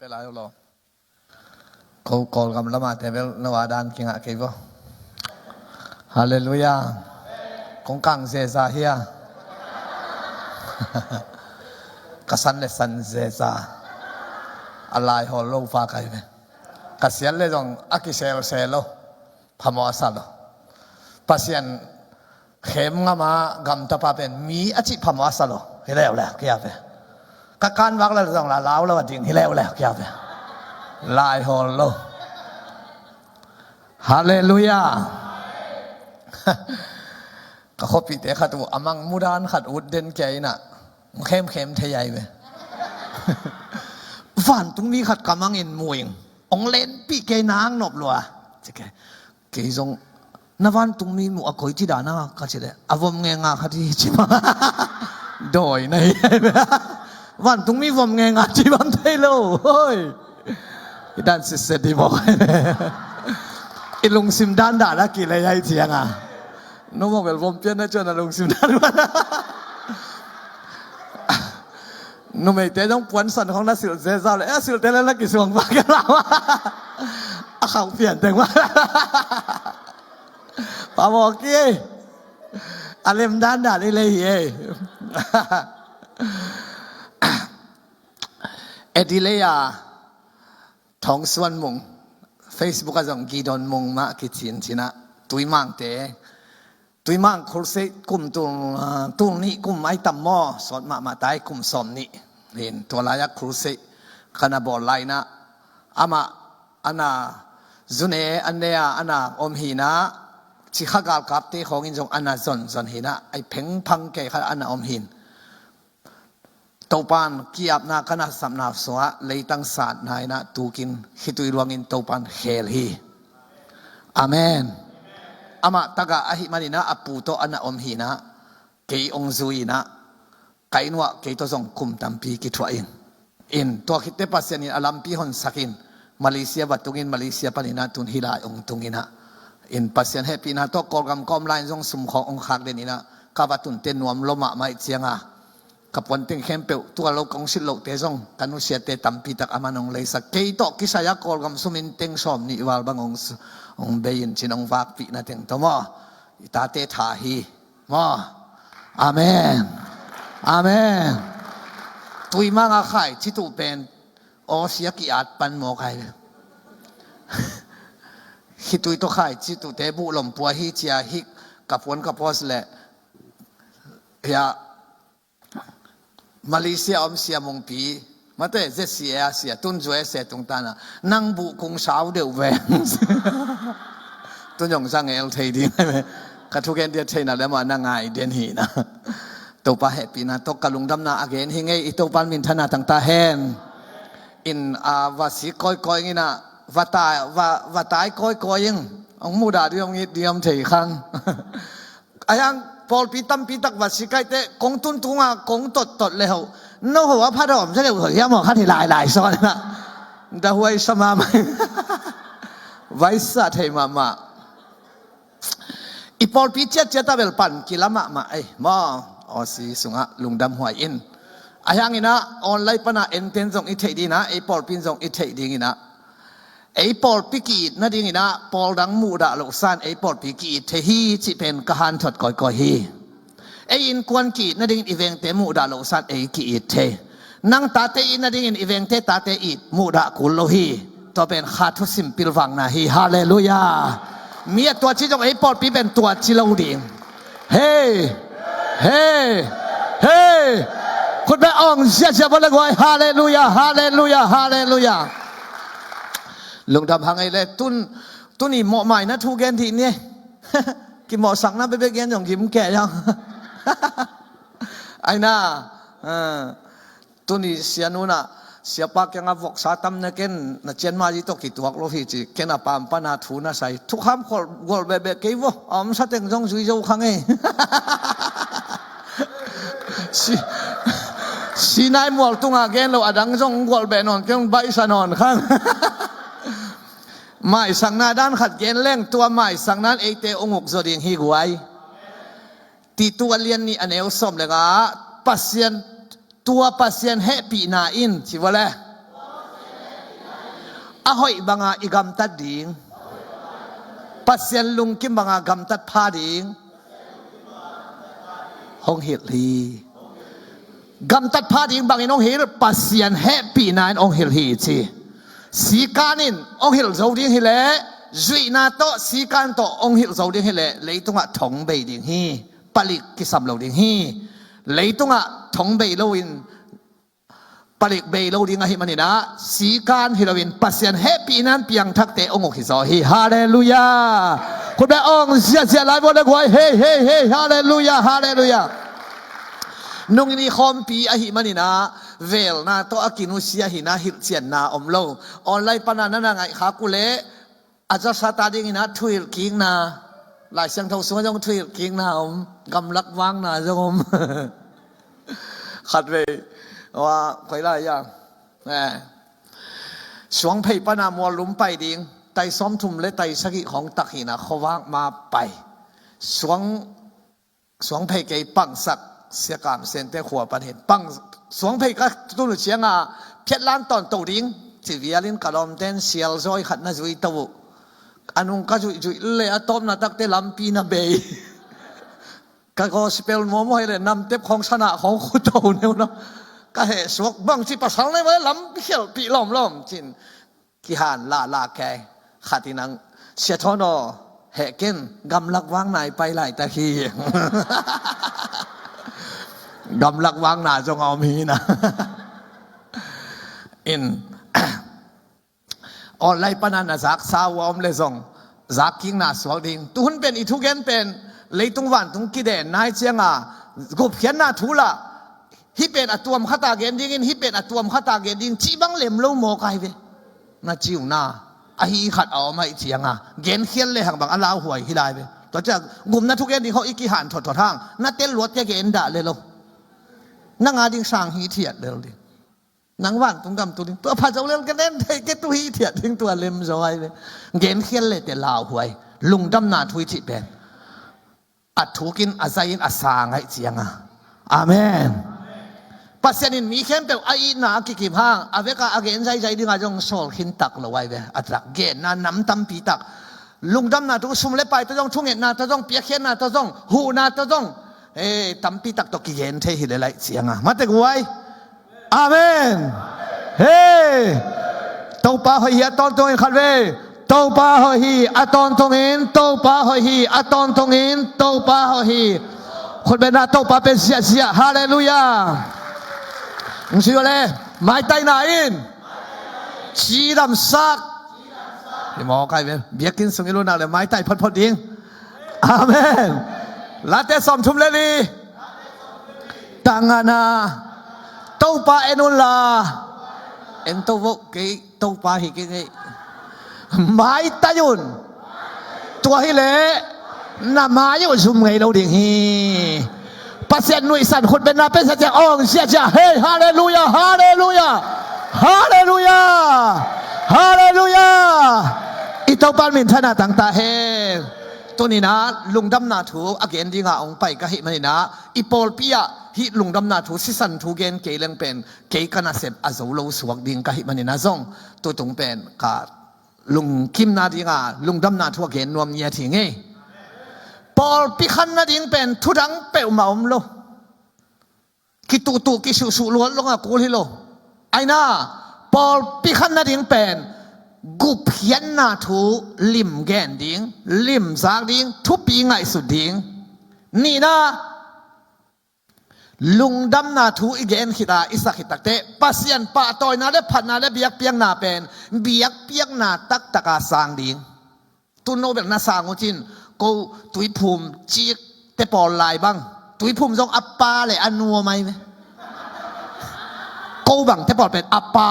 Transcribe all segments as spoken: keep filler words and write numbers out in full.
Lai lo. Ko Kawlgam lama te bel no a dan kingah kei bo. Halleluiah. Kong kang zeza hia. Ka san le san zeza. A laihawl lo pa kai ve. Ka sial le zong a kiselsel lo. Phamawh a sa lo. Pasian khem ngama gamtapa pen mi a cih phamawh a sa lo. Hi leuleu kia ve. Ka kanvak le zong la lau lo a ding hi leuleu kia ve. Laihawl lo. Halleluiah. Ka khuapihte khat uh a mang mudan khat ut den kia inah khemkhem thei ai ve. Vantungmi khat ka mangin muing ong lenpih kei nang nop lua. Kei zong na vantungmi muh a koi ci dana ka ci le a vom ngenga khat hi ci ma. Dawi na hi. Vantungmi vom ngenga ci bang thei lo hoi. I dan sitset di mawk. I lungsim dan dan a kilei ai cianga. No mawk bel vom pian na cuan a lungsim dan. Numeite zong puansan khong na silh zeza le, eh, silhte le na kisuang pa kia lau. A khauh pian teng ma. Pa mawk ki. A lem dan dan i lei hi ei. Adelaide-a Thawng Suan Mung, Facebook a zong Gidon Mung mah kicin cinah Tuimangte, Tuimang Crusade kum tul, ah, tul nih kum ai tam maw, sawt mahmah tai kum sawm nih. Hin tua lai-ah Crusade ka na bawl lai inah amah ana zune an ne-a ana om hinah, cikha galkapte khawngin zong ana zonzon hinah, ai phengphang kei khat ana om hin. Topan ki-apna ka na sapna suah leitang satna inah tukin khitui luangin Topan khel hi. Amen. Amah tagah ahi maninah a pu tawh ana om hinah kei ong zui inah ka inn uah kei tawh zong kum tampi kithuah in. In tua khitte Pasian in a lampi honsakin Malaysia va tungin Malaysia paninah tun hi lai ong tunginah. In Pasian hehpihna tawh Kawlgam ka om lai-in zong sumkhawng ong khak den inah ka va tunte nuam lo mahmah ih cianga ka puanteng khempeuh tua lo kong silh lohte zong ka nusiate tampitak a man ong leisak. Kei tawh kisai-a Kawlgam sumin teng sawm nih val bang ong, ong bei in cin ong vakpihna teng tawh maw i tate tha hi. Maw. Amen. Amen. Tuimanga khai citu pen aw sia ki-at pan maw khai. Khitui tawh khai citute buh lompua hi cia hi ka puan ka pos le. Hia Malaysia om sia mungpi mate Z C A a sia tun zua e se tungtana nang buh kung sau deuh ve. Tun zong zang el thei ding ka thugen dia theina le mah na ngai den hina. Topa hehpihna tawh ka lungdamna a gen hi ngei i Topan minthana tangta hen. In a va sik kawikawi ngina va tai kawikawi ing ong mudah ding ong it ding om thei khang. Ahiang pawlpi tampi tak va sikaite kong tuntunga kong tottot le ho no ho a phat a om sa deuh ho hiam ho khan hi lailai sawn na. Da huai sa mahmah. Vaisa thei mahmah. I pawlpi ciatciat a bel pan kila mahmah ei maw. Awsi sungah lungdam huai in. Ahianginah online pana enten zong i theih dinginah ei pawlpin zong i theih dinginah ei pawlpi ki-it nadinginah pawl dang muhdah loh san ei pawlpi ki-it thei hi cih pen ka hanthot kawikawi hi. Ei innkuan ki-it nadingin i vengte muhdah loh san ei ki-it thei. Nang tate it nadingin i vengte tate it muhdah kul lo hi. Tua pen kha thusim pilvangna hi. Halleluiah. Mi a tuaci zong ei pawlpi pen tuaci lo ding. Hei. Hei. Hei. Khutbeh awng ziazia bawle guai. Halleluiah. Halleluiah. Halleluiah. Lungdam hang ei le tun tuni mawhmaina thu gen dih ni. Kimawhsakna bebek gen zong gim keh zong. Aina. Tuni sia nuna siapa kianga voksa tam na ken na cianma zi tawh kituak lo hi ci ken a pampana thu na sai thukham kholh gualh behbeh kei vo a omsa teng zong zui zo kha ngei. Sinai mual tunga gen lo a dang zong gualh beh nawn keng baihsa nawn khang. Maisakna dan khat gen leng tua maisakna in eite ong uk zaw ding hi guai. Titu a lian nih a neu sawm le nga ah Pasian tua Pasian hehpihna in ci vua le. a hoih banga i gamtat ding, Pasian lungkim banga gamtat pha ding hong hilh hi. Gamtat pha ding bangin hong hilh? Pasian hehpihna in hong hilh hi ci. Sikan in hong hilh zo ding hileh, zuihna tawh sikan tawh hong hilh zo ding hileh, leitungah thong bei ding hi. Palik kisam lo ding hi. Leitungah thong bei loin, palik bei lo ding ahih maninah, sikan hi loin Pasian hehpihna in piangthakte hong uk hi zaw hi. Halleluiah. Khutbeng hong ziahziah lai vua le guai. Hei, hei, hei. Halleluiah, halleluiah. Nungin i khawmpi ahih maninah, velna tawh a kinusia hinah, hilhcianna om lo. Online pana na na ngaihkhak uh leh, a zasat a dinginah thuhilh kikna, Lai Siangtho sungah zong thuhilh kikna om, gamlak vakna zong om. Khatvei, wa, koi lai a, eh, Suangphei pana Muallum pai ding, tai sawmthum le tai sagih khawng tak hinah, khuavak ma pai. Suang, Suangphei kei pangsak, Sia Kam Sente khua pan hin pang. Suangphei ka tun uh cianga, phiatlan tawnto ding ci vialin ka lawmten sialzawi khat na zui to uh. A nung ka zuihzuih le a tawpna takte lampi na bei. Ka gospel mawmaw hi le namtep khawng sana khawng khuto neu na. Ka heh suak bangci pasal nei vale lam khelpih lawmlawm cin. Kihan lala kei. Khat in ang, Sia Thawn aw, heh ken, gamlak vakna i pai laitak hi. Gamlak vakna zong a om hi na. In, online pana na zaksa uh a om le zong, zak kikna suak ding. Tuhun pen i thugen pen, leitung vantung kiden nai cianga, gupkhiatna thu lah, hih pen a tuam khata gen dingin, hih pen a tuam khata gen ding, cih bang lem lo mawk ai ve. Na ci uh na, ahi khat a om ahih cianga, genkhial le hang bang a lauhuai hi lai ve. Tua ciang, gupna thugen ding khawng i kihan thotthot hang, na tel luat ke gen dah le lo. Nang a ding sang hithiat lel ding. Nang vantung gam tu ding. Tua pha zo lel ke nen thei ke tu hithiat ding tua lem zaw ai ve. Genkhial le te lauhuai. Lungdamna thu i cih pen. A thukin a zain a sang ahih cianga. Amen. Pasian in mi khempeuh a itna a kikim hang, a veka a gen zaizai dinga zong sawl khin tak lo ai ve. A tak genna nam tampi tak. Lungdamna thu, sum le pai tawh zong, thungetna tawh zong, piakkhiatna tawh zong, huhna tawh zong, eh, tampi tak tawh kigen thei hi le laih cianga. Mate guai. Amen. Hei. Topa hoih hi a tawntungin khat vei. Topa hoih hi a tawntungin, Topa hoih hi a tawntungin, Topa hoih hi. Khutbetna Topa pen ziahziah. Halleluiah. Hong si uh le, maitaina in cidamsak. Hi mawk ai ve. Biakinn sung i lut nak le maitai photphot ding. Amen. Late sawmthum le li. Tangana. Topa en un la. En to vo kei Topa hi kei ngei. Maitai un. Tua hi le na mai uh zum ngei lo ding hi. Pasian nuihsan khutbetna pensa ciang awng ziahziah. Hei, halleluiah, halleluiah, halleluiah, halleluiah. I Topa minthanna tangta hen. Tuninah lungdamna thu a gen dinga hong pai ka hih maninah, i pawlpi ah hih lungdamna thu, sisan thu gen kei leng pen kei ka nasep a zo lo suak ding ka hih maninah zong tutung pen ka lungkimna dinga lungdamna thu a gen nuam ngiat hi ngei. Pawlpi khan nading pen thudang peuhmah om lo. Kituhtuh kisuhsuh luat longa kul hi lo. Aina, pawlpi khan nading pen gupkhiatna thu lim gen ding, lim zak ding, thupi ngaihsut ding. Nihna, lungdamna thu i gen khita i sak khit takte Pasian pahtawina le phatna le biakpiakna pen biakpiakna taktaka sang ding. Tun no bel na sang uh cin, ko tuiphum cik te pawl lai bang, tuiphum zong a pa le a nuam ai ve. Ko bang te pawl pen a pa.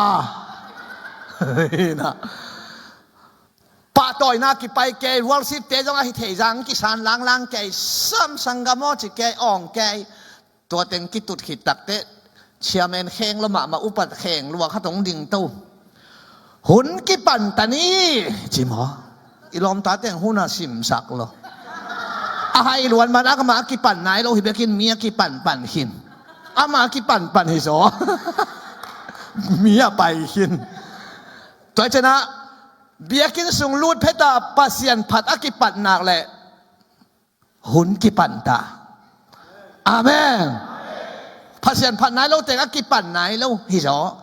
Pahtawina kipai kei, worship te zong a hi thei zang kisan langlang kei, sam sanggam aw ci kei, awng kei. Tua teng kitut khit takte chairman kheng lo mahmah, upat kheng lua khat hong ding to. Hun kipan ta ni ci maw? I lawmta teng hun a simsak lo. A hai luan man a kama a kipan nai lo hi bekin mi a kipanpan khin. Ama a kipanpan hi zaw. Mi a pai khin. Tua cianah Biakinn sung lut phet a Pasian phat a kipat nak leh hun kipan ta. Amen. Pasian phat nai lo teng a kipan nai lo hi zaw.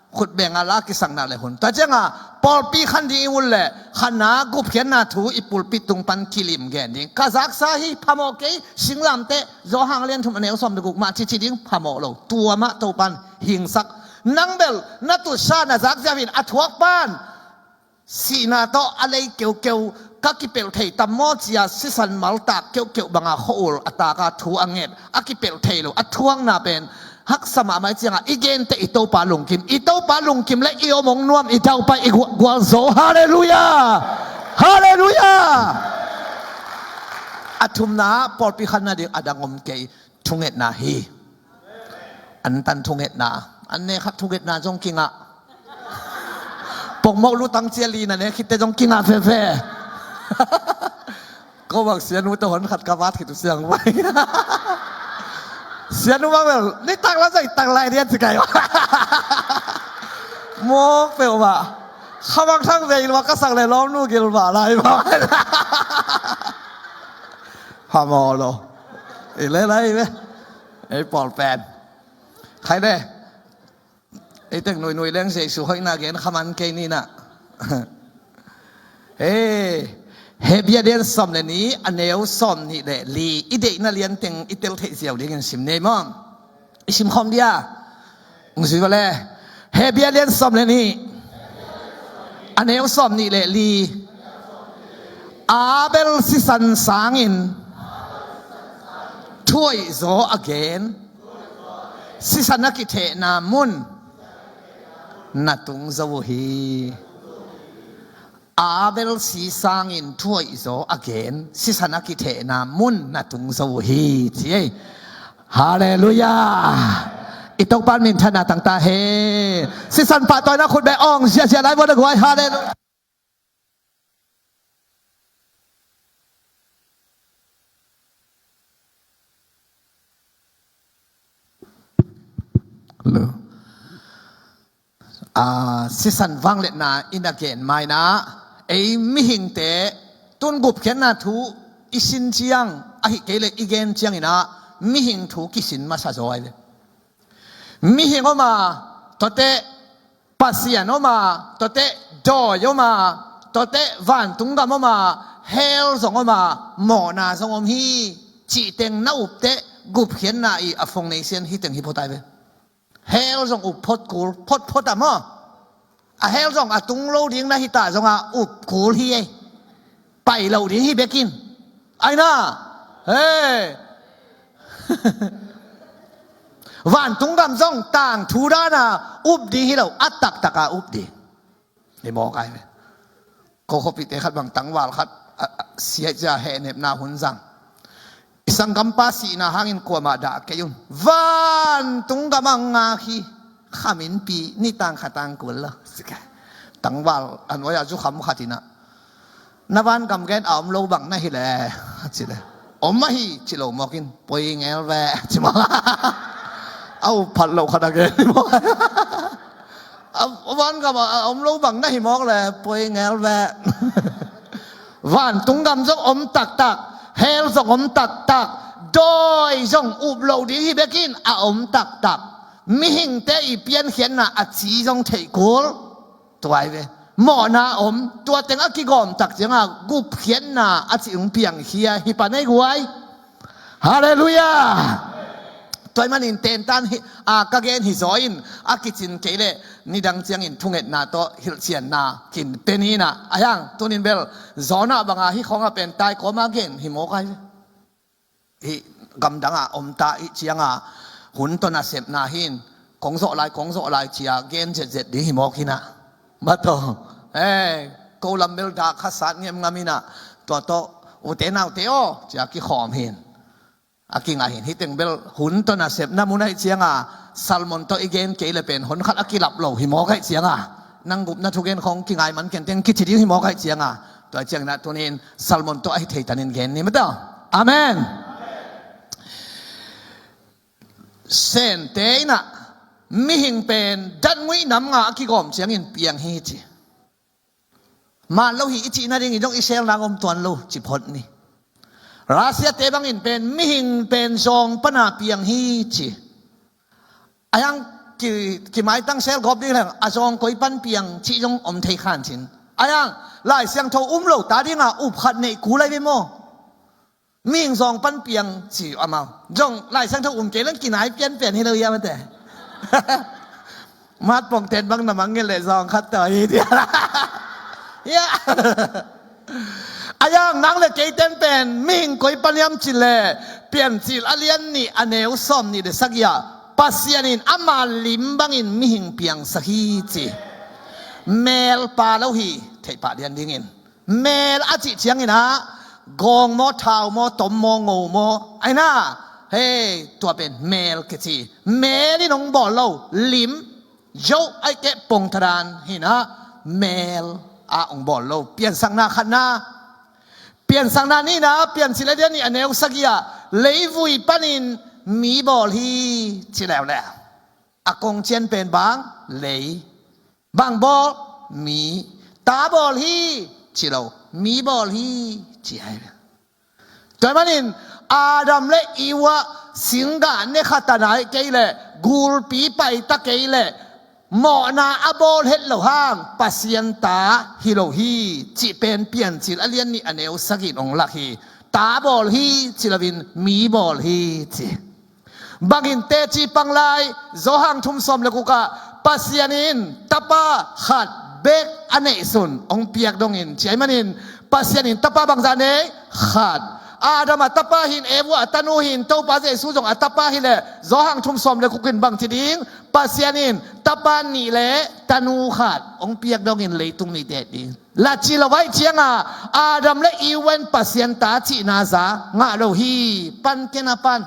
Khutbeng a la kisak nak leh hun. Tua ciangah pawlpi khan ding i ut leh khan a gupkhiatna thu i pulpit tung pan kilim gen ding. Ka zaksa hi, phamawh kei, singlamteh, Johan lian thum a neu sawm le guk mah cici ding, phamawh lo. Tua mah Topan hingsak. Nang bel na tutsa na zakziau in a thuak pan sihna tawh a lei keukeu ka kipelh thei tam maw ci-a sisan maltak keukeu banga khua-ul a taka thu a nget a kipelh thei lo a thuakna pen haksa mahmah i ciangah i gente i Topa lungkim, i Topa lungkim le i om hong nuam i daupai i gua-, gualzo. Halleluiah! Halleluiah! A thumna pawlpi khan nading a dang om kei. Thungetna hi. An tan thungetna. An ne khat thungetna zong kingah. Pongmawh lutang cia li na ne khitte zong kingah fefeh. Ko bang sianu tawh hon khat ka vat khit uh siang vai. Sianu bang bel, ni tak la zai tak lai dian ci kai. Mawk peuh mah. Kha bang thang vei lua ka sak le lawmnu gil mah lai mah. Phamawh lo. I le lai ve. Ei pawl pen. Khai le. Ei tek nuinui leng Jesu hoihna gen khaman kei ni na. Ei, Hebia lian sawm le nih, a neu sawm nih le li. I deihna lian teng i tel theih ziau dingin sim nei maw? I sim khawm dia. Ung zui va le. Hebia lian sawm le nih. A neu sawm nih le li. Abel sisan sangin thuaih zaw a gen. Sisan a kithehna mun na tung zo uh hi. Abel si sangin thuaih zaw a gen, sisan a kithehna mun na tung zo uh hi, ci ei. Halleluiah! I Topa minthanna tangta hen. Sisan pahtawina khut beh awng ziahziah lai vua na guai. Halleluiah! Hello. Ah, sisan vangliatna in a gen maina, ei mihingte tun gupkhiatna thu i sin ciang, ahi kei le i gen ciangin ah mihing thu kisin masa zaw ai ve. Mihing om a, tuate Pasian om a, tuate dawi om a, tuate vantung gam om a, hell zong om a, mawhna zong om hi, cih teng na upte gupkhiatna i a foundation hi teng hi phot ai ve. Hell zong up phot kul, phot phot a maw? A hell zong a tung lo ding na hi ta zong a up kul hi ei. Pai lo ding hi bekin. Ai na. Hey. Vantung gam zong tangthu dana up ding hi lo, a taktak a up ding. Ni mawk ai ve. Ko khuapihte khat bang tangval khat, a, a, siaih cia hehnepna hun zang. I sanggampa sihna hangin kuamah dah kei un. Vantung gam a ngak hi. Khaminpi nitang khatang kul lo. Tangval a nuai-a zukham khat in ah, na vangam gen a om lo bang na hi le, a ci le. Om ahi, ci lo mawk in, poi ngel ve, ci mawk. A up phat lo khat a gen hi mawk. A, a vangam a, a om lo bang na hi mawk le, poi ngel ve. Vantung gam zong om taktak, hell zong om taktak, dawi zong up lo ding hi bekin a om taktak. Mihingte i piankhiatna a ci zong theih kul. Tua ai ve. Mawhna om, tua teng a kigawm tak cianga gupkhiatna a cih hong piangkhia hi pan ei guai. Halleluiah. Tua ahih manin tentan hi, a, ka gen hi zaw in a kicin kei leh nidang ciangin thungetna tawh hilhcianna kin pe ni na. A hiang tunin bel Jonah banga hi khawng a pen tai kawma gen hi mawk ai ve. Hih gamdangah om ta ih cianga hun tawh nasepna hin kong zawh lai, kong zawh lai cia gen zetzet ding hi mawk hi na. Mataw. Eh, ko lam bel dah kha sat ngemngam hi na. Tua tawh ute naute aw cia kikhawm hin. A kingah hin hih teng bel hun tawh nasepna mun ahih cianga sermon tawh i gen kei le pen hon khat a kilap lo hi mawk ahih cianga. Nang gupna thugen khawng kingai man kenteng kici ding hi mawk ahih cianga. Tua ciangin ah tunin sermon tawh ahi thei tanin gen ni mataw. Amen. Sente in ah mihing pen datnguih nam nga a kigawm ciangin piang hi ci. man lo hi i cih nadingin zong i sel nang om tuan lo ci phot ni. Russia te bangin pen mihing pen zawng pana piang hi ci. A hiang ki, kimaitang sel gawp ding leng a zawng koi pan piang cih zong om thei khan cin. A hiang Lai Siangtho um lo ta dinga up khat neih kul ai ve maw? Mihing zawng pan piang ci amau. Zong Lai Siangtho um kei leng kinai pianpian hi lo ia mate. Mat pongten bang na mangngilh leh zawng khat tawh hi dia. Ia. A hiang nang le keiten pen mihing koi pan hiam cih leh Piancil a lian nih a neu sawm nih le sagih ah Pasian in ama lim bangin mihing piangsak hi ci. Mel pa lo hi, theih pah lian dingin. Mel a cih ciangin ah gawng maw, thau maw, tom maw, ngo maw, aina, hei, tua pen mel kici. Mel in hong bawl lo, lim, zo, aih keh pongthadan hi-in ah mel a hong bawl lo. Piansakna khatna, Piansakna nihna, Piancil a lian nih a neu sagih ah leivui panin mi bawl hi ci leuleu. A kong cian pen bang, lei. Bang bawl, mi. Ta bawl hi ci lo, mi bawl hi ci ai. Tua ahih manin Adam le Eva singgah ne kha ta nai kei leh, gulpi pai ta kei leh, mawhna a bawl het loh hang Pasian ta hi lo hi cih pen Piancil a lian nih a neu sagih in hong lak hi. Ta bawl hi ci loin mi bawl hi ci. Bangin teci pang lai, Johan thum sawm le guk ah Pasian in tapa khat bek a neihsun hong piak dongin ci ahih manin Pasian in tapa bangzah nei? Khat. Adam a tapa hi-in, Eva a tanu hi-in, Topa Jesu zong a tapa hi leh Johan thum sawm le guk in bang ci ding? Pasian in tapa nih le tanu khat hong piak dongin leitung mite ding. La ci lo ahih cianga Adam le Eva in Pasian ta cihna za ngah lo hi. Pan kei na pan.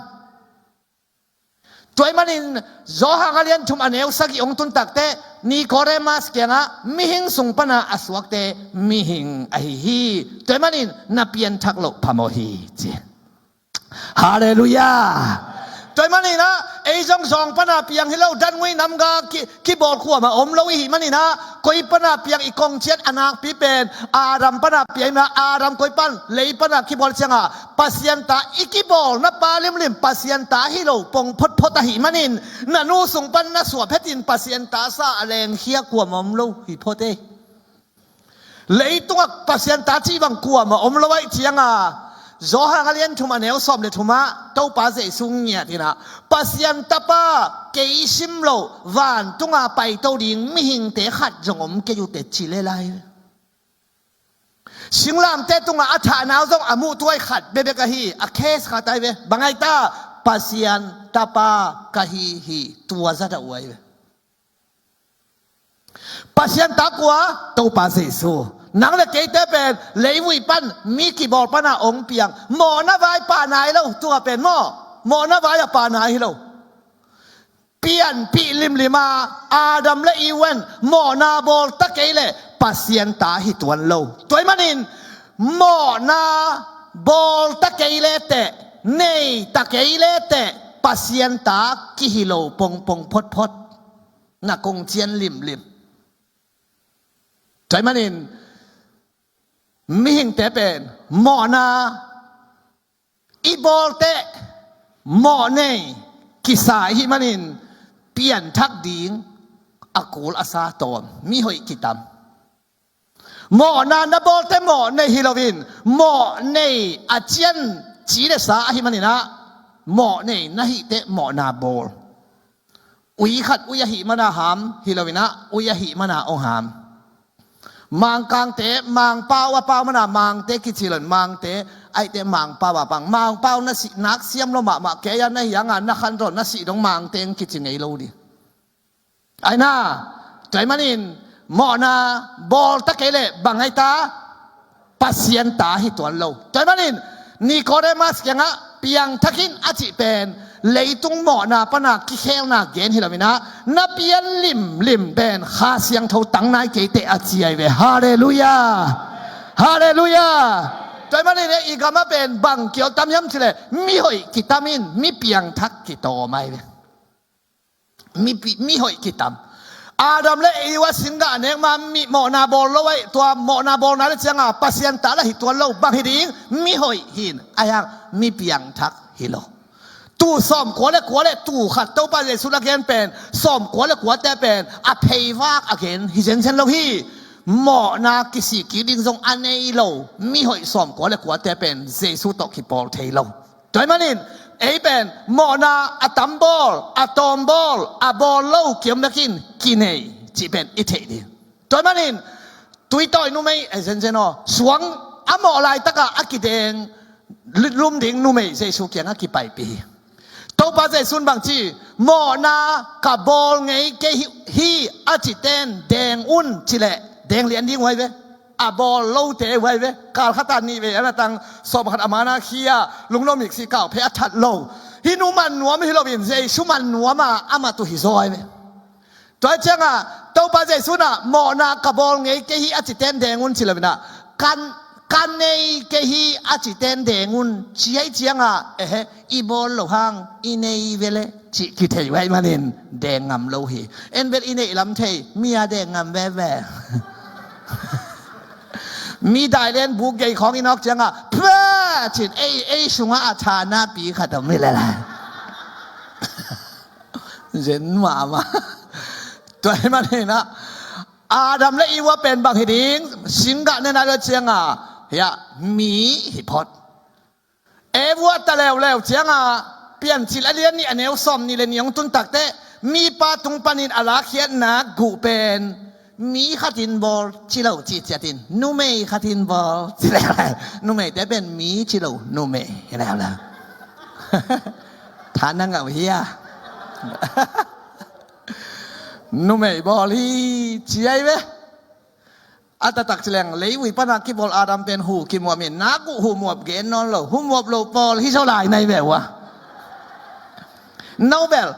Tua ahih manin Johan a lian thum a neu sagih hong tun takteh Nicodemus kiangah mihing sung pana a suakte mihing ahi hi. Tua ahih manin na pianthak loh phamawh hi ci. Halleluiah. Tua ahih manin ah ei zong zawng pana piang hi lo, dan ngui namga ki, kibawl kuamah om lo i hih manin ah koi pana piang i kong cian a nakpi pen Adam pana piang hi-in ah Adam koi pan lei pana kibawl cianga Pasian ta i kibawlna pa limlim Pasian ta hi lo pong photphot ahih manin na nu sung pan na suah phetin Pasian ta sa a lengkhia kuamah om lo hi phot ei. Leitungah Pasian ta cih bang kuamah om lo ahih cianga Johan a lian thum a neu sawm le thum ah Topa Jesu ngiat in ah Pasian tapa kei sim lo vantunga paito ding mihingte khat zong om kei uh teh ci le lai. Singlamteh tungah a thahna uh zong a muh tuai khat bekbek ahi, a case khat ahi ve. Bang ahi ta? Pasian tapa ka hi hi, tua zat a uh ahi ve. Pasian ta kua? Topa Jesu. Nang le keite pen leivui pan mi kibawl pana hong piang. Mawhna vai pah nai lo, tua pen maw? Mawhna vai a pah nai hi lo. Pianpih limlim a Adam le Eva in mawhna bawl ta kei leh Pasian ta hi tuan lo. Tua ahih manin mawhna bawl ta kei le teh, nei ta kei le teh Pasian ta kihi lo pongpong photphot. Na kong cian limlim. Tua ahih manin mihingte pen mawhna i bawl teh mawhnei kisa i hih manin pianthak ding a kul a sa tawm, mihoih kitam. Mawhna na bawl teh mawhnei hi loin mawhnei a cian ci le sa ahih manin ah mawhnei na hih teh mawhna bawl. Ui khat ui ahih mana ham hi loin ah ui ahih mana hong ham. Mangkangte Mangpau a pau mana Mangte kici loin Mangte aih teh Mangpau a pang. Mangpau na sih nak siam lo mahmah kei a, na hianga na khan dong na sih dong Mangte hong kici ngei lo ding. Aina, tua ahih manin mawhna bawl ta kei leh bang ahi ta? Pasian ta hi tuan lo. Tua ahih manin Nicodemus kiangah piangthak in a cih pen leitung mawhna pana kikhelna gen hi loin ah na pian limlim pen Kha Siangtho tang nai kei teh a ci ahi ve. Halleluiah. Halleluiah. Tua ahih manin i gamah pen bang kiol tam hiam cih leh mihoih kitam in mi piangthak kitawm ahi ve. Mi pi-, mihoih kitam. Adam le Eva singgah a nek ma mi mawhna bawl lo aih, tua mawhna bawlna le cianga Pasian ta la hi tuan lo, bang hi ding? Mi hoih hi in, ahi hang mi piangthak hi lo. Tuu sawmkua le kua le tuu khat Topa Jesu la gen pen, sawmkua le kuate pen a pheivak a gen hi zenzen lo hi. Mawhna kisik kik ding zong a nei lo mi hoih sawmkua le kuate pen Jesu tawh kipawl thei lo. Tua ahih manin ei pen mawhna a tam bawl, a tawm bawl, a bawl lo kiom bekin kinei cih pen i theih ding. Tua ahih manin tuitawi numei, eh, zenzen aw, suang a mawh laitaka a kideng lum ding numei Jesu kiangah kipaipih hi. Topa Jesu in bangci, mawhna ka bawl ngei kei hi, hi a citen deng un cileh deng lian ding uh ahi ve. A bawl lote uh ahi ve. Kal khata nih vei a na tang, sawm khat a mana khia, lungno miksi kau phei a that lo. Hih nu man nuam hi loin Jesu man nuama amah tu hi zaw ahi ve. Tua cianga Topa Jesu na mawhna ka bawl ngei kei hi a citen deng un ci loina, kan ka nei kei hi a citen deng un ci ahi cianga, ehe, i bawl lo hang i nei vele cih kithei uh ahih manin deng ngam lo hi. En vel i neih lam thei, mi a deng ngam veve. Mi dailen buk gei khawng i nawk cianga, phe! Cin ei, ei sungah a thanapi khat om hi lel a. Zen mahmah. Tua ahih manin ah Adam le Eva pen bang hi ding? Singgah ne nai lo cianga, hiah, mi hi phot. Eva ta leuleu cianga Piancil a lian nih a neu sawm nih le nih hong tun takteh mipa tung panin a lakkhiatna guh pen mi khatin bawl ci lo cih ciatin numei khatin bawl ci leuleu. Numeite pen mi ci lo, numei hi leuleu. Tha na ngah uh hia? Numei bawl hi ci ahi ve. A taktak ci leng, leivui pana kibawl Adam pen hu kimuap in, na guh hu muap gen nawn lo, hu muap lo pawl hi zo lai nai ve ua. No bel,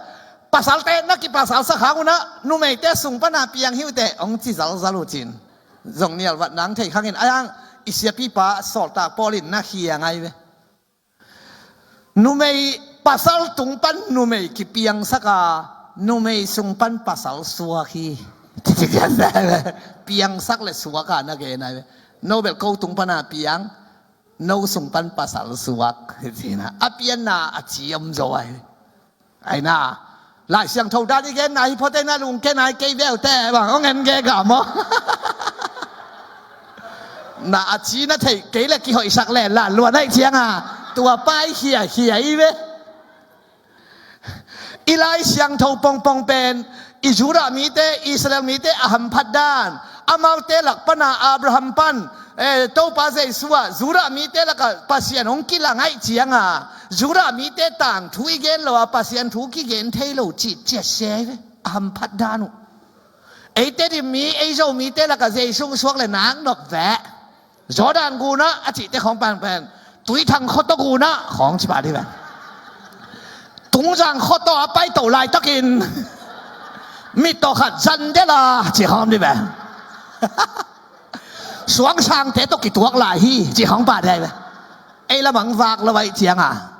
pasalte na kipasalsak hang unah numeite sung pana piang hi uh teh hong ci zalzal uh cin. Zong nial vat nang thei khangin, ahi hang i siapipa Sawltak Paul in na khia ngai ve. Numei, pasal tung pan numei kipiangsak a, numei sung pan pasal suak hi. Piangsak le suak a na gen ahi ve. No bel ko tung pana piang, no sung pan pasal suak. A pianna a ci om zo ahi. Aina, Lai Siangtho dan i genna hi phot ei, na lungkia nai kei veu teh bang hong en gega maw? Na a ci na theih kei le kihoihsak le la luan aih cianga tua pai khiakhia i ve. I Lai Siangtho pongpong pen i Judah mite, Israel mite a hamphat dan, amaute lak pana Abraham pan, eh, Topa Jesu ah Judah mite lakah Pasian hong kilang aih cianga Judah mite tangthu i gen lo a, Pasian thu kigen thei lo cih ciasia i ve. A hamphat dan uh. Eite dim mi, ei Zomite lakah Jesu hong suak le nak nop veh. Jordan gunah a cihte khawng pan pen Tuithang khuataw gunah khawng ci pah dih pen. Tungzang khuataw a paito laitakin mittaw khat zan dela ci khawng dih pen. Suangsangte tawh kituak lai hi ci khawng pah dih pen. Ei lamang vak lo aih cianga.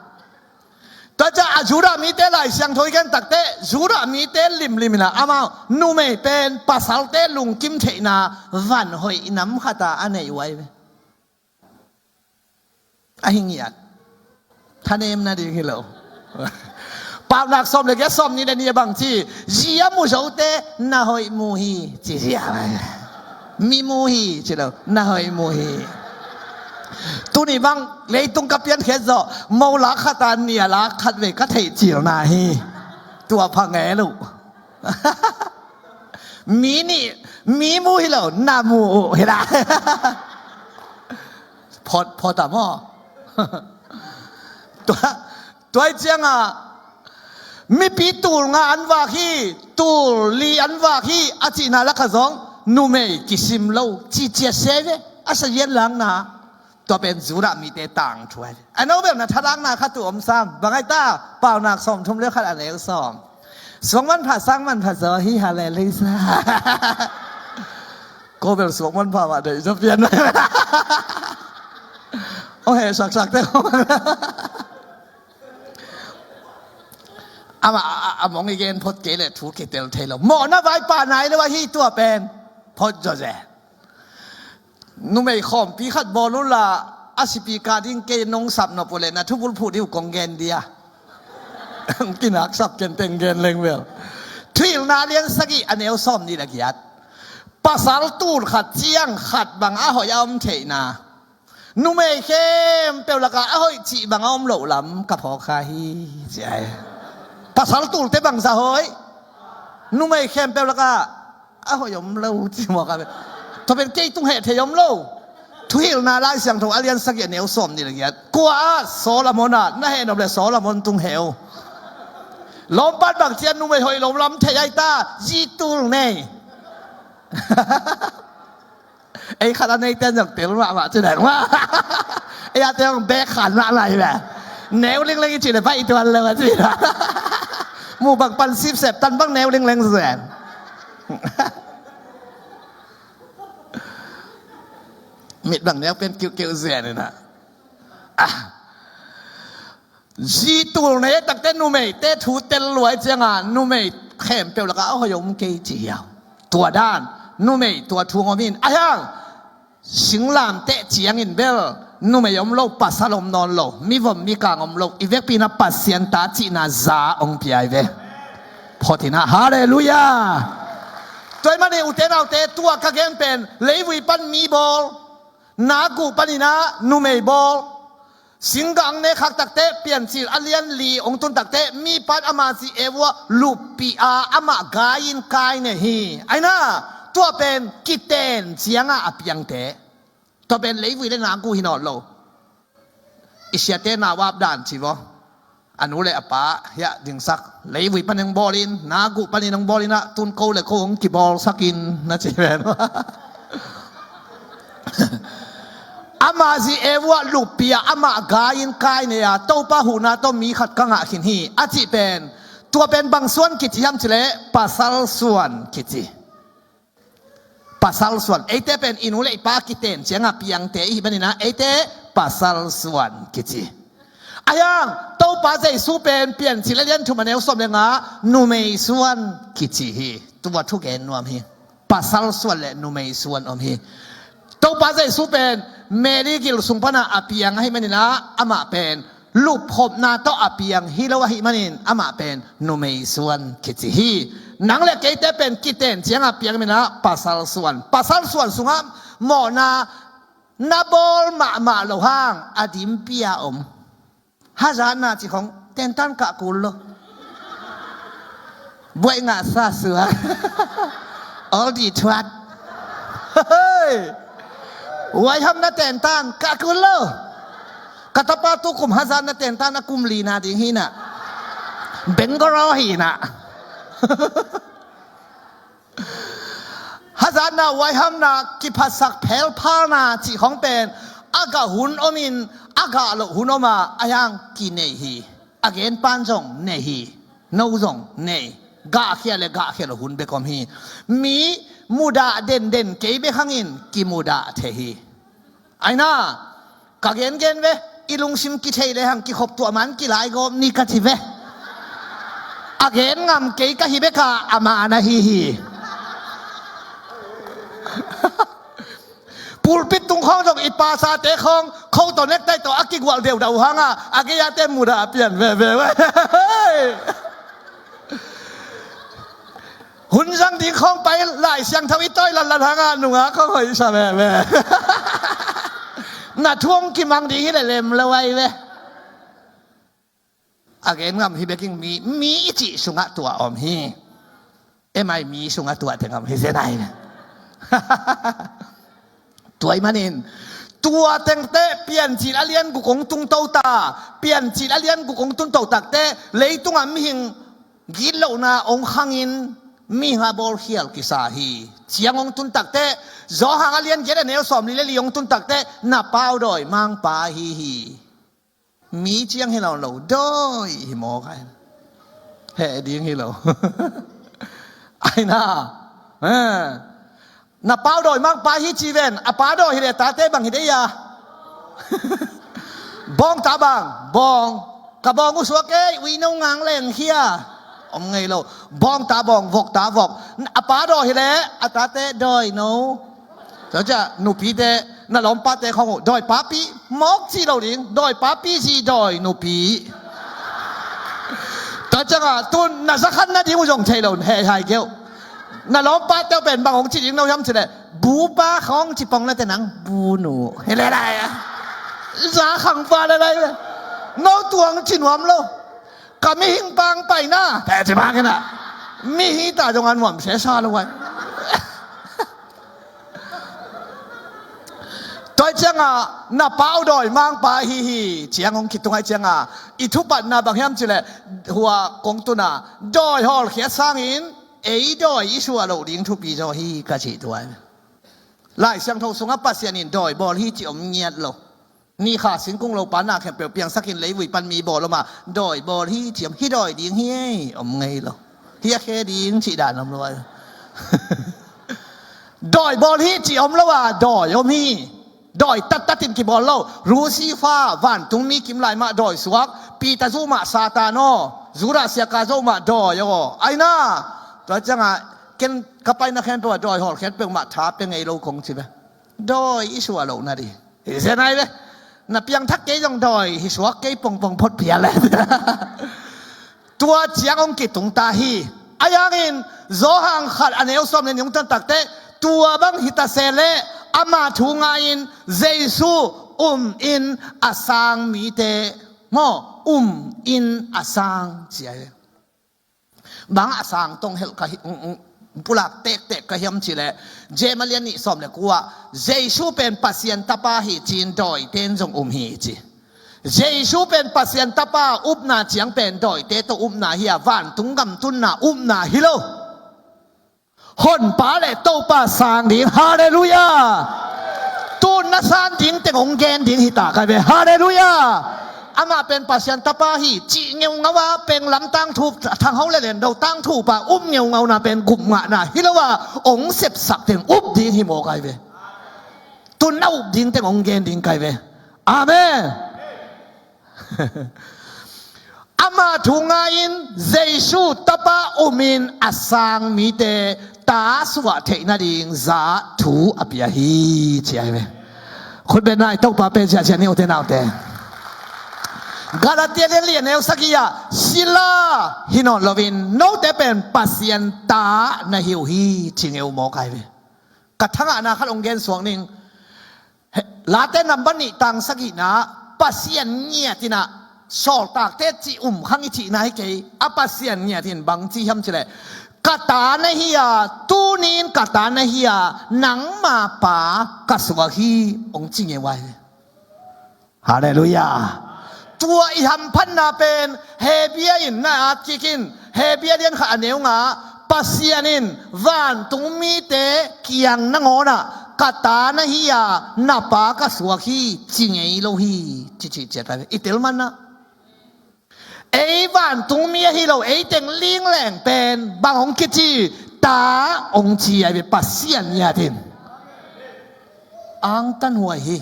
Tua ciah a Judah mite Lai Siangtho i gen takteh Judah mite limlim inah amau numei pen pasalte lungkim theihna van hoih nam khata a neih uh ahi ve. A hi ngiat. Thanem nading hi lo. Paunak sawm le giat, sawm nih le nih a bangci, zi a mu zote na hoih mu hi ci zia. Mi mu hi ci lo, na hoih mu hi. Tuni bang leitung ka piankhiat zawh, mo lak khat a nih a lak khat vei ka theih cilna hi. Tua pha ngel uh. Mi nih, mi mu hi lo, na mu uh hi la. Phot, phot a maw? Tua, tua i cianga mipi tul nga an vak hi, tul li an vak hi a cihna lakah zong numei kisim lo ci ciasia ve. A sazian langna, tua pen Judah mite tangthu ahi ve. A no bel na thalakna khat uh om sam, bang ahi ta? Paunak sawmthum le khat a neu sawm. Suang manpha sang manpha zaw hi, halleluiah. Ko bel suang manpha mah deih zaw pian. Ong heh saksak te. Amah a, a, a mong i gen phot kei leh thu kitel thei lo. Mawhna vaipa nai lo ahi tua pen. Phot zawzen. Numei khawmpi khat bawl unla, a sipi ka ding kei nong sap nop uh leh na thubulphuh ding uh kong gen dia. Kinaksak kenteng gen leng bel. Thuhilhna a lian sagih a neu sawm nih le giat. Pasal tul khat ciang khat bang a hoih a om theihna. Numei khempeuh lakah a hoih cih bang a om loh lam ka phawk kha hi, ci ai. Pasal tulte bangzah hoih? Numei khempeuh lakah a hoih om lo, ci mawk a. Tua pen kei tung heh thei om lo. Thuhilhna Lai Siangtho a lian sagih a neu sawm nih le giat. Kua ah? Solomon ah. Na heh nop leh Solomon tung heh uh. Lawmpan bang cian numei hoih lo lam thei ai ta, zi tul nei. Ei khat a neite zong tel mahmah ci dek mah. Ei a te zong bek khan mah lai ve. Neu lingleng i cih leh pai tuan lo a ci. Mu bang pan sipsep, tan bang neu lingleng zen. Mit bang neu pen kiuhkiuh zen ina. Ah. Zi tul nei takte numeite thu tel luai cianga numei khempeuh lakah a hoih om kei ci hiam? Tua dan numei tua thu hong om in a hiang. Singlamteh ciangin bel numei om lo, pasal om nawn lo, mivom mikang om lo, i vekpi-in a Pasian ta cihna za hong pia hi ve. Phot hi na, halleluiah. Tua ahih manin ute naute, tua ka gen pen leivui pan mi bawl, naguh panin ah numei bawl. Singgang ne khak takte, Piancil a lian li hong tun takte, mipa'n ama zi Eva luppih a, amah gai-in kai nei hi. Aina, tua pen kiten cianga a piangte. Tua pen leivui le naguh hi nawn lo. I siate nau ap dan ci vaw. A nu le a pa hiah dingsak. Leivui panin hong bawlin, naguh panin hong bawlin ah, tun ko le ko hong kibawlsakin na ci pen. Ama zi Eva luppih a, amah gai-in kai nei a, Topa huhna tawh mi khat ka ngah khin hi a cih pen. Tua pen bang suan kici hiam cih leh pasal suan kici. Pasal suan. Eite pen i nu le i pa kiten cianga piangte i hih manin ah, eite pasal suan kici. A hiang, Topa Jesu pen Piancil a lian thum a neu sawm le nga, numei suan kici hi. Tua thu gen nuam hi. Pasal suan le numei suan om hi. Topa Jesu pen Mary gil sung pana a piang ahih manin ah, amah pen lupkhopna tawh a piang hi lo ahih manin amah pen numei suan kici hi. Nang le keite pen kiten cianga piang manin ah pasal suan. Pasal suan sungah mawhna na bawl mahmah loh hang a dimpia om. Hazatna cih khong tentan kah kul lo. Buaih ngah sa suak. Oldie thuat. Hei! Huaiham na tentan kah kul lo. Ka tapa tu kum hazatna tentan a kum lina ding hi na. Bangalore hi na. Hazatna, huaihamna, kiphatsak phelphalna cih khong pen a gah hun omin, a gah loh hun om a, a hiang kinei hi. A genpa'n zong nei hi. No zong nei. Gahkhia le gahkhia loh hun bek om hi. Mi mudah denden kei bek hangin kimudah thei hi. Aina, ka gengen ve, i lungsim kithei lehang kikhop tuah man kilaigawp ni ka ci ve. A gen ngam kei ka hi bek a, amah na hi hi. Pulpit tung khawng zong i pasate khawng, kho tawh nektai tawh a kigual deuhdauh uh hanga, a gei-ate mudah a pian veve ve. Hun zang ding khawng pai Lai Siangtho i tawi latlat hanga nungak khawng hoihsa veve. Na thu hong kimang ding hi leh lem lo ai ve. A gen ngam hi bekin mi, mi i cih sungah tua om hi. Em ai mi sungah tua teng om hi zen ai ve. Tua ahih manin, tua tengte Piancil a lian guk hong tung to ta, Piancil a lian guk hong tun to takte, leitungah mihing gitlohna hong khangin, mihing a bawlkhial kisa hi. Ciang hong tun takte, Johan a lian giat a neu sawmli le li hong tun takte, na paudawi mangpa hi hi. Mi ciang hi lo lo, dawi hi mawk ai. Heh ding hi lo. Aina. Eh. Na paudawi mangpa hi ci ven, a paudawi hi leh tate bang hi dei a. Bawng ta bang, bawng. Ka bawng uh suak ei, uino ngang leng hi a. Om ngei lo. Bawngta bawng, vokta vok. A pa dawi hileh a tate dawi no. Tua ciang nupite, na lawmpate khawng uh dawi papi mawk cih lo ding, dawi papi zi dawi nupi. Tua ciangah tun na zakhan nading uh zong thei lo, hei hai keuh. Na lawmpate uh pen bang hong ci ding no hiam cileh, bupa khawng ci pong lete nang bunu hi le lai a. Za khang pa le lai le. No tuang ci nuam lo. Ka mihing pang paina te ci bangin ah, mi hi ta zong a nuam sesa lo ai. Tua ciangah na pau dawi mangpa hi hi ciang hong kitung ai ciangah, i thupatna bang hiam cileh, hua kong tuna dawi hawlkhiat sangin ei dawi i suah loh ding thupi zaw hi ka cih tua ai. Lai Siangtho sungah Pasian in dawi bawl hi ci om ngiat lo. Nikha singkung lopa na khempeuh piangsakin leivui pan mi bawl om a, dawi bawl hi ci om, hi dawi ding hi ei, om ngei lo. Hi a khe ding cih dan om lo a. Dawi bawl hi ci om lo a, dawi om hi. Dawi tattatin kibawl lo. Lucifer, vantungmi kim lai mah dawi suak. Peter zu mah Satan aw. Judas Iskariot mah dawi aw. Aina. Tua ciangah ken ka paina khempeuh ah dawi hawlkhiat peuhmah tha pia ngei lo kong ci ve. Dawi i suah loh nading hi zen ai ve. Na piangthak kei zong dawi hi suak kei pongpong phot pial le. Tua ciang hong kitung ta hi. Ahi hangin Johan khat a neu sawm le nih hong tan takteh, tua bang hi ta se leh ama thu ngai-in Jesu um in a sang mite maw, um in a sang ci ai ve. Bang a sang tong helh ka hi, ung, ung, pulak tektek ka hiam cileh, James a lian nih sawm le kua, Jesu pen Pasian tapa hi ci-in dawite in zong um hi ci. Jesu pen Pasian tapa upna ciang pen dawite tawh upna hi a, vantung gam tunna upna hi lo. Honpa le Topa sang ding. Halleluiah. Tun na san ding teng hong gen ding hi ta kai ve. Halleluiah. Amah pen Pasian tapa hi cih ngeungau a, penglam tangthu, thangho le lendo tangthu pa um ngeungauna pen gupngahna hi lo a, hong sepsak teng up ding hi maw kai ve. Tun na up ding teng hong gen ding kai ve. Amen. Ama thu ngai-in Jesu tapa um in a sang mite ta suah theih nading za thu a pia hi ci ai ve. Khut beng nai, Topa pen ziahziah ni ute naute. Galatia lian li a neu sagih ah, sila hi nawn loin note pen Pasian ta na hi uh hi ci ngeu maw kai ve. Ka thangahna khat hong gen suak ning. He, Late number nih tang sagihna, Pasian ngiat in ah, sawltakte cih um khang i cihna hi kei, a Pasian ngiat in bang ci hiam cileh, ka ta na hi a, tuni-in ka ta na hi a, nangma pa ka suak hi, hong ci ngeu ai. Halleluiah. Tua i hamphatna pen Hebru in na at kik in, Hebru lian khat a neu nga, Pasian in vantung mite kiang nangawn ah, ka ta na hi a, na pa ka suak hi ci ngei lo hi ci cihciat ai ve. I tel manah ei vantung mi ahi lo, ei teng lingleng pen bang hong kici, ta hong ci ai ve Pasian ngiat in. Angtan huai hi.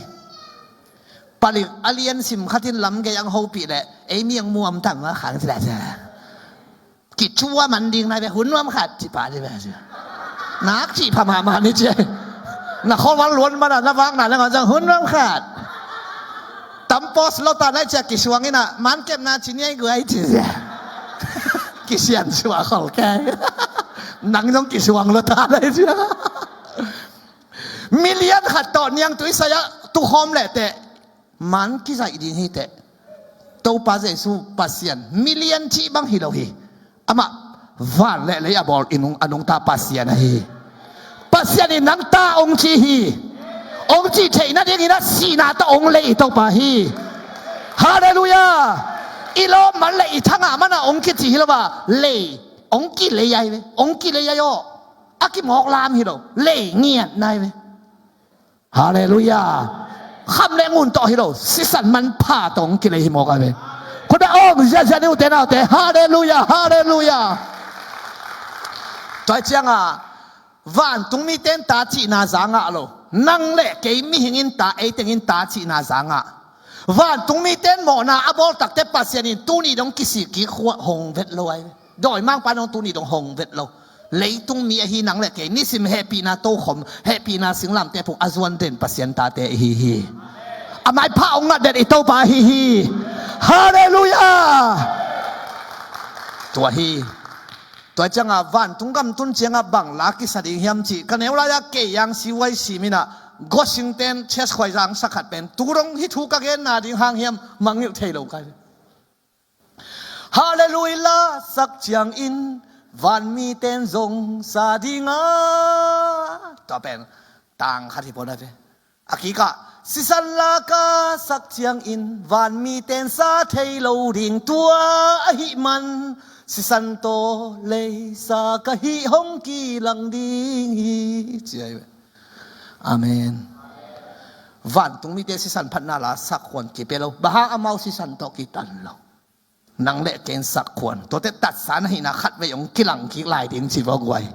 Palik a lian sim khat in lamgei ang hopih leh ei mi ang muam tam a khang ci leh ci. Kicua man ding nai ve, hun nuam khat ci pah ci ve ci. Nak cih pha mahmah ni ci. Na khuaval luan man a na vakna le ngan zang hun nuam khat. Tam pos lo ta nai ci a kisuang in ah man kepna ci niai guai ci ci. Kisian suah khol kei. Nang zong kisuang lo ta nai ci a. Million khat tawh niangtui sai-ah tukhawm lehteh man kizaih ding hiteh. Topa Jesu Pasian million cih bang hi lo hi. Amah van le lei a bawl i nung, a nungta Pasian ahi. Pasian in nang ta hong ci hi. Hong cih theih nadingin a sihna tawh hong lei i Topa hi. Halleluiah. I lawm man le i thangah man a hong kici hi lo a, lei, hong kilei ai ve. Hong kilei ai aw. A kimawk lam hi lo, lei ngiat nai ve. Halleluiah. Kham le ngun tawh hi lo, sisan manpha tawh hong kilei hi mawk ai ve. Khuta ong ziahziah ni ute naute. Halleluiah, halleluiah. Tua ciangah vantung mite in ta cihna za ngah lo. Nang le kei mihing in ta, ei teng in ta cihna za ngah. Vantung mite in mawhna a bawl takteh Pasian in tuni dong kisik kik hong vet lo ai ve. Dawimangpa nong tuni dong hong vet lo. Leitung mi ahi nang le kei nisim hehpihna tokhom, hehpihna singlamteh phung a zuan den Pasian tate ihi hi. A maipha hong ngat den i Topa ahi hi. Halleluiah. Tua hi. Tua ciangah vantung gam tun ciangah bang la kisa ding hiam cih ka neu lai-ah kei ang siuai siminah gosingten chest khuaizang sakhat pen tu dong hih thu ka genna ding hang hiam mangngilh thei lo kai. Halleluiah la sak ciangin vanmiten zong sa dinga. Tua pen tang khat hi pawna ve. A kikah sisan la ka sak ciangin vanmiten sa thei lo ding tua ahih man sisan tawh leisa ka hih hong kilang ding hi ci ahi ve. Amen. Vantung mite sisan phatna la sak khuan kipia lo. Bang hang amau sisan tawh kitan lo. Nang le ken sak khuan. Tuate tatsa na hihna khat vei hong kilang kik lai ding ci vawk guai.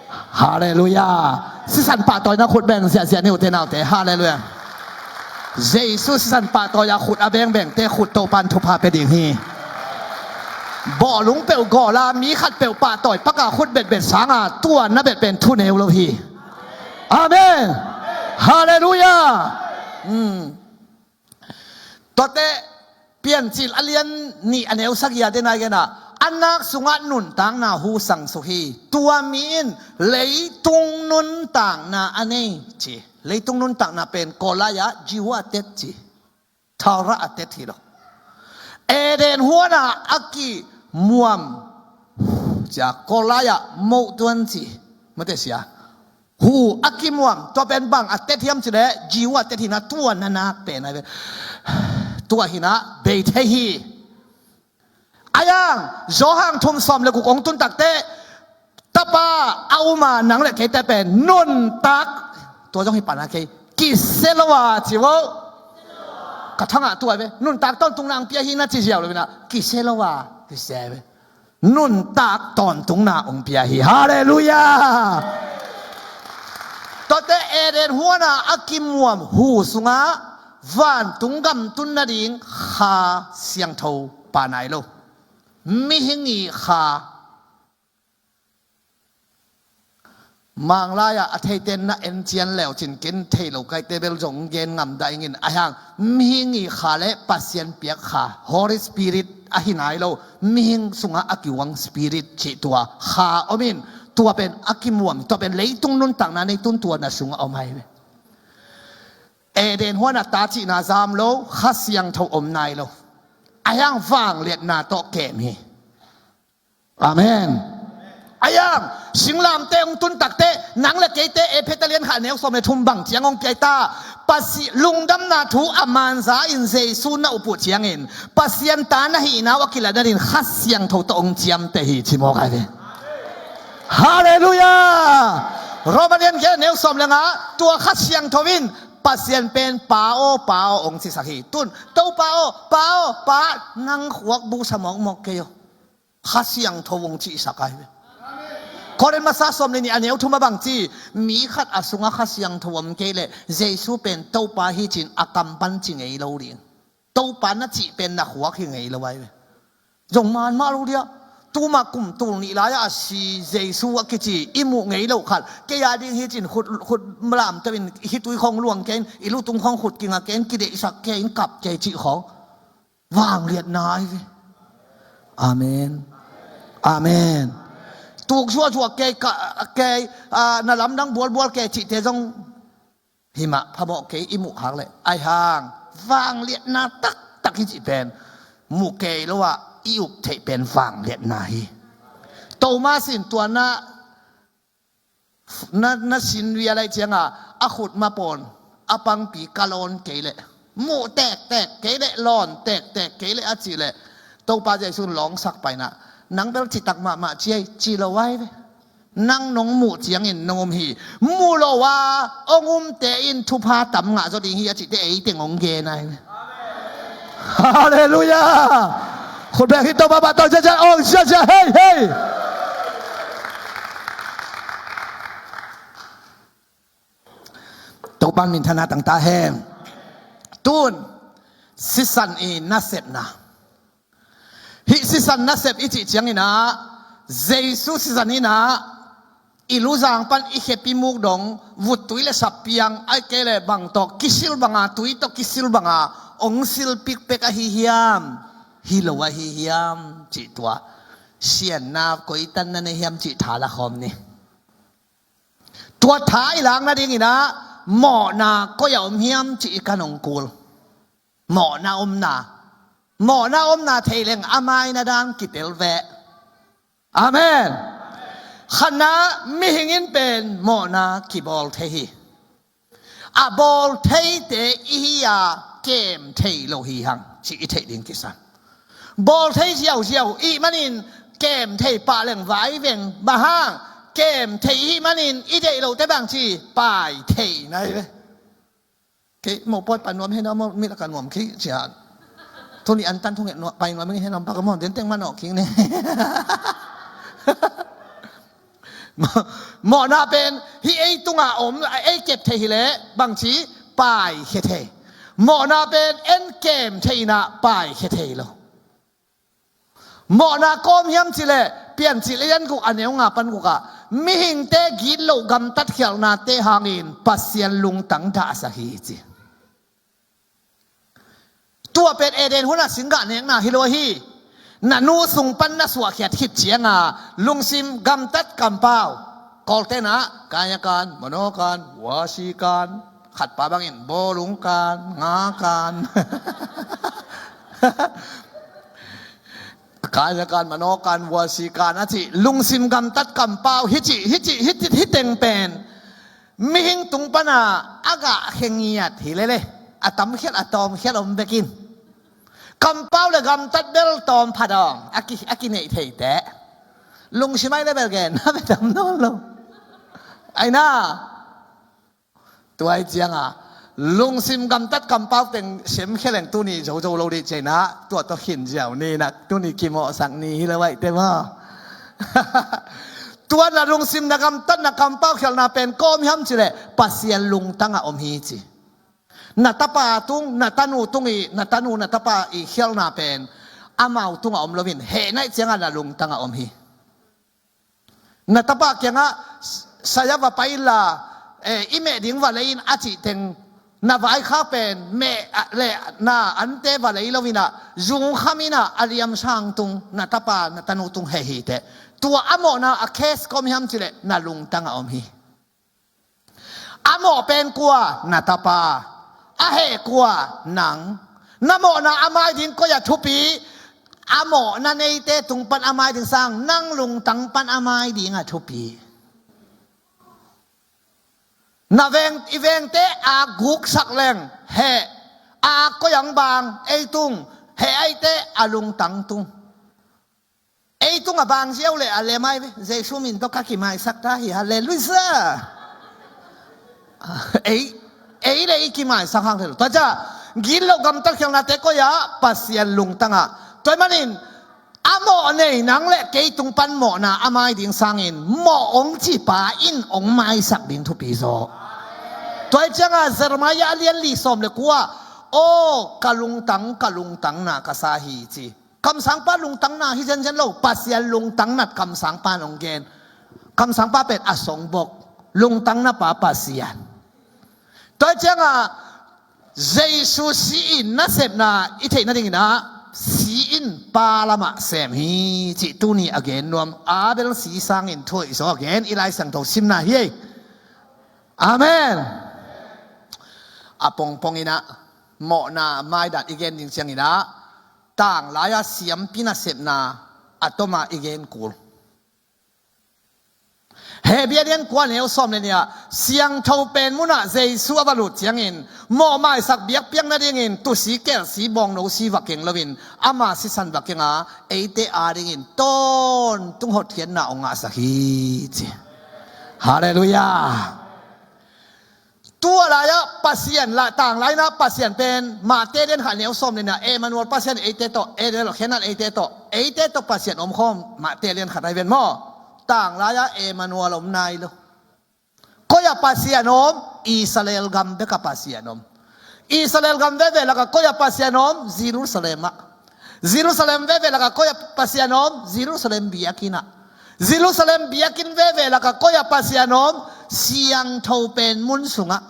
Halleluiah. Sisan pahtawina khut beng ziahziah ni ute naute. Halleluiah. Jesu sisan pahtawi-a khut a bengbengte khut Topan thupha pia ding hi. Bawhlung peuh gawla mi khat peuh pahtawi paka khut betbet sanga tua na bet pen thuneu lo hi. Amen. Halleluiah. Tuate Piancil a lian nih a neu sagih a dena i genah a nak sungah nuntakna hu sangsuk hi. Tua mi in leitung nuntakna a nei ci. Leitung nuntakna pen Kawlai-ah Jehu a tet ci. Thara a tet hi lo. Eden huana a kimuam cia Kawlai-ah moh tuan ci. Mate sia. Hu a kimuam tua pen bang a tet hiam cileh Jehu a tet hina tua na nak pen a ve. Tua hina bei thei hi. Ayang Johan thum sawm le guk ong tun takte tapa a uma nang le keite pen nuntak tua zong hi pana kei kise lo a ci vo. Ka thangah tua ve nuntak tawntung nang pia hi na ci ziau lo vina kise lo a kise ve. Nuntak tawntungna ong pia hi. Halleluiah. Tuate Eden huana a kimuam hu sungah vantung gam tun nading Kha Siangtho pa nai lo. Mihing i kha Manglai-ah a theiten na en cian leu cin ken thei lo kaite bel zong gen ngam dah ingin a hiang mihing i kha le Pasian piak kha Holy Spirit a hi nai lo mihing sungah a kiuang Spirit cih tua kha omin tua pen a kimuam tua pen leitung nuntakna nei tun tua na sungah om hai ve. Eden huana ta cihna zam lo Kha Siangtho om nai lo a hiang vangliatna tawh kem hi. Amen. Ayang singlamte hong tun takte nang le keite Efesa lian kha neu sawm le thum bang ciang hong piai ta. Pasi lungdamna thu a manza in Jesu na upuh ciangin Pasian ta na hihna uh a kilatna din Kha Siangtho tawh hong ciamte hi ci mawk ai ve. Halleluiah. Roma lian kha neu sawm le nga tua Kha Siangtho in Pasian pen pa aw pa aw hong cisak hi. Tun Topa aw pa aw pa nang khuak busa mawkmawk kei aw. Kha Siangtho hong cihsak ai ve. Korin masa sawm le nih a neu thum a bang ci mi khat a sungah Kha Siangtho om kei leh Jesu pen Topa hi cin a kam pan ci ngei lo ding. Topa na cih pen na khuak hi ngei lo ai ve. Zong man mah lo dia tuma kum tul nih lai-ah a si Jesu a kici i muh ngei lo khat kei a ding hi cin khut khut lamteuh in hih tui khong luang kei in i lutung khong khut kinga kei in kideihsak kei in kap kei cih khong. Vangliatna ai ve. Amen. Amen. Tuk zuahzuah kei ka kei na lamdang bualbual kei cihte zong himah phamawh kei i muh khak leh ai hang vangliatna taktak hi cih pen muh kei lo ah i up theih pen vangliatna hi. Thomas in tua na na, na sin via lai cianga a khut mapawn a pangpi ka lawn kei leh muh tektek kei leh lawn tektek kei leh a cih leh Topa Jesu in lawngsak paina nang bel citak mahmah ciai ci lo ai ve. Nang nong muh ciangin nong um hi. Muh lo a hong umte in thupha tam ngah zaw ding hi a cihte eiteng hong gen ai ve. Halleluiah. Khut bek hi Topa bah tawh ziazia ong ziazia hei hei. Topa minthanna tangta hen. Tun sisan i nasepna hih Sisan nasep i cih ciangin ah, Jesu sisan in ah, i luzang pan i khepi muk dong, vut tui le sap piang, ai kei le bang tawh kisil banga, tui tawh kisil banga ong sil pikpek ahi hiam, hi lo ahi hiam cih tua sianna koitan na nei hiam cih tha la khawm ni. Tua tha i lak nadingin ah, mawhna koi-ah om hiam cih i kan ong kul. Mawhna omna, mawhna omna thei leng a maina dan kitel ve. Amen. Khatna, mihing in pen mawhna kibawl thei hi. A bawl theite i hi a, kem thei lo hi hang cih i theih ding kisam. Bawl thei ziauziau i hih manin kem thei pah leng vai veng, bang hang, kem thei i hih manin i deih lote bang ci, pai thei nai ve. Kei mo poi pan nuam hen a mo, mi la kan nuam kei cia. Tuni an tan thung hen nuam, pai nuam hen nuam pa ka mo, den teng man awk king ne. Mawhna pen hih ei tunga om, ei kep thei hi leh bang ci, pai khia thei. Mawhna pen en kem thei in ah pai khia thei lo. Mawhna koi-ah om hiam cih leh, Piancil a lian guk a neu nga pan guk ah, mihingte gitloh gamtat khialhnate hangin Pasian lungtang dahsak hi ci. Tua pen Eden hun ah singgah nekna hi lo hi. Na nu sung pan na suahkhiat khit cianga lungsim gamtat kampau, Kawlte'n ah kayakan, manokan, wasikan, khatpa bangin bawlungkan, ngakan, kayakan, manokan, wasikan a cih lungsim gamtat kampau hi cih, hi cih, hi cih, hi teng pen mihing tung pana a gah khe ngiat hi lele, a tamkhial a tawmkhial om bekin. Kampau le gamtat bel tawm pha dawng a ki, a kineih theite. Lungsim ai le bel gen na bel tam nawn lo. Ai na. Tua hi cianga lungsim gamtat kampau teng semkhia leng tuni zozo lo dih ciaina, tua tawh khin ziau ni na, tuni kimawhsak ni hi lo aihte maw? Tua na lungsim na gamtat na kampau khialhna pen koi-ah om hiam cih leh Pasian lungtang ah om hi ci. Na tapa tung, na tanu tung i, na tanu na tapa i khialhna pen amau tungah om loin, heh na hih cianga na lungtang ah om hi. Na tapa kiangah, saya va pai inla, eh, i meh ding va lei in a cih teng, na vaikhak pen meh, ah, le na ante va lei lo in ah, zungkham in ah, a liamsang tung, na tapa na tanu tung heh hi teh. Tua a mawhna a case koi-ah om hiam cih leh na lungtang ah om hi. A mawh pen kua? Na tapa. A heh kua? Nang. Na mawhna a mai ding koi-ah thupi? A mawhna neite tung pan a mai ding sang, nang lungtang pan a mai ding ah thupi. Na veng, i vengte a guksak leng heh, a koi-ah bang, ei tung, heh aihte a lungtang tung. Ei tung a bang ziau le a lem ai ve. Jesu min tawh ka kimaisak ta hi, halleluiah. Ei, ei le i kimaisak hang thei lo. Tua ciah, gitloh gamtat khialhnate koi-ah? Pasian lungtang ah. Tua ahih manin, a mawh nei nang le kei tung pan mawhna a mai ding sangin, mawh ong cipa in ong maisak ding thupi zaw. Tua hi cianga Jeremiah a lian li sawm le kua, aw, ka lungtang, ka lungtang na ka sa hi ci. Kamsangpa lungtang na hi zenzen lo, Pasian lungtang nat kamsangpa nong gen. Kamsangpa pen a songbok, lungtang napa Pasian. Tua hi cianga Jesu si-in nasepna i theih nadingin ah, si-in pa lamah sem hi cih tuni a gen nuam. Abel si sangin thu hoih zaw a gen i Lai Siangtho simna hi ei. Amen. A pongpongin ah, mawhna maidan i gen ding ciangin ah, tanglai-a siampi nasepna a toma i gen kul. Hebrew a lian kua neu sawm le nih ah, siangtho pen munah Jesu a va lut ciangin, mawh maisak biakpiak nadingin tusi kelsi bawngno si va keng loin, ama sisan va keng a, eite adingin tawntung hotkhiatna ong ngahsak hi ci. Halleluiah. Tua lai-ah Pasian la, tanglai-in ah Pasian pen, Mate lian khat neu sawm le nih ah, Emmanuel, Pasian eite tawh, Emmanuel, khenat eite tawh, eite tawh Pasian omkhawm, Mate lian khat ai ven maw? Tanglai-ah Emmanuel om nai lo. Koi-ah Pasian om? Israel gam bekah Pasian om. Israel gam veve lakah koi-ah Pasian om? Jerusalem ah. Jerusalem veve lakah koi ah Pasian om? Jerusalem biakinn ah. Jerusalem biakinn veve lakah koi ah Pasian om? Siangtho pen mun sungah.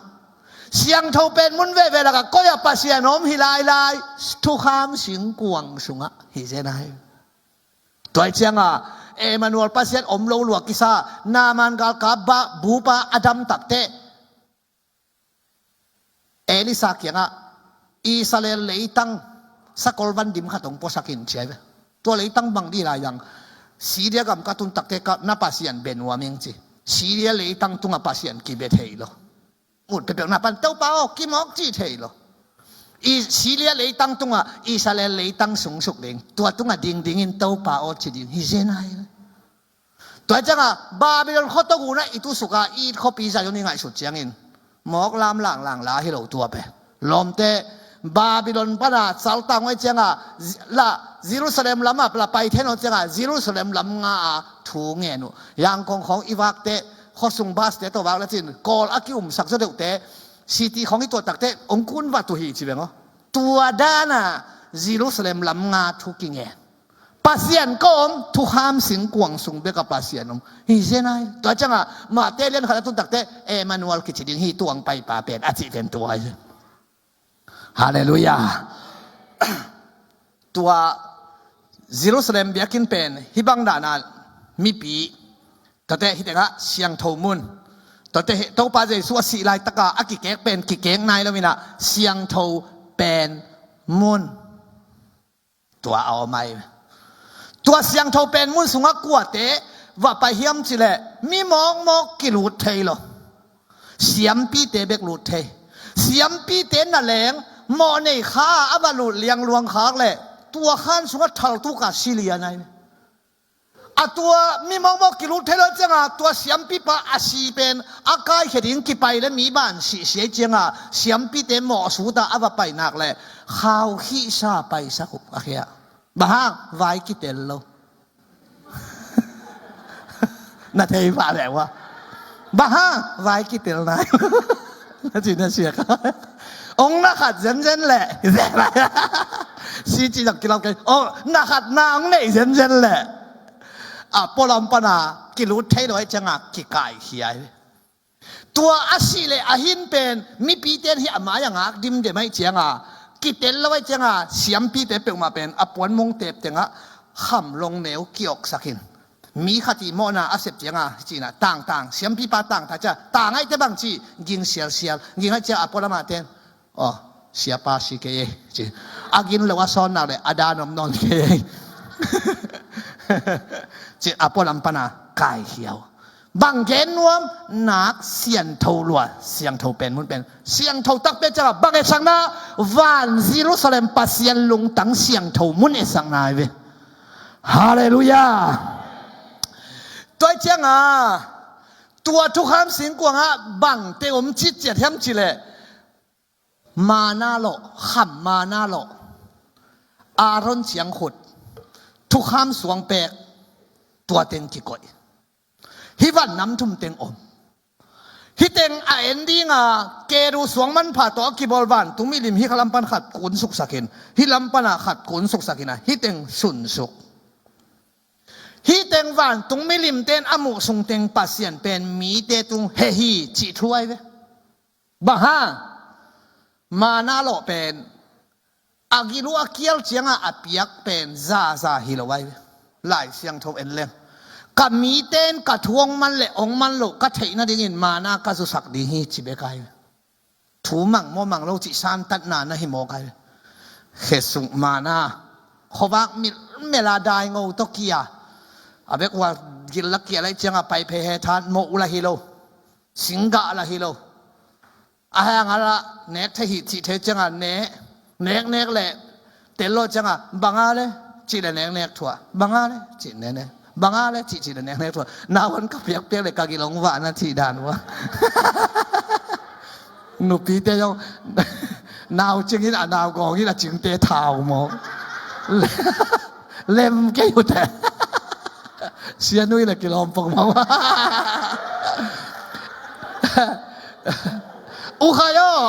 Siangtho pen mun veve lakah koi ah Pasian om? Hi lailai, thukham singkuang sungah hi zen ahi. Tua hi ciangah Emmanuel, Pasian om lo lua kisa Naaman galkap bupa a dam takteh Elisha kiangah Israel leitang sakol van dim khat hong puasak in ci ahi ve. Tua leitang bang dih lai dang, Syria gam ka tun takteh ka na Pasian bia nuam ing ci. Syria leitang tungah Pasian kibia thei lo. Mut peuhpeuh na pan Topa aw kimawk cih thei lo. Syria leitang tungah Israel leitang sungsuk ding, tua tungah dingding in Topa aw ci ding hi zen ahi. Tua hi ciangah Babylon khuatawh gunah i tusuk a, i khuapi Zion i ngaihsut ciangin mawk lam langlang la hi lo tua pen. Lawmte, Babylon pana saltang uh ahi ciangah la Jerusalem lamah la pai thei nawn ciangah Jerusalem lam nga a thu ngen uh. Yangkong khawng i vakte, khuasung baste tawh vak lecin kawl a ki-umsak zaw deuhte, city khawng i tuah takteh hong kun vat uh hi ci beng aw. Tua dana Jerusalem lam nga thu kingen. Pasian ka om, thukham singkuang sung bek a Pasian om hi zen ahi. Tua ciangah Mate lian khat a tun takteh Emmanuel kici ding hi, tuang paipa pen a cih pen tua hi. Halleluiah. Tua Jerusalem biakinn pen hih bang dana mipi, tuate hih tengah siangtho mun, tuate Topa Jesu a sih laitaka a kikek pen kikek nai lo inah siangtho pen mun tua a om ahi. Tua siangtho pen mun sungah kuate va pai hiam cileh mi mawkmawk kilut thei lo. Siampite bek lut thei. Siampite na leng mawh nei kha a va lut liangluang khak leh tua khan sungah thaltuk a si lian ahi. A tua mi mawkmawk kilut thei lo ciangah tua siampipa a si pen a kaikhia ding kipai le mi ban sihsia ciangah siampite mawhsuta a va pai nak le khau khihsa paisak uh a khia. Bang hang? Vai kitel lo. Na thei pah leh ua. Bang hang? Vai kitel nai. Na ci na siak. Ong na khat zenzen leh. Si ci zang kilau kei. Ong na khat na ong neih zenzen leh. A pualam pana kilut thei lo ahi ciangah kikaikhia hi. Tua a sih le a hin pen mipite in hih a mai a ngak dimdem ahi cianga kitel lo ahi cianga siampite peuhmah pen a puanmong tep tengah khamlong neu kioksakin mi khat i mawhna a sep cianga cina tangtang siampipa tangtang cia tang ahi te bang ci ging sialsial ging ahi cia a pualamah ten. Aw, siapa si kei ei ci. A gin lo a sawn nak le a dan om nawn kei ei. Ci a pualam pana kaikhia uh. Bang gen nuam? Nak siangtho lua, siangtho pen mun pen. Siangtho takpi ciangah bang etsakna? Van Jerusalem Pasian lungtang siangtho mun etsakna hi ve. Halleluiah. Tua hi ciangah tua thukham singkuangah bangte om citciat hiam cileh Mana lawh, kham mana lawh. Aaron ciangkhut, thukham suangpek, tua teng kikoih. Hih van nam thum teng om. Hih teng a en dinga keru suang manpha tawh a kibawl vantung milim hih kha lam pan khat kun suksakin, hih lam pana khat kun suksakin a hih teng sunsuk. Hih teng vantung milimte in a muh sung teng Pasian pen mite tung heh hi cih thu ahi ve. Bang hang? Mana lawh pen a gil uh a kial ciangah a piak pen zaza hi lo ahi ve. Lai Siangtho en leng ka mite in ka thu hong man le hong man loh ka theih nadingin mana ka zusak ding hi ci bek ahi ve. Thu mang maw mang lo cih santatna na hi mawk ahi ve. Khesuk mana khuavak milmela daingo tawh kia a bek ua gil la kia laih ciangah paiphei he than mawh uh la hi lo. Singgah la hi lo. A hang a la nek thei hi cih thei ciangah ne nek nek leh tel lo ciangah banga le cih le nek nek thuah banga le cih ne ne banga le cih cih le nek nek thuah. Nauhan ka piakpiak le ka gilong vahna cih dan uh a nupite zong nau cingin a nau gawngin a cingte thau maw? Lem kei uh teh. Sianui le kilawm pok mau. Ukhai aw,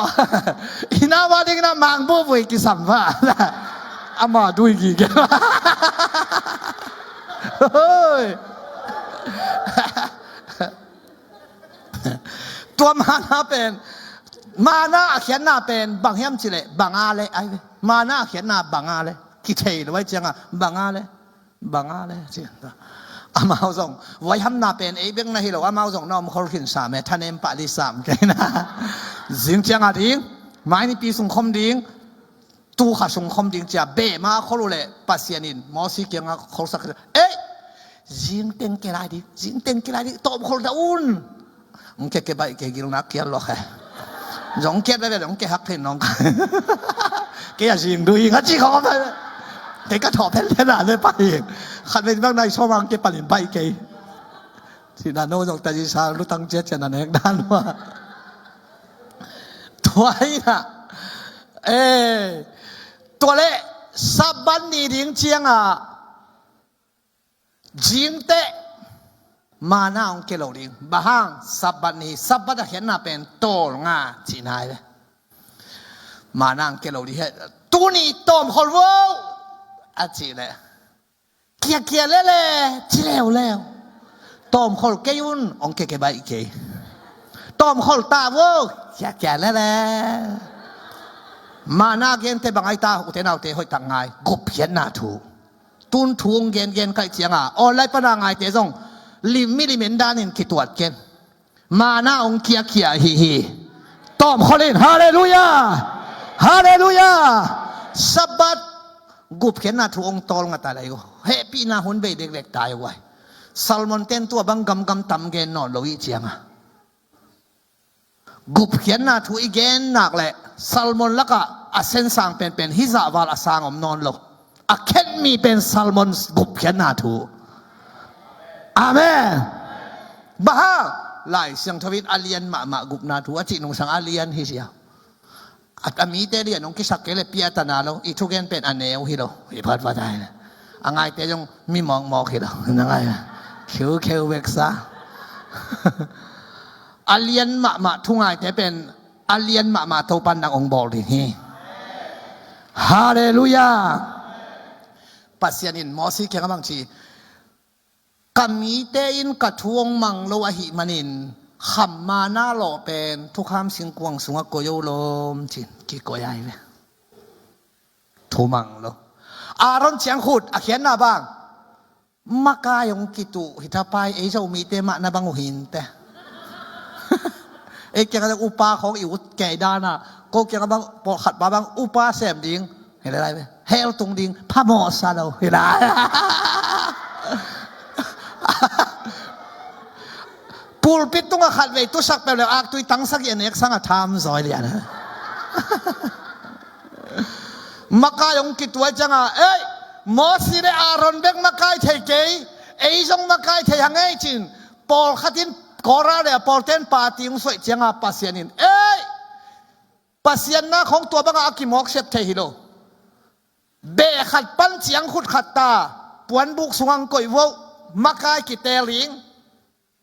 i nau a dingin a mangbuhbui kisam va. Ama dui gige. Hoi. Tua mana pen, mana a khiatna pen bang hiam cih leh bang a le ai ve. Mana a khiatna bang a le, kithei lo ai cianga bang a le, bang a le ci. Amau zong, voi hamna pen ei bek na hi lo, amau zong na om khol khin sam e, thanem pah li sam kei na. Zing cianga ding, mai nipi sung khom ding, tu kha sung khom ding cia, beh ma khol uh leh Pasian in Mosi kianga kholsak, ei, zing teng kia lai ding, zing teng kia lai ding, tawm khol dah un. Ong kia ke baih kei, gilna kial lua khe. Zong kia bebe, zong kia hak phen nong. Kei a zing du ing a ci khong a pai. Kei ka thawh phen phen a le pai. Khat vei bang nai sawm ang kia palin baih kei. Cina no zong ta zi sa lutang cia cia na nek dan wa. Tua hi na. Eh, tua le Sabbath ni ding cianga zingteh mana ong kia lo ding. Bang hang? Sabbath ni, Sabbath a khiatna pen tawlnga cihna hi ve. Mana ong kia lo ding he. Tuni tawm khol vo a cih leh, kia kia lele ci leuleu. Tawm khol kei un, ong kia ke baih kei. Tawm khol ta vo, kia kia lele. Mana gente bang ai ta, ute naute hoih tak ngai, gupkhiatna thu. Tun thu ong gen gen kaih cianga online pana ngaite zong lim mi limen danin kituat ken. Mana ong kiakia hi hi. Tawm khol in, halleluiah. Halleluiah. Sabbath gupkhiatna thu ong tawlnga ta lai go. Hehpihna hun bei dekdek ta i guai. Salmon ten tua bang gamgam tam gen nawn lo i cianga. Gupkhiatna thu i gen nak leh Salmon lakah a sensang penpen hizah val a sang om nawn lo. A khenmi pen Salmon gupkhiatna thu. Amen. Bang hang? Lai Siangtho in a lian mahmah gupna thu a cih nungsang a lian hi sia. A, a mite lian ong kisak kei le piatana lo, i thugen pen a neu hi lo, i phatphat ai le. A ngaite zong mi mawkmawk hi lo, na ngai. Khiukheu veksa. A lian mahmah thu ngaite pen a lian mahmah Topan nang ong bawl ding hi. Halleluiah. Pasian in Mosi kiangah bang ci, ka mite in ka thu ong mang lo ahih manin kham mana lawh pen thukham singkuang sungah koih o lawm cin kikoih ai ve. Thu mang lo. Aaron ciangkhut a khiatna bang, makai ong kituh hitapai, ei Zomite mah na bang uh hinte. Ei kiangah upa khawng i ut kei dana, ko kiangah bang pawlkhat pa bang upa sem ding. Hi lai lai ve. Hell tung ding phamawh sa lo hi lai. Pulpit tungah khat vei tusak peuh le aktui tang sagih a nek sanga tham zawi lian. Makai ong kituai cianga, ei, Mosi le Aaron bek makai thei kei, ei zong makai thei hang ei cin. Pawlkhat in Kora le a pawlten party ong suaih cianga Pasian in, ei, Pasian na khong tua banga a kimawk sep thei hi lo. Beh khat pan ciangkhut khat ta, puanbuk sungang koih voh, makai kitel ding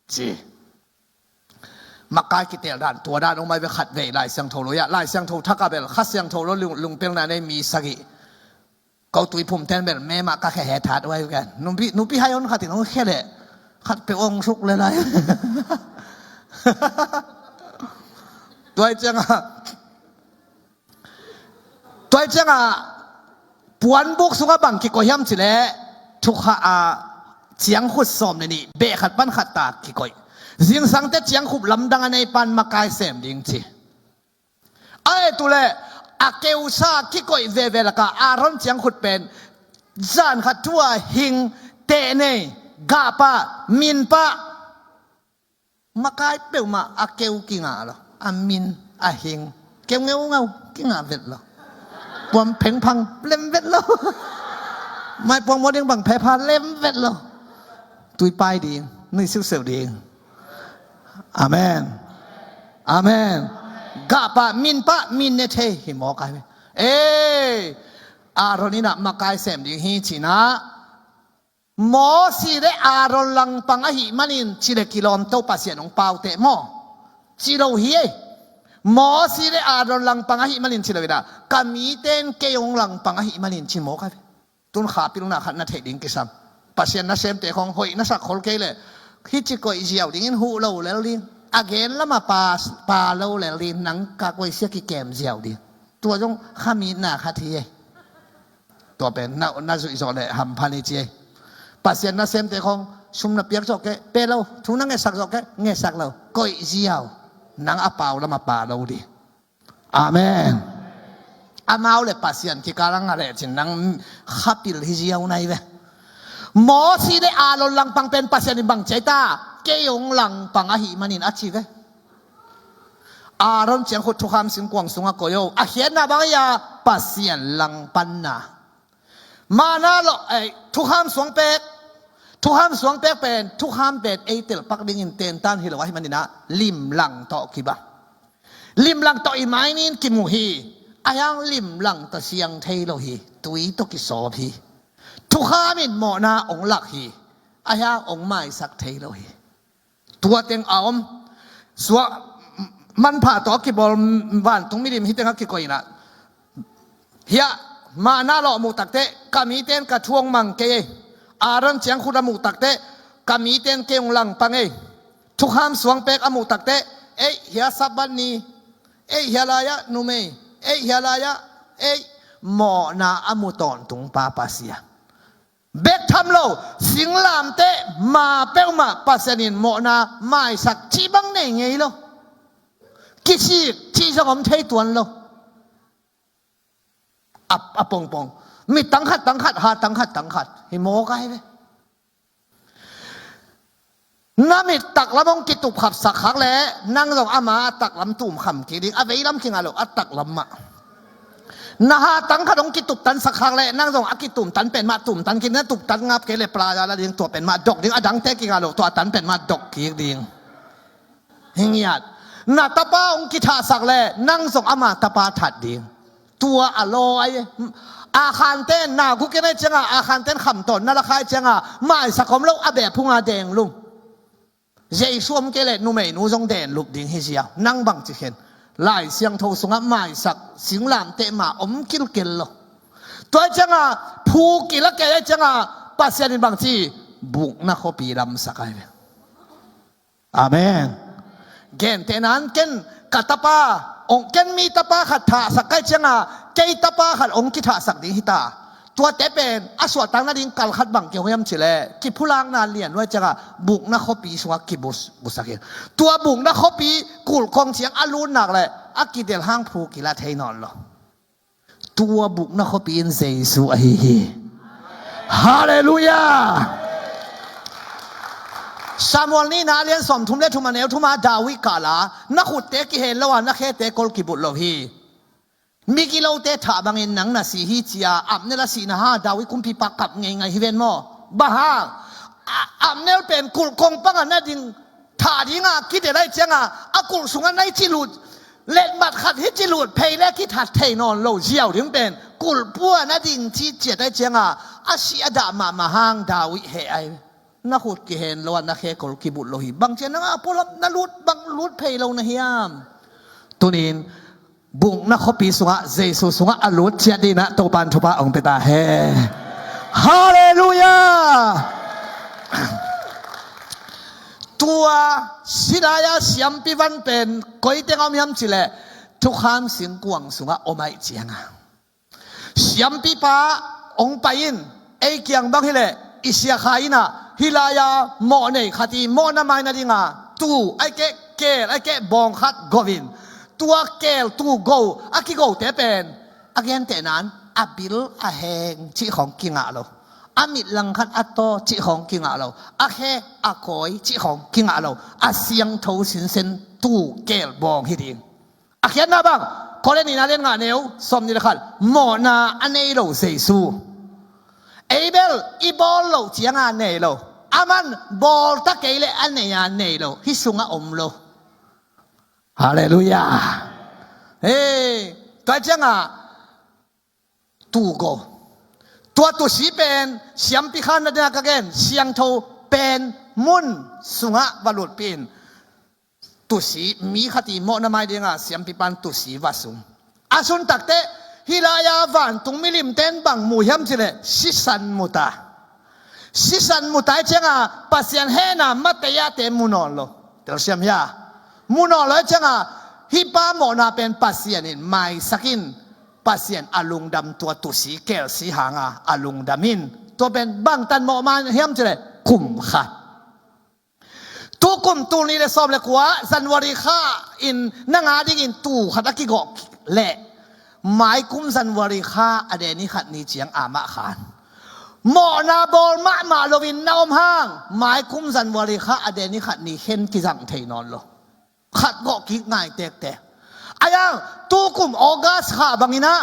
ci. Makai kitel dan, tua dan ong mai ve khat vei Lai Siangtho lo ia, Lai Siangtho thaka bel Kha Siangtho lo lung, lungpelna nei mi sagih. Ko tui phum ten bel me mah ka khe he that uai kan. Nupi, nupi hai on khat in ong khe le. Khat pe ong suk le lai. Tuai cianga. Tuai cianga. Puanbuk sunga bang kikoih hiam ci le. Thukha a ciangkhut sawm le nih. Beh khat pan khat ta kikoih. Zingsangte ciangkhut lamdang a nei pan makai sem ding ci. A e tu le a keusa kikoih veve laka Aaron ciangkhut pen zan khat thua hing tehnei gahpa minpa makai peuhmah a keu kingah lo, a min a hing keu ngeungeu kingah vet lo. Puam phengphang lem vet lo. Mai puang moding bang phepha lem vet lo. Tuipai ding, nui siuseu ding. Amen. Amen. Gahpa minpa min ne thei hi mawk ai. Ei, Aaron inah makai sem ding hi cinah. Mosi le Aaron langpang ahih manin ci le kilawmto Pasian hong pauteh maw? Ci lo hi ei. Mosi le Aaron langpang ahih manin ci lo in ah, ka mite in kei hong langpang ahih manin ci mawk a ve. Tun kha pilna khat na theih ding kisam. Pasian nasemte khawng hoih na sak khol kei leh, hih ci koih ziau dingin huh lo lel ding. A gen lamah pa, pa lo lel ding, nang ka koih sia kikem ziau ding. Tua zong khamitna khat hi ei. Tua pen na, na zuih zawh leh hampha ni ci ei. Pasian nasemte khawng sum na piak zawh kei, pe lo, thu na ngetsak zawh kei, ngetsak lo, koih ziau. Nang a pau lamah pa lo ding. Amen. Amau le Pasian kikal a ngah lecin nang khapil hi ziau nai ve. Mosi le Aaron langpang pen Pasian in bang ci a, kei hong langpang ahih manin a ci ve. Aaron ciangkhut thukham singkuang sungah koih o, a khiatna bang hi a, Pasian langpanna. Mana lo, eh, thukham suang pek. Thukham suang pek pen, thukham pen ei telpak dingin tentan hi lo ahih manin ah, limlang tawh kibang. Limlang tawh i mai nin kimu hi. Ahi hang limlang tawh siang thei lo hi. Tui tawh kisawp hi. Thukham in mawhna hong lak hi. Ahi hang hong maisak thei lo hi. Tua teng a om. Suak manpha tawh a kibawl vantung milim hi teng a kikoih in ah, hiah mana lawh a muh takteh, ka mite in ka thu hong mang kei ei. Aaron ciangkhut a muh takteh, ka mite in kei hong langpang ei. Thukham suang pek a muh takteh, ei hiah Sabbath ni, ei hiah lai-ah numei, ei hiah lai-ah, ei, mawhna a mu tawntung pa Pasian. Bek tham lo, singlamteh ma peuhmah Pasian in mawhna maisak cih bang nei ngei lo. Kisik cih zong om thei tuan lo. A, a pongpong. Mit tangkhat tangkhat, ha tangkhat tangkhat. Hi mawk a hi ve. Na mit taklam hong kitup khapsak khak leh, nang zong ama a taklam tum kham kik ding, a veilam kingah lo, a taklam mah. Na ha tangkhat hong kitup tansak khak leh, nang zong a kitum tan pen mah tum tan kik ding, na tup tan ngap kei leh playa la ding, tua pen mah dok ding, a dangte kingah lo, tua tan pen mah dok kik ding. Hi ngiat. Na tapa hong kithahsak leh, nang zong ama tapa that ding. Tua a law ahi. Akhante in, na guken ahi ciangah, akhante in khamtawn na la kha ahi ciangah, maisak om lo, a beh phunga deng lum. Jesu om kei leh numeinu zong den lup ding hi ziau. Nang bangci khen. Lai Siangtho sungah maisak singlamteh ma om kilkel lo. Tua ahi ciangah, phu kila kei ahi ciangah, Pasian in bangci, bukna khuapi lamsak ahi ve. Amen. Gentehna in ken ka tapa, ong ken mi tapa khat thahsak ka hih ciangah, kei tapa khat ong kithahsak ding hita. Tuate pen a suahtak nading kal khat bang kihong hiam cih leh, kiphulakna lian uh ahih ciangah, bukna khuapi sungah kibus, busak hi. Tua bukna khuapi kulhkhong ciang a lut nak leh, a kidelh hang phu kila thei nawn lo. Tua bukna khuapi in Jesu ahi hi. Halleluiah. Samuel nihna a lian sawmthum le thum a neu thum ah David kal a, na khutte kihen lo a, na khete kol kibut lo hi. Migilote thah bangin nang na si hi ci-a Abner a sihna hang David kumpipa kap ngeingai hi ven maw? Bang hang? A, Abner pen kulhkhong pangah na ding, thah dingah kidelh ahih ciangah, a kulh sungah na i cih lut, letmat khat hi cih lut phei le kithat thei nawn lo ziau ding pen, kulhpu-ah na ding cih ciat ahih ciangah, a sih a dah mahmah hang David heh ahi. Na khut kihen lo a, na khe kol kibut lo hi. Bang ciang nang a pualam na lut, bang lut phei lo na hiam? Tunin bukna khuapi sungah, Jesu sungah a lut ciat dingin ah Topa'n thupha hong pia ta hen. Halleluiah. Tua silai-a siampi van pen koi teng a om hiam cih leh, thukham singkuang sungah om ahih ciangah, siampipa hong pai in, ei kiang bang hi leh i sia kha in ah, hih lai-a mawh nei khat i mawhna mai nadinga tuu ahih keh, keel ahih keh, bawng khat go in, tua keel tuu go a kigote pen, a gentehna in a bil a heng cih khawng kingah lo, a mit langkhat a taw cih khawng kingah lo, a khe a kawi cih khawng kingah lo, a siangtho sinsen tuu keel bawng hi ding. A khiatna bang, Korin nihna a lian nga a neu sawmnih le khat, mawhna a nei lo Jesu. Ei bel i bawl loh cianga nei lo, aman bawl ta kei leh a nei-a nei lo, hih sungah om lo. Halleluiah. Hei, tua ciangah tuu go. Tua tuusi pen siampi khan nadinga ka gen, siangtho pen mun sungah va lutpih in. Tusi, mi khat i mawhna mai dinga siampipan tusi va sung. A sun takteh, hih lai-a vantung milimte in bang mu hiam cih leh sisan mu ta. Sisan mu ta ahih cianga Pasian hehna mateiate mu nawn lo. Telsiam hia? Mu nawn lo ahih cianga hih pa mawhna pen Pasian in maisak in, Pasian a lungdam tua tusi kelsi hanga a lungdam in. Tua pen bangtan mawh mai hiam cih leh kum khat. Tukum tul nih le sawm le kua January kha in nang a dingin tuu khat a kigawh leh maikum January kha a deni khat ni ciang a mah khan mawhna bawl mahmah loin na om hang maikum January kha a deni khat ni khen kizang thei nawn lo. Khat gawh kik ngai tektek. Ayang tukum August kha bangin ah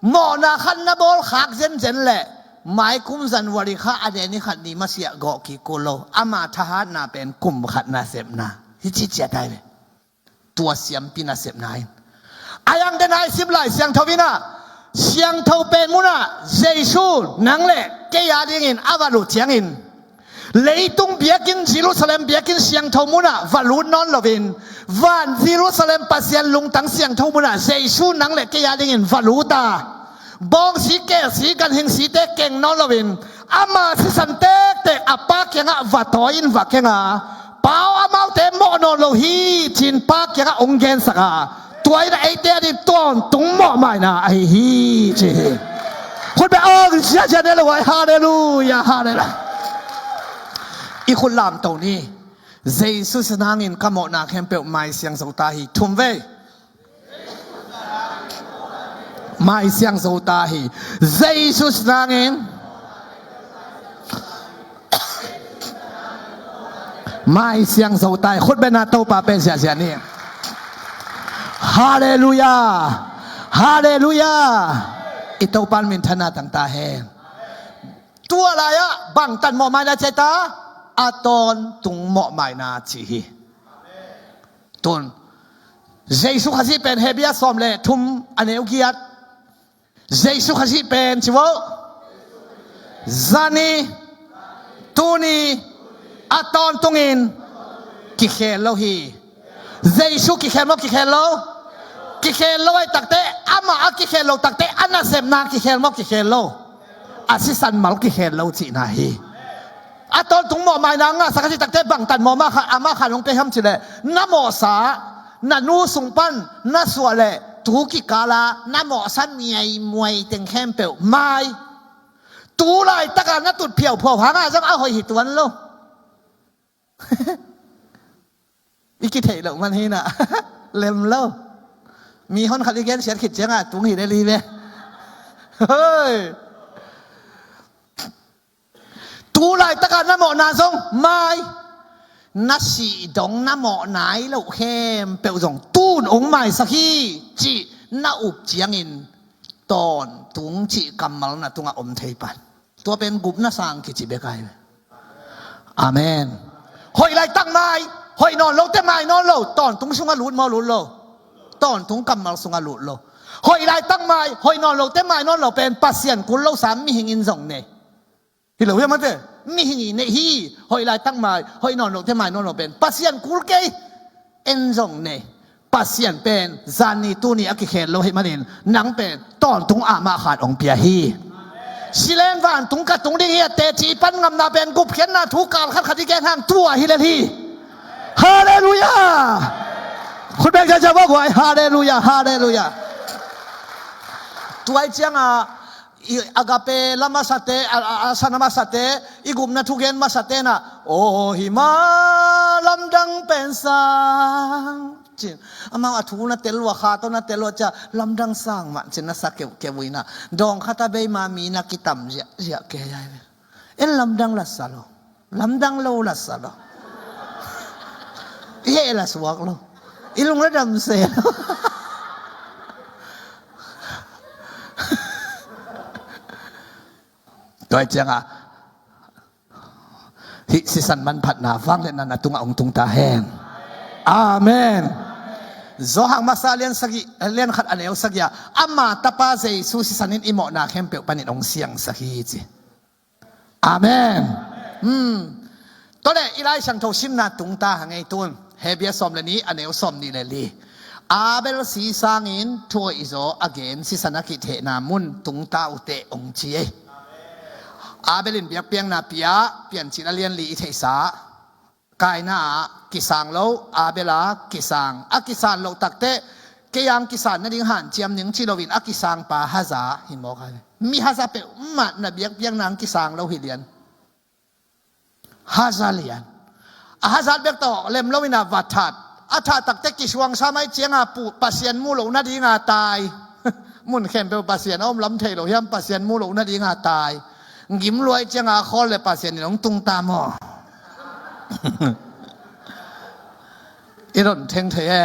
mawhna khat na bawl khak zenzen leh maikum January kha a deni khat ni masiah gawh kik kul lo. Ama thahatna pen kum khat nasepna hi ci ciat ai ve. Tua siampi nasepna in. Ayang dena i sim Lai Siangtho in ah, siangtho pen munah Jesu nang le kei a dingin a va lut ciangin leitung biakinn Jerusalem biakinn siangtho munah va lut nawn loin van Jerusalem Pasian lungtang siangtho munah Jesu nang le kei a dingin va lut a, bawngsi kelsi ganhing site keng nawn loin ama sisan tektek a Pa kiangah va tawi in va keng a, Pa aw, amaute mawh nawn lo hi ci-in Pa kiangah hong gensak a, tua in a eite a ding tawntung mawhmaina ahi hi ci hi. Khut beng awng ziahziah ne lo ai. Halleluiah, halleluiah. I khut lamto ni. Jesu sisan hangin ka mawhna khempeuh maisiang zo ta hi. Thum vei. Maisiang zo ta hi. Jesu sisan hangin maisiang zo ta hi. Khut beng a Topa pen ziahziah ni. Halleluiah. Halleluiah. I Topa in minthanna tang ta hen. Tua lai-ah bangtan mawhmaina ci ta, a tawntung mawhmaina ci hi. Tun Jesu Khazih pen Hebru sawm le thum a neu giat. Jesu Khazih pen ci vo. Zani, tuni, a tawntungin kikhel lo hi. Jesu kikhel maw kikhel lo? Kikhel lo ai takte, amah a kikhel lo takte, a nasepna kikhel maw kikhel lo? A sisan mal kikhel lo cihna hi. A tawntung mawhmaina ngahsak a cih takte bangtan mawh mah kha, amah khan hong pia hiam cih leh na mawhsa, na nu sung pan na suah leh tu kikala na mawhsa miaimuai teng khempeuh mai. Tu laitaka na tut phiauphiau hangah zong a hoih hi tuan lo. I kitheih loh man hi na. Lem lo. Mi hon khat i gensiat khit ciangah tung hi lel hi ve. Hoi. Tu laitaka na mawhna zong mai. Na sih dong na mawh nai loh khempeuh zong tun hong maisak hi cih na up ciangin tawntung cih kammal na tungah om thei pan. Tua pen gupna sang kici bek ai. Amen. Hoih laitak mai, hoih nawn lote mai nawn lo, tawntung sungah lut maw lut lo? Tawntung kammal sungah lut lo. Hoih laitak mai, hoih nawn lote mai nawn lo pen Pasian kul lo sam mihing in zong nei. Hi lo hiam mate? Mihing i neih hi. Hoih laitak mai, hoih nawn lote mai nawn lo pen Pasian kul kei. En zong nei. Pasian pen zan ni tu ni a kikhel lo hi manin nang pen tawntung amah khat hong pia hi. Silen vantung ka tung ding hi a teci pan ngamna pen gupkhiatna thu kal khat khat i gen hang tua hi lel hi. Halleluiah. Khut beng ciacia vua guai. Halleluiah, halleluiah. Tuai cianga i Agape la masate, a, a, a sana masate, i gupna thugen masate na, aw hi ma lamdang pen sang. Cin, amau a thu na tel ua, kha tawh na tel ua cia, lamdang sang mah cin na sa keuh keuh ui na. Dawng khat a bei ma mi na kitam ziah, ziah kei ai ve. En lamdang la sa lo. Lamdang lo la sa lo. I heh la suak lo. I lung la dam se lo. Tua cianga hih sisan manphatna vangliatna na tungah hong tung ta hen. Amen. Johan masa lian sagih, lian khat a neu sagih ah, ama tapa Jesu sisan in i mawhna khempeuh panin hong siangsak hi ci. Amen. Hmm. Tua leh i Lai Siangtho simna tung ta hang ei tun. Hebru sawm le nih, a neu sawm nih le li. Abel si sangin thuhoih zaw a gen sisan a kithehna mun tungta uh teh, hong ci ei. Abel in biakpiakna pia, Piancil a lian li i theihsa. Kaina ah kisang lo, Abel ah kisang. A kisan loh takteh, kei ah hong kisan nading hanciam ning ci loin a kisangpa haza hi mawk a. Mi haza peuhmah na biakpiakna hong kisang lo hi lian. Haza lian. A hazat bek tawh lem loin a va that. A thah takteh kisuangsa mai cianga pu-, Pasian mu loh nadinga tai. Mun khempeuh Pasian a om lam thei lo hiam, Pasian mu loh nadinga tai. Gim luai cianga a khawl le Pasian in hong tungta maw? I ron theng thei e.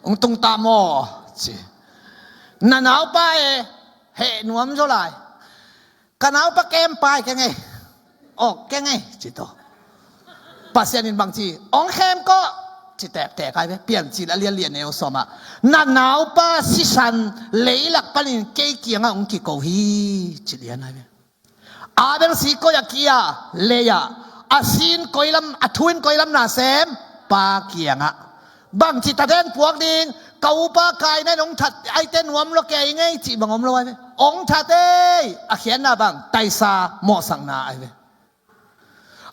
Hong tungta maw? Ci. Na naupa e, heh nuam zaw lai. Ka naupa kem pai keng ei. Awk keng ei, ci tawh. Pasian in bangci, hong khem kawh, ci tektek ai ve. Piancil a lian li a neu sawm ah. Na naupa sisan leilak panin kei kiangah hong kiko hi, ci lian ai ve. Abel si koi ah kia, lei ah. A sin koi lam, a thu in koi lam na sem, Pa kiangah. Bangci taden puak ding, ka upa Kaina in hong that, aite nuam lo kei ngei cih bang om lo ai ve. Hong that ei, a khiatna bang, taisa mawhsakna ai ve.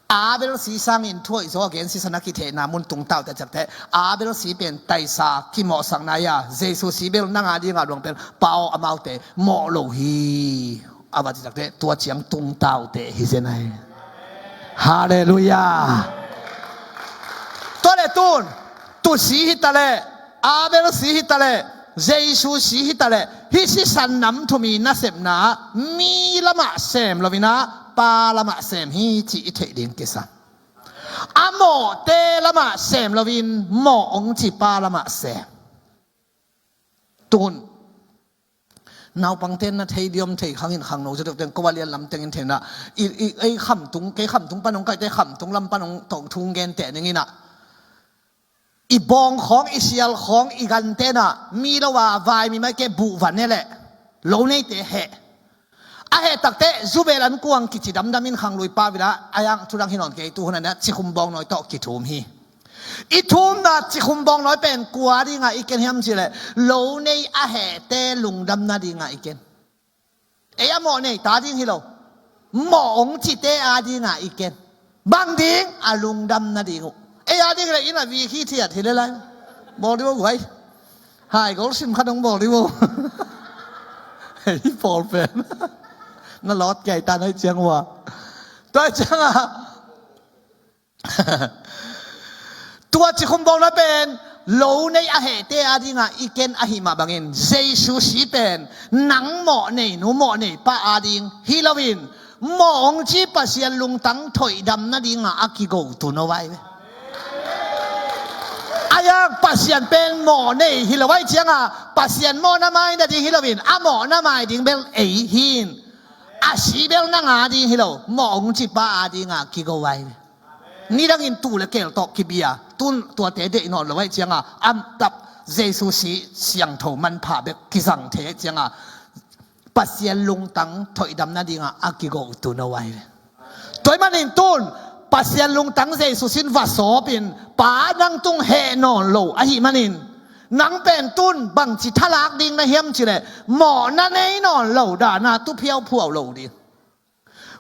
Abel si sangin thuhoih zaw a gen sisan a kithehna mun tungta uh teh ciangteh, Abel si pen taisa kimawhsakna ia, Jesu si bel nang a dinga luang pen, Pa aw, amaute mawh lo hi. A va ci takteh, tua ciang tungta uh teh hi zen ai. Halleluiah. Tua le tun, tu si hi ta le, Abel si hi ta le, Jesu si hi ta le, hih sisan nam thum i nasepna ah mi lamah sem loin a, Pa lamah sem hi cih i theih ding kisam. A mawhte lamah sem loin mawh hong ci Pa lamah sem. Tuhun naupangte na thei diam thei khang in khang no zia deuh teng ko a lian lam teng in thei na. I, i, ei khamtung, kei khamtung pan hong kaite khamtung lam pan hong tawh thu hong gen teh ning in a. I bawng khawng, i sial khawng, i gante na mi lo a vai mi mai ke buh van e leh lo neite heh. A heh takteh zubel an kuang kici damdam in khanglui pa vila a yang thudang hi nawn kei, tuhun a na cikhum bawng nawi tawh kithum hi. I thumna cikhum bawng nawi pen kua dinga i ken hiam cileh lo nei a hehte lungdam nadinga i ken. Ei a mawh nei ta ding hi lo. Mawh hong cite a dinga i ken. Bang ding a lungdam nading uh. Ei a ding le inn a vik hi thiat hi le lai. Bawl dih uh guai. Hai gol sim khat hong bawl dih uh. Hei pawl pen. Na lawt kei ta nai ciang uh a. Tua ciang a. Tua cikhum bawng na pen lo nei a hehte a dinga i ken ahi mah bangin Jesu si pen nang mawh nei nu mawh nei pa a ding hi loin mawh hong ci Pasian lungtang thoihdam nadinga a kigo tu no vai ve. A yang Pasian pen mawh nei hi lo vai cianga Pasian mawhna mai nading hi loin a mawhna mai ding bel ei hin a si bel nang a ding hi lo mawh hong ci pa a dinga kigo vai ve. Nidangin tu le kel tawh kibia tun tuate deih nawn lo aih cianga amtap Jesu si siangtho manpha bek kizang thei aih cianga Pasian lungtang thoihdam nadinga a kigo tu no ahi ve. Tua ahih manin tun Pasian lungtang Jesu sin va sawpin Pa nang tung heh nawn lo ahih manin nang pen tun bangci thalak ding na hiam cileh mawhna nei nawn lo dana tu phiauphuau lo ding.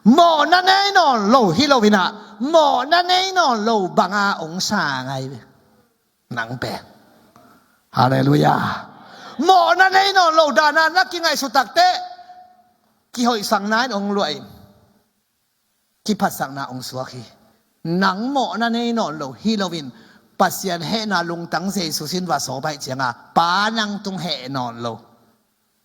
Mawhna nei nawn lo hi loinah mawhna nei nawn lo banga hong sa ngai ve. Nang pen. Halleluiah. Mawhna nei nawn lo dana na kingaihsut takteh kihoihsakna in hong luah in kiphatsakna hong suak hi. Nang mawhna nei nawn lo hi loin Pasian hehna lungtang Jesu sin va sawp aih cianga Pa nang tung heh nawn lo.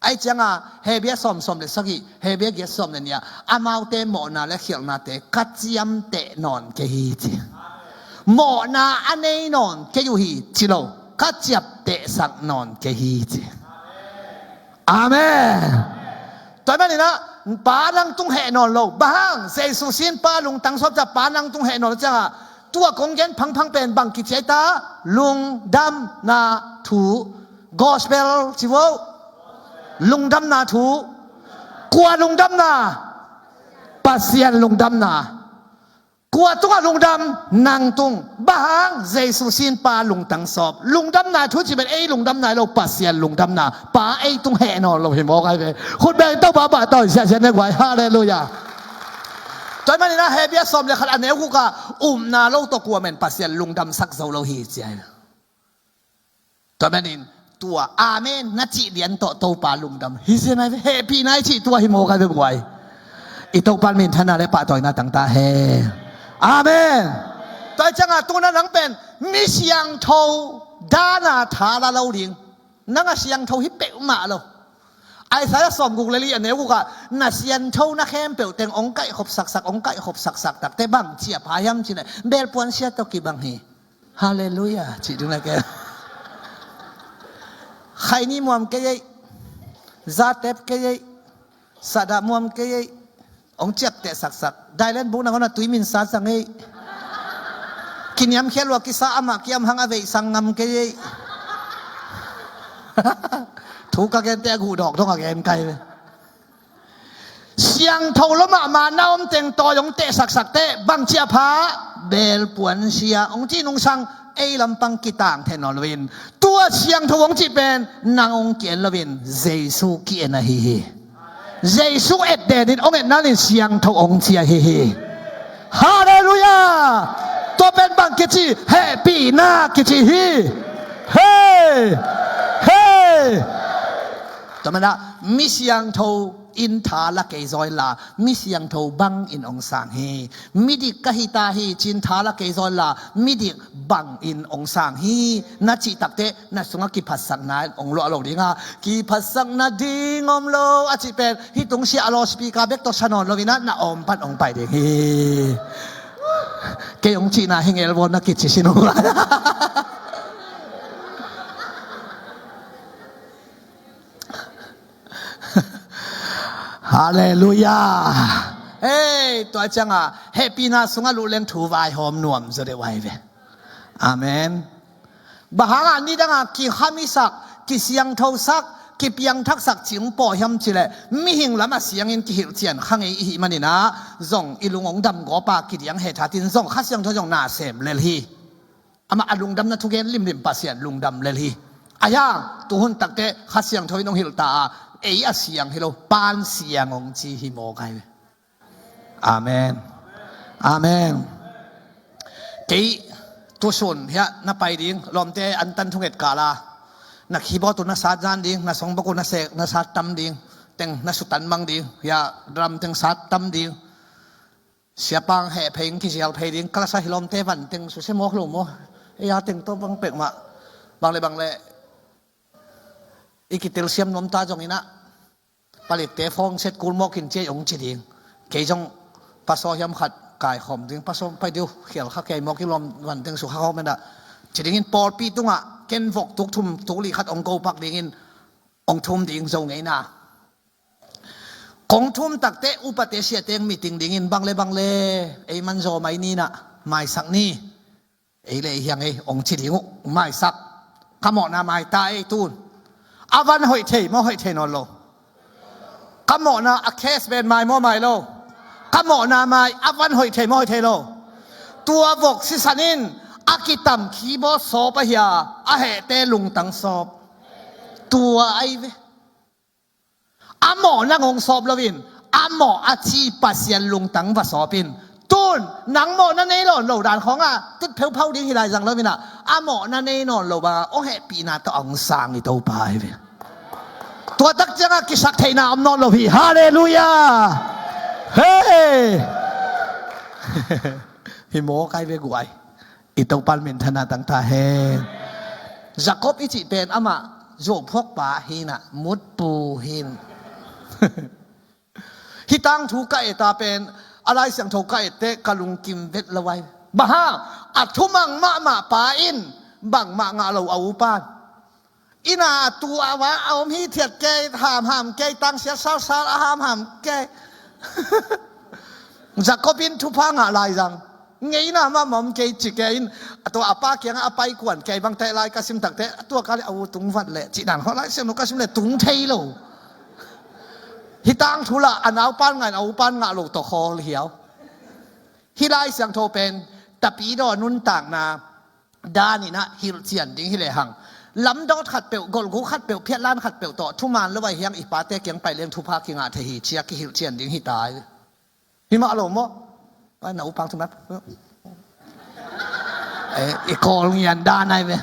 Aih cianga Hebru sawm sawm le sagih, Hebru giat sawm le nih ah amaute mawhna le khialhnate ka ciamteh nawn kei hi ci. Mawhna a nei nawn kei uh hi ci lo, ka ciaptehsak nawn kei hi ci. Amen. Tua ahih maninah Pa nang tung heh nawn lo. Bang hang Jesu sin Pa lungtang sawp ciah Pa nang tung heh nawn lo ciangah tua kong gen phangphang pen bang kici aih ta? Lungdamna thu. Gospel ci vo. Lungdamna thu. Kua lungdamna? Pasian lungdamna. Kua tungah lungdam? Nang tung. Bang hang? Jesu sin Pa lungtang sawp. Lungdamna thu cih pen ei lungdamna hi lo, Pasian lungdamna. Pa ei tung heh nawn lo hi mawk ai ve. Khut beng Topa pahtawi siahsiah ne guai. Halleluiah. Tua ahih manin ah Hebru sawm le khat a neu guk ah upna lo tawh kuamen Pasian lungdamsak zo lo hi ci ai. Tua manin tua amen na cih lian tawh Topa lungdam hi zen ai ve. Hehpihna i cih tua hi mawk ai ve guai. I Topa minthanna le pahtawina tangta hen. Amen. Tua ciangah tu-in ah nang pen mi siangtho dana tha la lo ding. Nang a siangtho hi peuhmah lo. Isaiah sawmguk le li a neu guk ah na siangtho na khempeuh teng hong kaihkhop saksak, hong kaihkhop saksak takte bang ci a pha hiam cih leh belpuan sia tawh kibang hi. Halleluiah cih ding na ken. Khaini muam kei ei. Zatep kei ei. Sahdah muam kei ei. Hong ciapteh saksak. Dailen buk nangawn a tui min sa sang ei. Kiniamkhiat lua kisa amah kiam hang a veih sang ngam kei ei. Thu ka gente a guh dawk dong a gen kai ve. Siangtho lo mahmah na om teng tawi hong teh saksak teh bang ci a pha? Belpuan sia hong ci nungsang ei lampang kitang thei nawn loin tua siangtho hong cih pen nang hong ki-en loin Jesu ki-en ahi hi. Jesu et den in hong et nalin siangtho hong ci ahi hi. Halleluiah. Tua pen bang kici? Hehpihna kici hi. Hei. Hei. Tua manin ah mi siangtho in tha la kei zaw inla mi siangtho bangin hong sang hi. Midik ka hi ta hi ci-in tha la kei zaw inla midik bangin hong sang hi. Na cih takte na sungah kiphatsakna in hong luah lo ding a, kiphatsakna ding om lo a cih pen hih tungsiah a loudspeaker bek tawh sa nawn loin ah na awm pan hong pai ding hi. Kei hong cihna hi ngel vaw na kici sin uh. Halleluiah. Hei, tua ciangah hehpihna sungah luh leng thu vaihawm nuam zaw deuh ai ve. Amen. Bang hangah nidangah kikhamisak, kisiangthosak, kipiangthaksak cih hong pawh hiam cih leh mihing lamah siangin kihilh cian kha ngei i hih manin ah zong i lung hong dam gawp a kidiang he thatin zong Kha Siangtho zong na sem lel hi. Amah a lungdamna thugen limlim Pasian lungdam lel hi. Ahi hang tuhun takte Kha Siangtho in hong hilh ta a, ei a siang hi lo, pan siang hong ci hi mawk ai ve. Amen. Amen. Kei tusun hiah na pai ding lawmte an tan thunget kala na keyboard uh na sat zan ding, na songbook uh na sek na sat tam ding, teng na sutan mang ding, hiah drum teng sat tam ding. Siapang heh phei in kizial phei ding ka la sa hi lawmte van teng susia mawk lo maw? Ei a teng tawh bang pek mah. Bang le bang le i kitel siam nuam ta zongin ah palitte phone set kul mawk in ciai hong ci ding. Kei zong pasaw hiam khat kaikhawm ding, pasaw pai diu khial kha kei mawk i lawm van teng su kha khawm en ah ci dingin pawlpi tungah ken vok tuk thum tuk li khat hong ko pak dingin hong thum ding zo ngeina. Kong thum takte upate siate meeting dingin bang le bang le ei man zaw mai ni nah maisak ni. Ei le ei hiang ei hong ci ding uh maisak. Ka mawhna mai ta ei tun. A van hoih thei maw hoih thei nawn lo? Ka mawhna a case ven mai maw mai lo? Ka mawhna mai a van hoih thei maw hoih thei lo? Tua vok sisan in a kitam keyboard sawp ahi a, a hehte lungtang sawp. Tua ai ve. A mawh nang hong sawp loin a mawh a ci Pasian lungtang va sawp in. Tun nang mawhna nei lawn lo dan khawngah tut pheuphau ding hi lai zang loin ah a mawhna nei nawn lo bangah hong hehpihna tawh a hong sang i Topa hi ve. Tua tak ciangah kisak theihna om nawn lo hi. Halleluiah. Hei. Hi maw kai ve guai. I Topa minthanna tangta hen. Jacob i cih pen amah zuauphuakpa hi nah mutpu hin. Hih tangthu ka et a pen a Lai Siangtho ka etteh ka lungkim vet lo ai. Bang hang a thumang mahmah pa in bangmah ngah lo a upan. Inn ah a tu a va a om hithiat kei, hamham kei, tangsiat salsal a hamham kei. Jacob in thupha ngah lai zang. Ngeina mahmah om kei ci kei in a tua a pa kiangah a pai kuan kei bang teh lai ka sim takte a tua ka le a u tung vat leh cih dan khawh Lai Siangtho ka sim leh tung thei lo. Hih tangthu lah a naupan ngah in a upan ngah lo tawh khawl hiau. Hih Lai Siangtho pen tapidaw nuntakna danin ah hilhcian ding hi lehang, lamdawt khat peuh, golhguk khat peuh, phiatlan khat peuh tawh thuman lo a hiang i pate kiang pai leng thupha kingah thei hi, ci-a kihilhcian ding hi ta hi. Hi mah lo maw? Pai na upang thuman. Eh, i kawl ngian dan ai ve.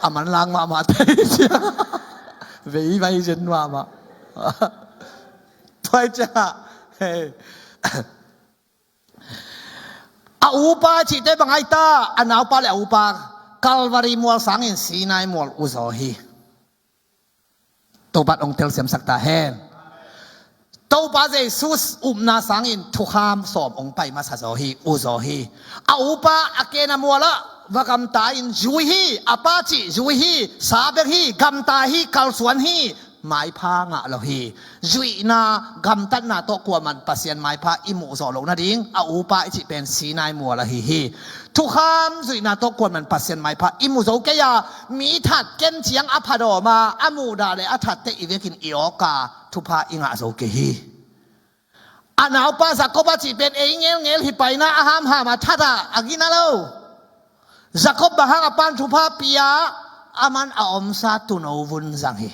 A manlang mahmah thei cia. Vei vai zen mahmah. Tua hi ciangah, hei, a upa cihte bang ai ta, a naupa le a upa Kalvari mual sangin Sinai mual uzaw hi. Topa in hong telsiamsak ta hen. Topa Jesu upna sangin thukham sawm hong pai masa zaw hi, uzaw hi. A upa a kena mualah va gamta in zui hi, a pa cih zui hi, sa bek hi, gamta hi, kalsuan hi, maipha ngah lo hi. Zuihna, gamtatna tawh kuaman Pasian maipha i muh zawh loh nading a upa i cih pen Sinai mual ahi hi. Thukham zuihna tawh kuaman Pasian maipha i mu zo kei a, mi that ken ciang a phadawm a, a muhdah le a thatte i vekin i awk a, thupha i ngah zo kei hi. A naupa Jacob a cih pen ei ngelngel hi paina a hamham a that a, a gina lo. Jacob bang hang a pan thupha pia, a man a omsa tuuno vun zang hi.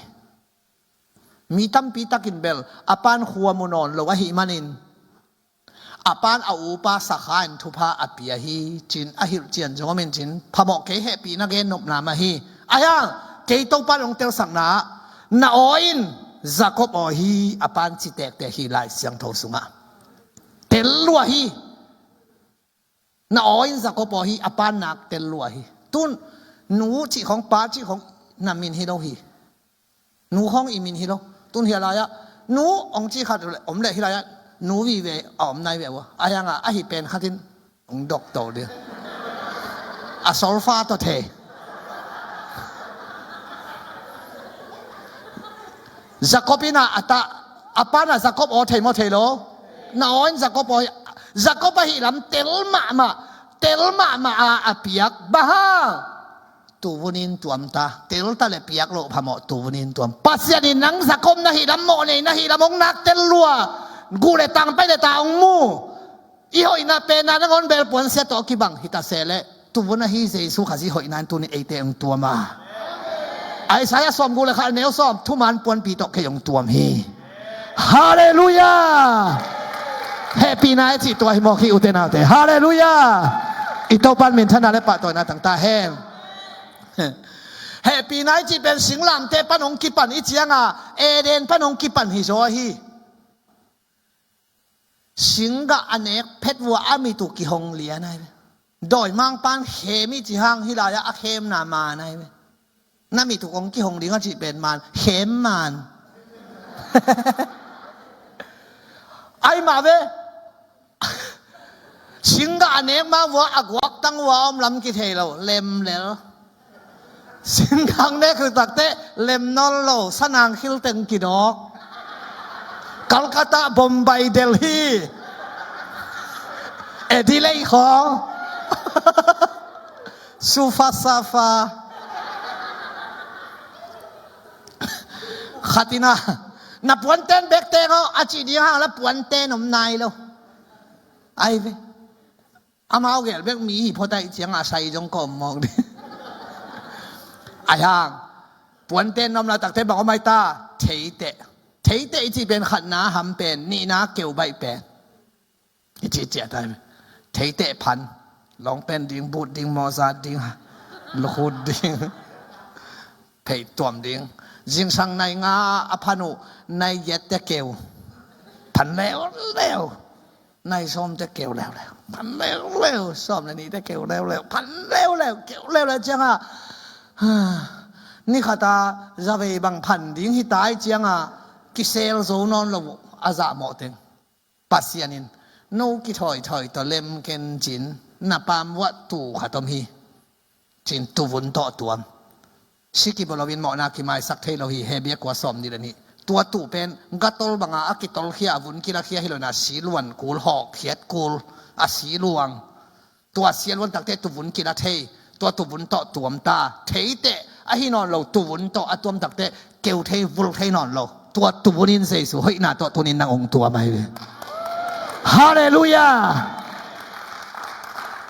Mi tampi takin bel a pan khua mu nawn lo ahih manin, a pan a upa sakha in thupha a pia hi, cin a hilhcian zong om in cin, phamawh kei, hehpihna gen nopna mah hi. Ahi hang kei Topa in hong telsakna ah, na aw in Jacob aw hi, a pan ci tektek hi Lai Siangtho sungah. Tel lua hi. Na aw in Jacob aw hi, a pan nak tel lua hi. Tun nu cih khong, pa cih khong na min hi lo hi. Nu khong i min hi lo. Tun hih a lai-ah nu hong cih khat om leh hih lai-ah nu vive a om nai ve uh a, ahi hangah ahi pen khat in hong dok to ding. A solfa tawh thei. Jacob in a, a ta, a pan a Jacob aw thei maw, thei lo? Na aw in Jacob aw hi. Jacob ahih lam tel mahmah, tel mahmah a, a piak. Bang hang? Tuuvun in tuam ta. Tel ta le piak loh phamawh, tuuvun in tuam. Pasian in nang Jacob na hih lam, mawhnei na hih lam hong nak tel lua. Guh le tang, pai le ta hong mu. I hoihna penna nangawn bel puansia tawh kibang hi ta se leh, tuuvun ahi Jesu Khazih hoihna in tuni eite hong tuam a. Isaiah sawmguk le khat, neu sawm, thuman puanpi tawh kei hong tuam hi. Halleluiah! Hehpihna i cih tua hi mawk hi, ute naute. Halleluiah! I Topa in minthanna le pahtawina tang ta hen. Hehpihna i cih pen singlamteh pan hong kipan i cianga, Eden pan hong kipan hi zaw hi. Singgah a nek phet uh a, a mit uh kihong lian ai ve. Dawimangpa'n khem i ci hang, hih lai-ah a khemna man ai ve. Na mit uh kong kihong ding a cih pen man, khem man. Ai mah ve. Singgah a nek ma uh a, a guaktang uh a om lam kithei lo, lemlel. Singgah nek uh takteh lem nawn lo, sanang khil teng kidawk. Calcutta, Bombay, Delhi, Adelaide khawng. Sufa safa. Khat in a, na puanten bek teng aw a cih ding hang la, puanten om nai lo. Ai ve. Amau gel bek mi hi phot ahih ciangah sai zong ka om mawk ding. Ahi hang puanten na om lai takteh bang om ai ta? Theiteh. Theiteh i cih pen khatna ham pen, nihna keu baih pen i cih ciah ta hi. Theiteh phan, lawngpen ding, but ding, mawza ding, lukhut ding, pheituam ding. Zingsang nai nga a phan uh, nai giat teh keu phan leuleu. Nai sawm teh keu leuleu, phan leuleu. Sawm le nih teh keu leuleu, phan leuleu, keu leuleu ciangah, ni khat a zavei bang phan ding hi ta ahih ciangah kisel zo nawn lo uh a zahmawh teng. Pasian in, no kithawithawi tawh lem ken cin, na paam uah tuu khat om hi. Cin tuuvun tawh tuam. Si kibawl loin mawhna kimaisak thei lo hi, Hebru kua sawm nih le nih. Tua tuu pen gatol banga a kitolkhia, a vun kilakhia hi lo in a, siluan kul, hawkkhiat kul, a siluang. Tua sialuan takteh tuuvun kila thei, tua tuuvun tawh tuam ta. Theiteh ahi nawn lo, tuuvun tawh a tuam takteh keu thei, vul thei nawn lo. Tua tunin Jesu hoihna tawh tunin nang hong tuam ahi ve. Halleluiah.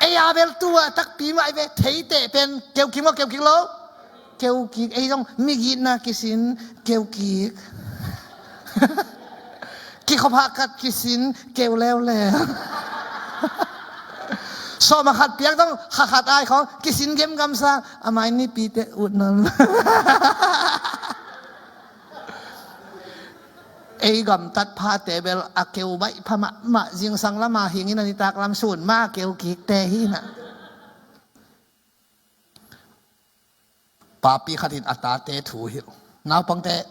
Ei a bel tua takpi mah ahi ve. Theite pen keukik maw, keukik lo? Keukik. Ei zong migitna kisin, keukik. Kikhop hahkat kisin, keu leuleu. Sawm a khat piak zong kha khat ai khawng kisin gemgamsa. A mai nipite ut nawn. Ei gamtat phate bel a keu baih pha mahmah, zingsang lama hingin a nitak lam sun ma keukikte hi na. Papi khat in a tate thu hilh. Naupangte,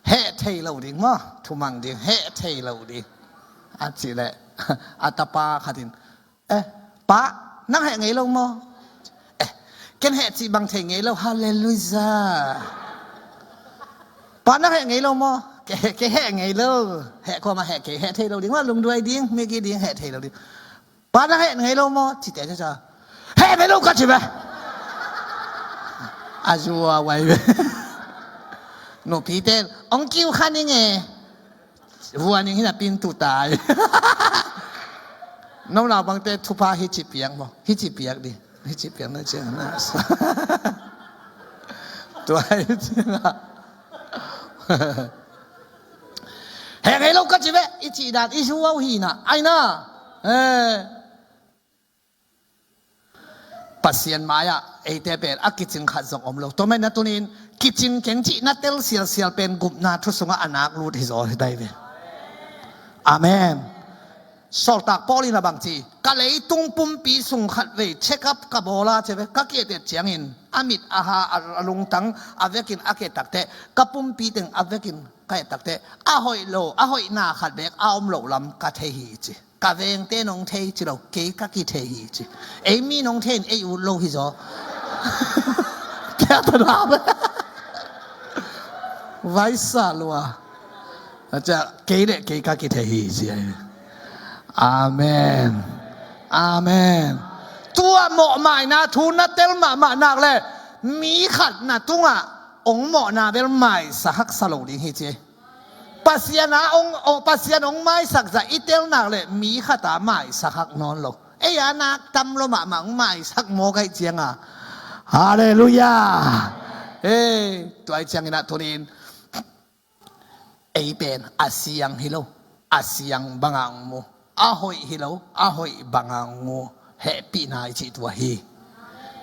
heh thei lo ding maw, thumang ding, heh thei lo ding. A cih leh a tapa khat in, "Eh, pa, nang heh ngei lo maw?" "Eh, ken heh cih bang thei ngei lo, halleluiah." "Pa, nang heh ngei lo maw?" "Kei, kei heh ngei lo." "Heh kuamah heh, kei heh thei lo ding maw, lungduai ding, migi ding, heh thei lo ding." "Pa, nang heh ngei lo maw?" Cite ciacia, "Heh ngei lo ka ci ve." A zua wai ve. Nupite, "Ong kiu kha ning e." Vua ning hi na pin tu tai. No naupangte thupha hici piak maw? Hici piak di. Hici piak na ciang na. Tua hi ciang a. Heh ngei lo ka ci ve, i cih dan i zu au hi na. Ai na. Eh. Pasian mai-ah eite pen a kicing khat zong om lo. Tua manin a tunin kicing keng cih na tel sialsial pen gupna thu sungah a nak lut hi zaw hi dai ve. Amen. Sawltak Paul in a bang ci, ka leitung pumpi sung khat vei check up ka bawl a ci ve, ka kietet ciangin a mit a ha a, a lungtang a vekin a kietakte, ka pumpi teng a vekin ka ettakte, a hoih lo, a hoihna khat bek a om loh lam ka thei hi ci. Ka vengte nong thei ci lo, kei ka kithei hi ci. Ei mi nong thei in ei ut lo hi zaw. Tia ta na ve. Vaisa lua. A cia, kei le kei ka kithei hi ci. Amen. Amen. Tua mawhmaina thu na tel mahmah nak le mi khat na tungah ong mawhna bel maisa haksa lo ding hi ci. Pasian a ong, ong, Pasian ong maisak zah i tel nak le mi khat a maisak hak nawn lo. Ei a nak tam lo mahmah ong maisak mawk aih cianga. Halleluiah. Ei, tua aih ciangin a tunin ei pen a siang hi lo, a siang banga ong mu. A hoih hi lo, a hoih banga ong mu. Hehpihna i cih tua hi.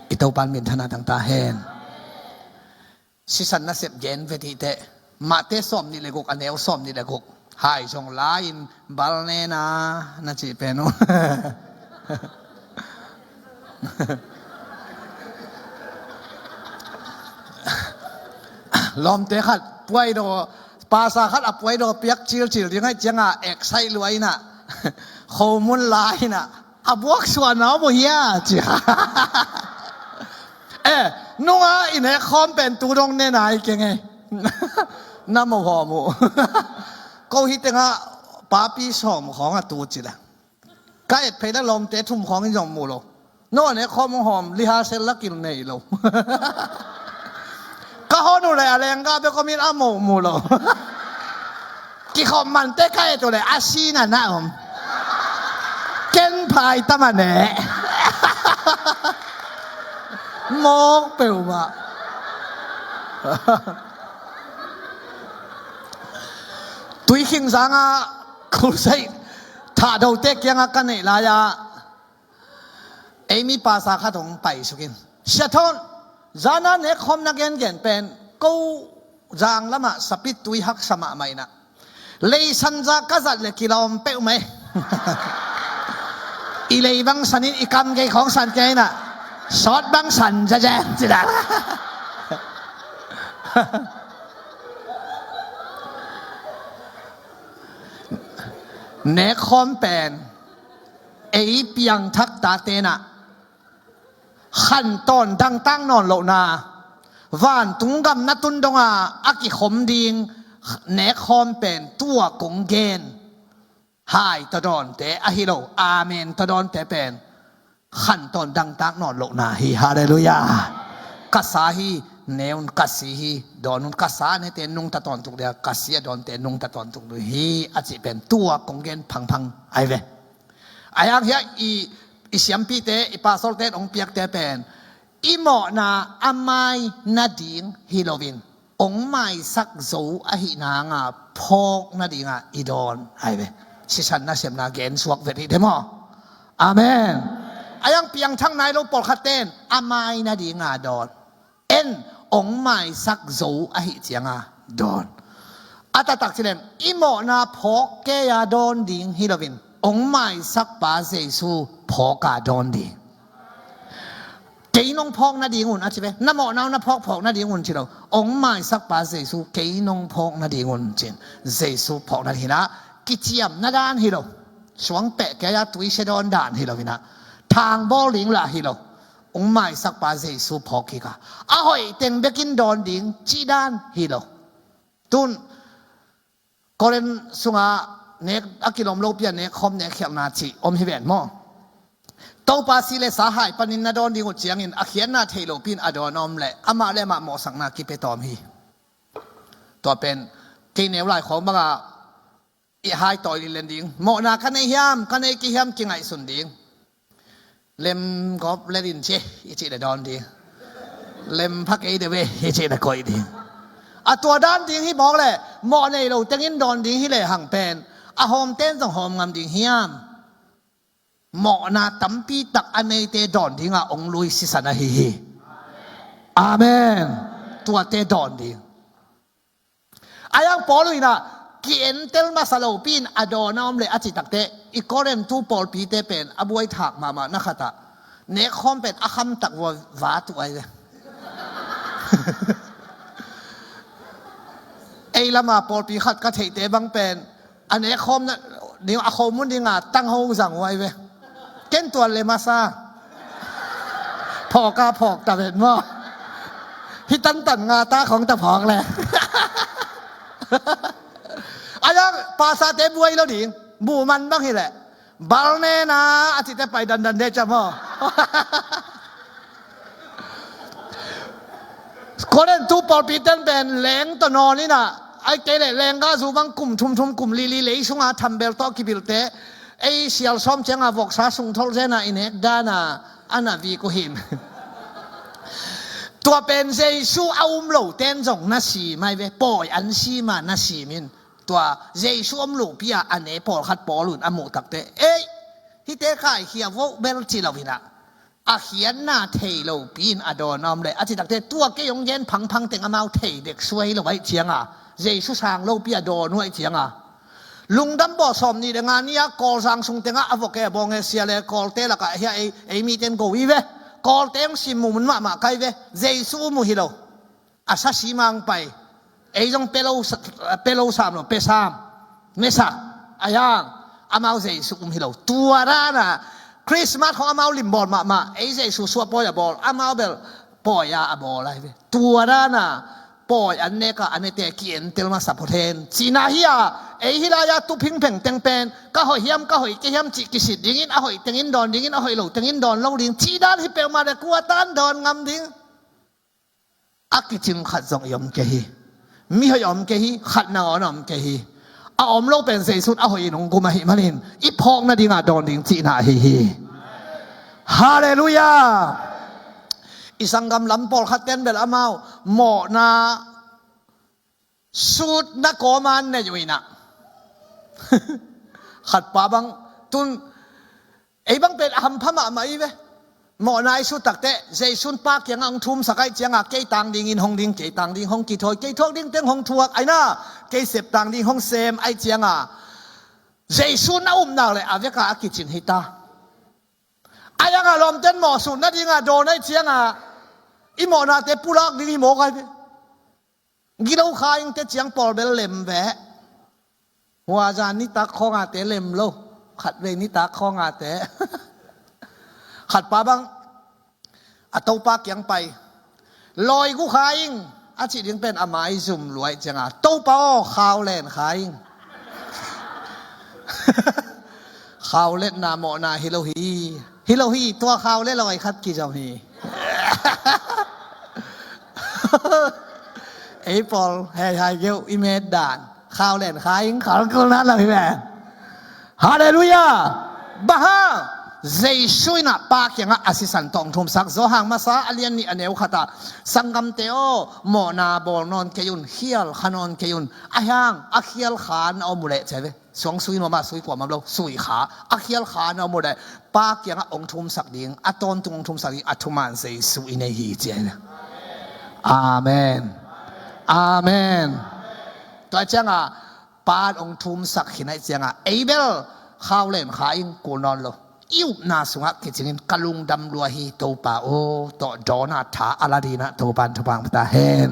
I Topan minthana tangta hen. Sisan nasep gen ve tih teh. Mate sawm nih le guk, a neu sawm nih le guk. Hai zong la-in bal nena na cih pen uh. Lawmte khat puaidaw, pasa khat a puaidaw piak cilcil ding aih cianga eksaih lua inah. Khomun la inah. A buak suahna om uh hia ci. Eh, nunga i nek khawm pen tu dong nena i keng e. Na mo hawm uh. Ko hi tengah papi sawm khawng a tu ci le. Ka et phei le lawmte thum khawng in zong mu lo. No a nek khawm hong hawm liha sel lakin nei lo. Ka hon uh le a lengga bek om in a mo mu lo. Kikhawm mante ka et uh le a sina na om. Ken phai tama ne. Mawk peuhmah. Tuikhing zanga khulsai thahdote kianga ka neih lai-a ei mi pasa khat hong paisukin, Sia Thawn, zana nek khawm na gengen pen ko zang lamah sapit tui haksa mahmah inah. Leisan za ka zat le kilawm peuhmah e. I lei bang sanin i kam gei khawng san kei inah. Sawt bang san zazen ci dan. Nek khawm pen ei piangthak ta tenah khantawn dangtak nawn lohna, vantung gam na tun donga a kikhom ding nek khawm pen tua kong gen. Hai tawdawnte ahi lo, amen tawdawnte pen khantawn dangtak nawn lohna hi. Halleluiah. Ka sa hi. ne un, ka si hi, dawn un, ka sa a nete nungta tawntung ding a, ka si a dawnte nungta tawntung ding hi a cih pen tua kong gen phangphang ahi ve. Ahi hang hiah i, i siampite, i pastorte in hong piakte pen i mawhna a mai nading hi loin, hong maisak zo ahih nanga phawk nadinga i dawn ahi ve. Sisan nasepna gen suak vet hi te maw? Amen. Ahi hang piangthak nai lo pawlkhatte in a mai nadinga dawn, en, hong maisak zo ahih cianga dawn. A taktak ci leng, i mawhna phawk kei-a dawn ding hi loin, hong maisakpa Jesu phawka dawn ding. Kei nong phawk nadingun a ci ve. Na mawhna uh na phawkphawk nadingun ci lo. Hong maisakpa Jesu kei nong phawk nadingun cin, Jesu phawk nading hi na, kiciamna dan hi lo. Suang peh kei-a tuisia dawn dan hi lo hi na, thangbawl ding lah hi lo. Hong maisakpa Jesu phawk kik a, a hoih teng bekin dawn ding cih dan hi lo. Tun Korin sunga nek a kilawm lopi a nek khawm nek khialhna cih om hi ven maw? Topa si le sa hai panin na dawn ding uh ciangin a khiatna thei lopi in a dawn a om leh amah le amah mawhsakna kipia tawm hi. Tua pen kei neu lai khawng banga i hai tawi lilen ding. Mawhna ka nei hiam, ka nei kei hiam kingaihsun ding. Lem gawp lel in ci, i cih le dawn ding. Lem pha kei de ve, i cih le koih ding. A tua dan ding hi mawk le, mawh nei lo tengin dawn ding hi lehang pen a hawmte in zong hawm ngam ding hiam? Mawhna tampi tak a neite dawn dinga hong lui sisan ahi hi. Amen. Tuate dawn ding. Ahi hang Paul in ah ki-entel masa lopi in a dawn a om leh a cih takteh, i Korintu pawlpite pen a buaithak mahmah na khatah nek khawm pen a khamtak vua va tuh ahi ve. Ei lama pawlpi khat ka theihte bang pen a nek khawm na, ni a khomun dinga tangho zang uh ahi ve. Ken tua le masa. Phawk a phawk ta vet maw? Hi tantan nga ta khong ta phawk le. Ahi hang pasate buai lo ding. Buh man bang hi leh, bal nena a cihte pai dandan de ca maw? Korintu pawlpi ten pen leng tawh nawn in ah, ai kei leh leng ga zu bang kum thumthum kum lili lei sunga thambel tawh kibilte, ei sial sawm cianga voksa sung tholh zena i nek dana a na vik uh hin. Tua pen Jesu a um lo ten zong na sim ahi ve, pawi an sima na sim in. Tua Jesu om lopi-a a ne pawlkhat Paul un a muh takte, ei, hihte kaikhia voh bel ci lo in ah, a khiatna thei lopi in a dawn a om le a cih takte, tua kei hong gen phangphang teng amau thei dek suai lo aih cianga, Jesu sang lopi a dawn uh aih cianga, lungdam bawh sawm nih le nga ni-a Kawlzang sung tengah a vok e a bawng e sia le Kawlte lakah hia ei, ei miten go i ve. Kawlte hong sim mumun mahmah kai ve. Jesu um uh hi lo. A sa simang pai. Ei zong pia lo sa-, pia lo sam lo, pia sam. Mesa. Ahi hang amau Jesu um hi lo. Tua dana Christmas khong amau limbawl mahmah. Ei Jesu suah pawi a bawl, amau bel pawi a a bawl ahi ve. Tua dana pawi an neka a nete ki-entel masa phot hen. Cihna hi a, ei hi lai-a tu phingpheng teng pen ka hoih hiam, ka hoih kei hiam cih kisit dingin, a hoih tengin dawn dingin, a hoih lo tengin dawn lo ding cih dan hi peuhmah le kua tan dawn ngam ding? A kicing khat zong i om kei hi. Mihoih a om kei hi, khat nangawn a om kei hi. A om lo pen Jesu in a hoih in hong gum ahih manin i phawk nadinga dawn ding cihna ahi hi. Halleluiah. I sanggam lam pawlkhat ten bel amau mawhna sutna kawma nei uh in ah, khatpa bang tun, ei bang pen a hampha mahmah i ve. Mawhna i sut takteh Jesu in Pa kiangah hong thumsak aih cianga, kei tang dingin hong ding, kei tang ding hong kithawi, kei thuak ding teng hong thuak aina, kei sep tang ding hong sem aih cianga, Jesu in a upna le a veka a kicin hi ta. Ahi hanga lawmten mawh sut nadinga dawn aih cianga i mawhnate pulak ding hi mawk ahi ve. Gilo kha ing te ciang pawl bel lem ve. Huaza nitak khawngate lem lo. Khatvei nitak khawngate. Khatpa bang a topa kiang pai. Lawi gu kha ing a cih ding pen a mai zum luai cianga, Topa aw, khau len kha ing. Khau letna mawhna hi lo hi. Hi lo hi, tua khau le lawi khat kizom hi. Ei pawl hei hai geuh i met dan khau len kha ing khal kul na lo hi ve. Halleluiah. Bang hang? Jesu in ah Pa kiangah a sisan tawh hong thumsak. Johan masa a lian nih a neu khatah, sanggamte aw, mawhna bawl nawn kei un, khial kha nawn kei un. A hiang a khial kha na om uh leh ci ve. Suang sui nuam a sui kuamah lo, sui kha. A khial kha na om uh leh Pa kiangah hong thumsak ding, a tawntung hong thumsak ding a thuman Jesu i nei hi ci hi. Amen. Amen. Tua ciangah Pa hong thumsak khin ahih ciangah ei bel khau len kha ing kul nawn lo. I upna sungah kicingin ka lungdam lua hi Topa aw, tawh dawn a tha a la dinah Topa in thupha hong pia ta hen.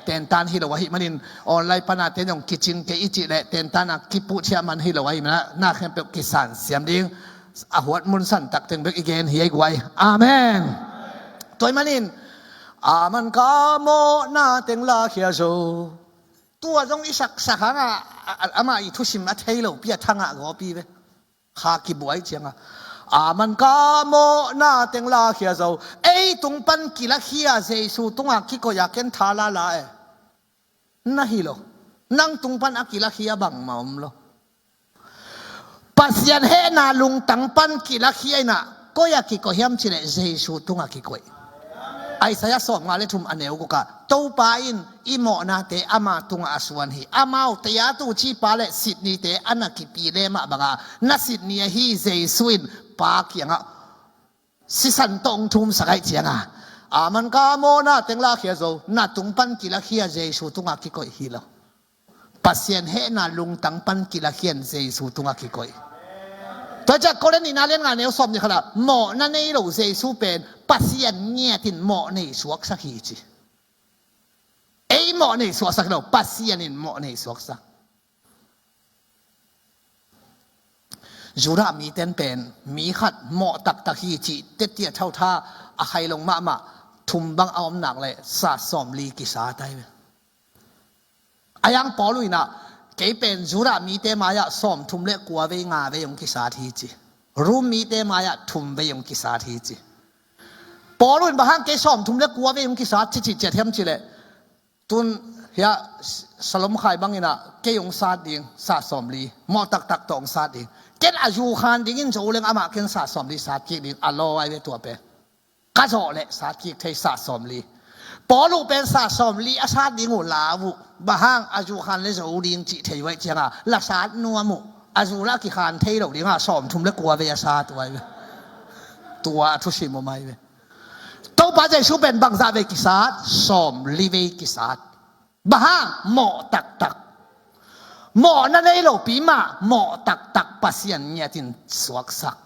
Tentan hi lo ahih manin online pana ten zong kicing kei i cih leh tentan a kipuhcia man hi lo ahih manah na khempeuh kisan siam ding. A huat mun san tak teng bek i gen hi ei guai. Amen. Tua ahih manin a man ka mawhna teng lakhia zo. Tua zong i saksak hangah a, a, amah i thusim a thei lo pi a thangah gawpi ve. Kha kibuai ciangah a man ka mawhna teng lakhia zo. Ei tung pan kilakhia Jesu tungah kikoih a ken tha lala e. Na hi lo. Nang tung pan a kilakhia bangmah om lo. Pasian hehna lungtang pan kilakhia inah koi a kikoih hiam cileh Jesu tungah kikoih. Isaiah sawmnga le thum a neu gukah Topa in i mawhnate ama tungah a suan hi. Amau tei a tuci pa le sitnite a na kipi le mah bangah na sitni ahi Jesu in Pa kiangah sisan tawh hong thumsak ahih ciangah a man ka mawhna teng lakhia zo, na tung pan kilakhia Jesu tungah kikoih hi lo. Pasian hehna lungtang pan kilakhian Jesu tungah kikoih. Tua ciah Korin nihna lian nga neu sawm nih khalah mawhna nei lo Jesu pen Pasian ngiatin mawh nei suaksak hi ci. Ei mawh nei suaksak hi lo, Pasian in mawh nei suaksak. Judah miten pen mi khat mawh taktak hi cih tetia thautha a khailong mahmah thum bang a om nak le sa sawmli kisa tai ve. A yang Paul uh inah kei pen Judah mite mai-ah sawmthum le kua vei nga vei hong kisat hi ci. Rom mite mai-ah thum vei hong kisat hi ci. Paul uh in bang hang kei sawmthum le kua vei hong kisat ci cih ciat hiam cileh tun hiah Salom Khai bangin ah kei hong sat ding sa sawmli, mawh taktak tawh hong sat ding. Ken a zu khan dingin zo leng amah ken sa sawmli sat kik ding a law ai ve tua pen. Ka zawh leh sat kik thei sa sawmli. Paul uh pen sa sawmli a sat ding uh la uh. Bang hang a zu khan le zo ding cih thei uh ahih ciangah la sat nuam uh. A zu lah a kikhan thei lo dingah sawmthum le kua vei a sat uh ai ve. Tua a thusim uh mai ve. Topa Jesu pen bangzah vei kisat? Sawmli vei kisat. Bang hang? Mawh taktak. Mawhna nei lopi mah mawh taktak Pasian ngiatin suaksak.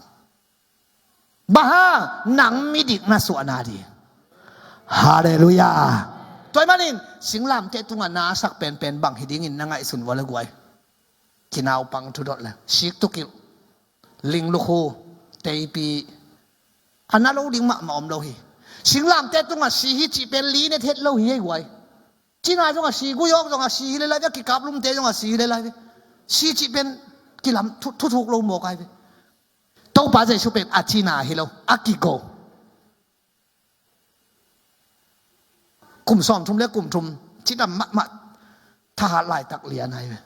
Bang hang? Nang midik na suahna ding. Halleluiah. Tua ahih manin singlamteh tungah na sak penpen bang hi dingin na ngaihsun uh a le guai? Kinaupang thudot le sik tukilh, linglukhu, teipi, a na lo ding mahmah om lo hi. Singlamteh tungah si hi cih pen li ne thet lo hi ei guai. Cina zongah si, guyawk zongah si hi le lai ve, a kikaplumte zongah si hi le lai ve. Si cih pen kilam thu, thuthuk lo mawk ai ve. Topa Jesu pen a cina hi lo, a kigo. Kum sawmthum le kum thum cidam mahmah thahat laitak lian ai ve.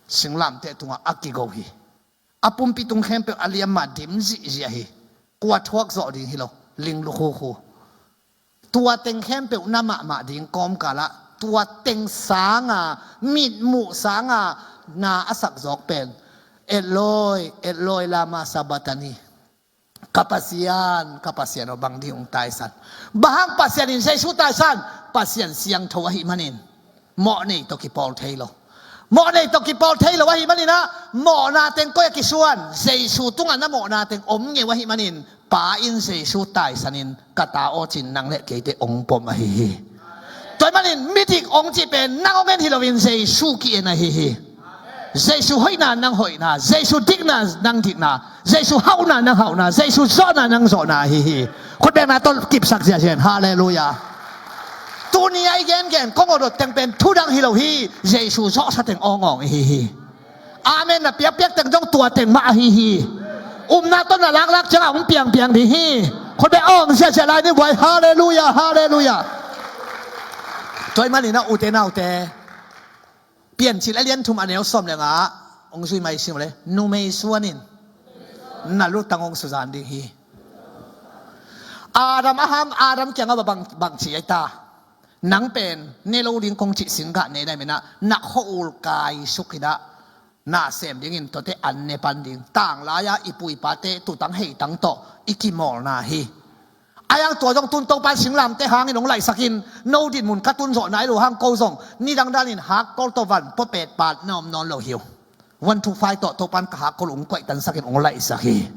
Singlamteh tungah a kigo hi. A pumpi tung khempeuh a liam mah dim zihziah hi. Kua thuak zawh ding hi lo, linglukhu khu. Tua teng khempeuh na mahmah ding kawmkalah tua teng sanga mitmuh sanga na a sak zawk pen Eloi, Eloi, lama sabachthani. Ka Pasian, ka Pasian aw, bang ding hong taisan? Bang hang Pasian in Jesu taisan? Pasian siangtho ahih manin mawh nei tawh kipawl thei lo. Mawh nei tawh kipawl thei lo ahih manin ah mawhna teng koi a kisuan? Jesu tungah na mawhna teng om ngeu ahih manin Pa in Jesu taisanin ka ta aw cin nang le keite hong pom ahi hi. Tua ahih manin midik hong cih pen nang hong en hi loin Jesu ki-en ahi hi. Jesu hoihna nang hoihna, Jesu dikna nang dikna, Jesu hauhna nang hauhna, Jesu zawhna nang zawhna ahi hi. Khutbetna tawh kipsak ziahziah in. Halleluiah. Tuni a i gengen kong awdot teng pen thudang hi lo hi. Jesu zawhsa teng awngawng ihi hi. Amen na piakpiak teng zong tua teng mah ahi hi. Upna tawh na laklak ciangah hong piangpiang ding hi. Khutbet awng ziahziah lai ni buai. Halleluiah, halleluiah. Tua ahih manin ah, ute naute, Piancil a lian thum a neu sawm le nga ah hong zui mai sim le, numei suan in na lutang hong suzan ding hi. Adam a ham, Adam kiangah bang, bang ci ai ta. Nang pen ne lo ding kong cih singgah ne na hih manin ah, na khua-ul kaisuk in ah, na sem dingin tuate an ne pan ding. Tanglai-a i pu i pate tutang heitang tawh i kimawlna hi. Ahi hang tua zong tun Topa'n singlamteh hangin hong laihsak in, no dinmun ka tun zawh nai lo hang ko zong nidang danin hakkol tawh van pua petpat na om nawn lo hi uh. One two five tawh Topa'n ka hakkol uh hong kuaihtansak in hong laihsak hi.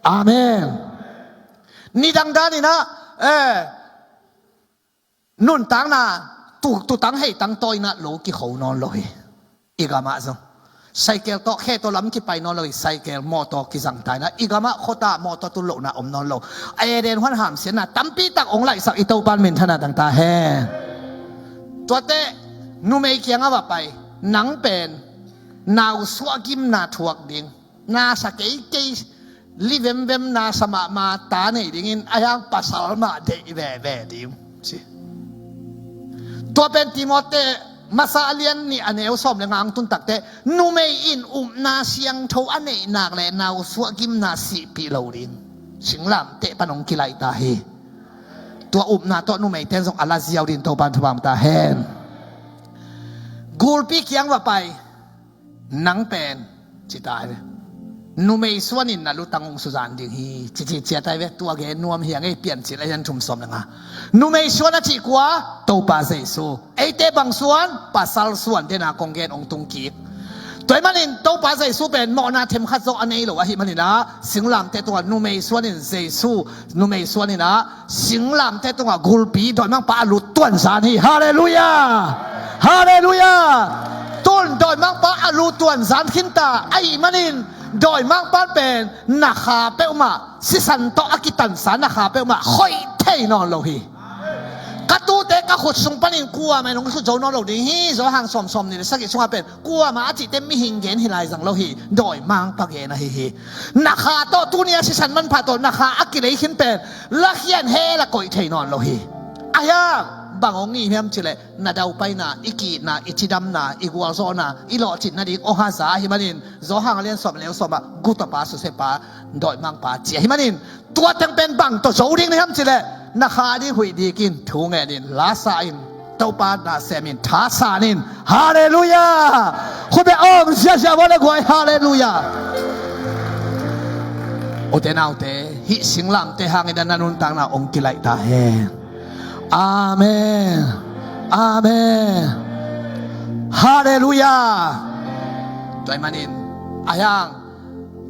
Amen. Nidang danin ah, eh, nuntakna tu, tutang heitang tawh in ah lo kikho nawn lo hi. I gamah zong cycle tawh, khe tawh lam kipai nawn lo hi. Cycle, mawtaw kizang ta in ah, i gamah khuata mawtaw tun lohna om nawn lo. A Eden huan hamsiatna tampi tak hong laihsak, i Topa'n minthanna tang ta hen. Tuate numei kiangah va pai. Nang pen nausuah gimna thuak ding. Na sa keikei, li vemvem na sa mahmah ta nei dingin, ahi hang pasal mah deih veve ding, ci. Tua pen Timote masa a lian nih a neu sawm le nga hong tun takteh, numei in upna siangtho a neih nak leh nausuah gimna sihpih lo ding. Singlamteh pan hong kilaih ta hi. Tua upna tawh numeite'n zong a la ziau dingin Topa'n thupha hong pia ta hen. Gulpi kiang va pai. Nang pen, ci ta hi ve. Numei suan in na lutang hong suzan ding hi, ci ci ciat ai ve. Tua gen nuam hi a ngei, Piancil a lian thum sawm le nga. Numei suan a cih kua, Topa Jesu. Eite bang suan, pasal suan, dena kong gen hong tung kik. Tua ahih manin Topa Jesu pen mawhna themkhat zong a nei lo ahih manin ah, singlamteh tungah numei suan in Jesu, numei suan in ah, singlamteh tungah gulpi dawimangpa a lut tuan zan hi. Halleluiah! Halleluiah! Tun dawimangpa a lut tuan zan khin ta ahih manin, dawimangpa pen na kha peuhmah sisan tawh a kitansa, na kha peuhmah khoih thei nawn lo hi. Ka tuute ka khut sung panin kuamah in hong sut zo nawn lo ding hi. Johan sawm, sawm nih le sagih sungah pen kuamah a cihte mihing gen hi lai zang lo hi, dawimangpa gen ahi hi. Na kha tawh tuni a sisan manpha tawh na kha a kilei khin pen lakhian hel a koih thei nawn lo hi. Ahi hang bang hong ngih hiam cih leh, na daupaina, i ki-itna, i cidamna, i gualzawhna, i lawhcinna ding hong haza ahih manin, Johan a lian sawm le sawm ah, gu tawpa, susia pa, dawimangpa ci ahih manin, tua teng pen bang tawh zo ding na hiam cih leh, na kha ding huih dik in, thu ngen in, la sa in, Topa na sem in, thasan in. Halleluiah! Khut beng om ziahziah vua le guai. Halleluiah! Ute naute, hih singlamteh hangin a na nuntakna hong kilaih ta hen. Amen. Amen. Halleluiah! Tua ahih manin, ahi hang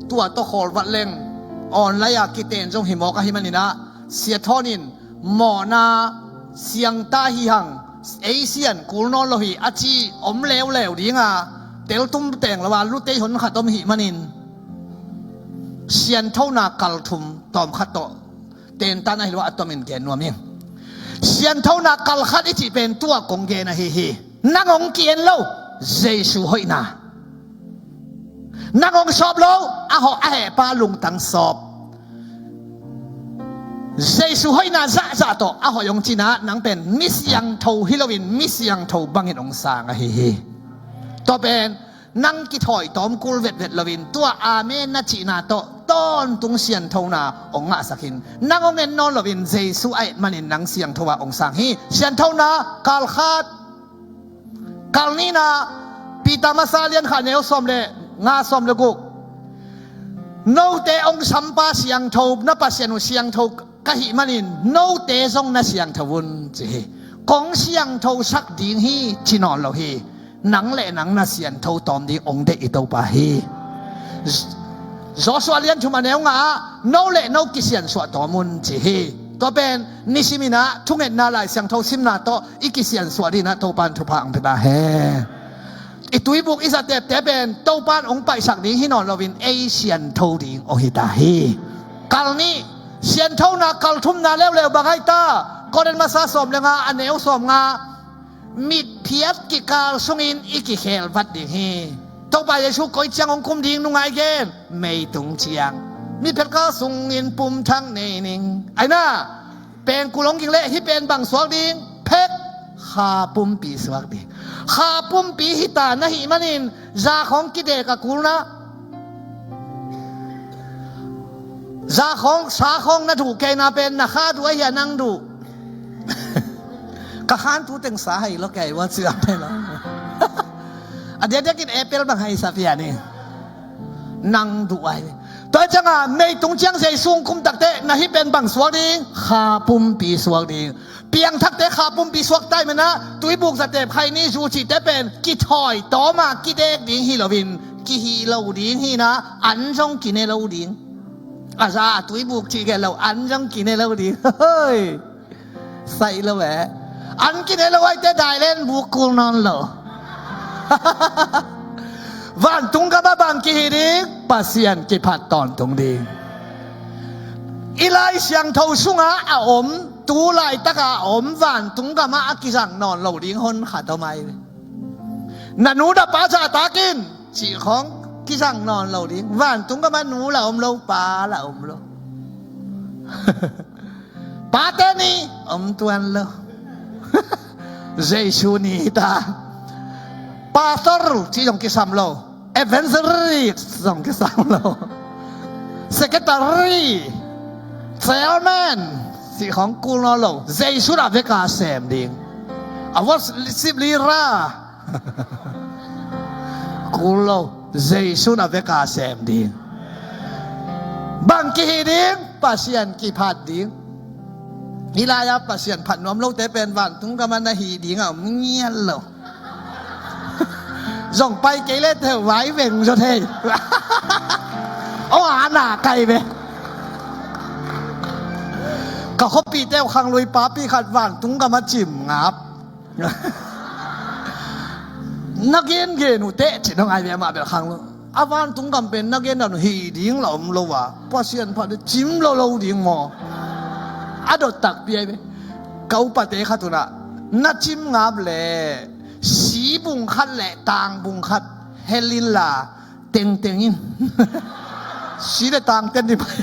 tua tawh khawl vat leng, online a kiten zong hi mawk ahih manin ah, Sia Thawn in mawhna siangta hi hang, ei sian kul nawn lo hi a ci om leuleu ding a, teltum teng lo a, lutei hon khat om ahih manin, sianthona kal thum tawmkhat tawh tentan ahi lo a, a tomin gen nuam ing. Sianthona kal khat i cih pen tua kong gen ahi hi. Nang hong ki-en lo, Jesu hoihna. Nang hong sawp lo, a hawh a hehpa lungtang sawp. Jesu hoihna zahzah tawh a hoih hong cih in ah, nang pen mi siangtho hi loin mi siangtho bangin hong sang ahi hi. Tua pen nang kithawi tawm kul vetvet loin, tua amen na cihna tawh tawntung sianthona hong ngahsak in, nang hong en nawn loin Jesu a et manin nang siangtho ah hong sang hi. Sianthona kal khat. Kal nihna, Peter masa lian khat neu sawm le nga, sawm le guk. Note hong sampa siangtho, na Pasian uh siangtho ka hih manin, note zong na siangtho un, ci hi. Kong siangthosak ding hi, ci nawn lo hi. Nang le nang na siangtho tawm ding hong deih i Topa hi. Joshua lian thum a neu nga ah, no le no kisiansuah tawm un, ci hi. Tua pen nisimin ah thungetna, Lai Siangtho simna tawh i kisiansuah dingin ah Topa'n thupha hong pia ta hen. I tuibuk i zatepte pen Topa'n hong paihsak ding hi nawn loin ei siangtho ding hong hi ta hi. Kal nih, sianthona kal thumna leuleu bang ai ta. Korin masa sawm le nga a neu sawm nga. Mitphiat kikal sungin i kikhel vat ding hi. Topa Jesu koi ciang hong kum ding, nung a i gen, meitung ciang. Mitphiat kal sungin pumthak nei ning. Aina, pengkul hong ging leh hih pen bang suak ding? Phek. Kha pumpi suak ding. Kha pumpi hita na hih manin, za khawng kidek a kulna, za khawng, sa khawng na duh kei na pen, na kha duh ahi a nang duh. Ka khan tu teng sa hai lo kei, wa ci a pen lo. A diakdiakin apple bang hai sa pian ni. Nang duh ahi. Tua ciangin, mei tung ciang Jesu kum takte, na hih pen bang suak ding, kha pumpi suak ding. Piangthakte kha pumpi suak tai mena, tuibuk zatep khaini zu cihte pen kithawi tawma kidek ding hi loin, kihih lo ding hi na, an zong kine lo ding. A za a tuibuk cih kei lo, an zong kine lo ding. Hoi. Saih lo eh. An kine lo aite dailen buk kul nawn lo. Vantung gama bang kihi ding, Pasian kiphat tawntung ding. I Lai Siangtho sunga a om, tu laitaka a om, vantung gama a kizang nawn lo ding hon khat om ai. Na nu na pa zahtakin cih khawng kizang nawn lo ding. Vantung gama nu la om lo, pa la om lo. Pate ni om tuan lo. Jesu ni ta. Pastor cih zong kisam lo. Evangelist zong kisam lo. Secretary, chairman cih khawng kul nawn lo. Jesu na veka sem ding. A worship leader kul lo. Jesu na veka sem ding. Bang kihi ding, Pasian kiphat ding. Hih lai-a Pasian phat nuam lote pen vantung gama na hih ding a om ngiat lo. Zong pai kei le teu vai veng zaw thei. Aw, a na kai ve. Ka khuapihte uh khanglui papi khat vantung gama cim ngap. Na gengen uh teh ci dong ai ve, amah bel khanglo. A vantung gam pen na gen dan uh hih ding la om lo a, Pasian phat ding cim lo lo ding maw? A dot takpi ai ve. Ka upate khat un ah, na cim ngap le si bung khat le tang bung khat hel inla, tengteng in. Si le tang ten ding pai.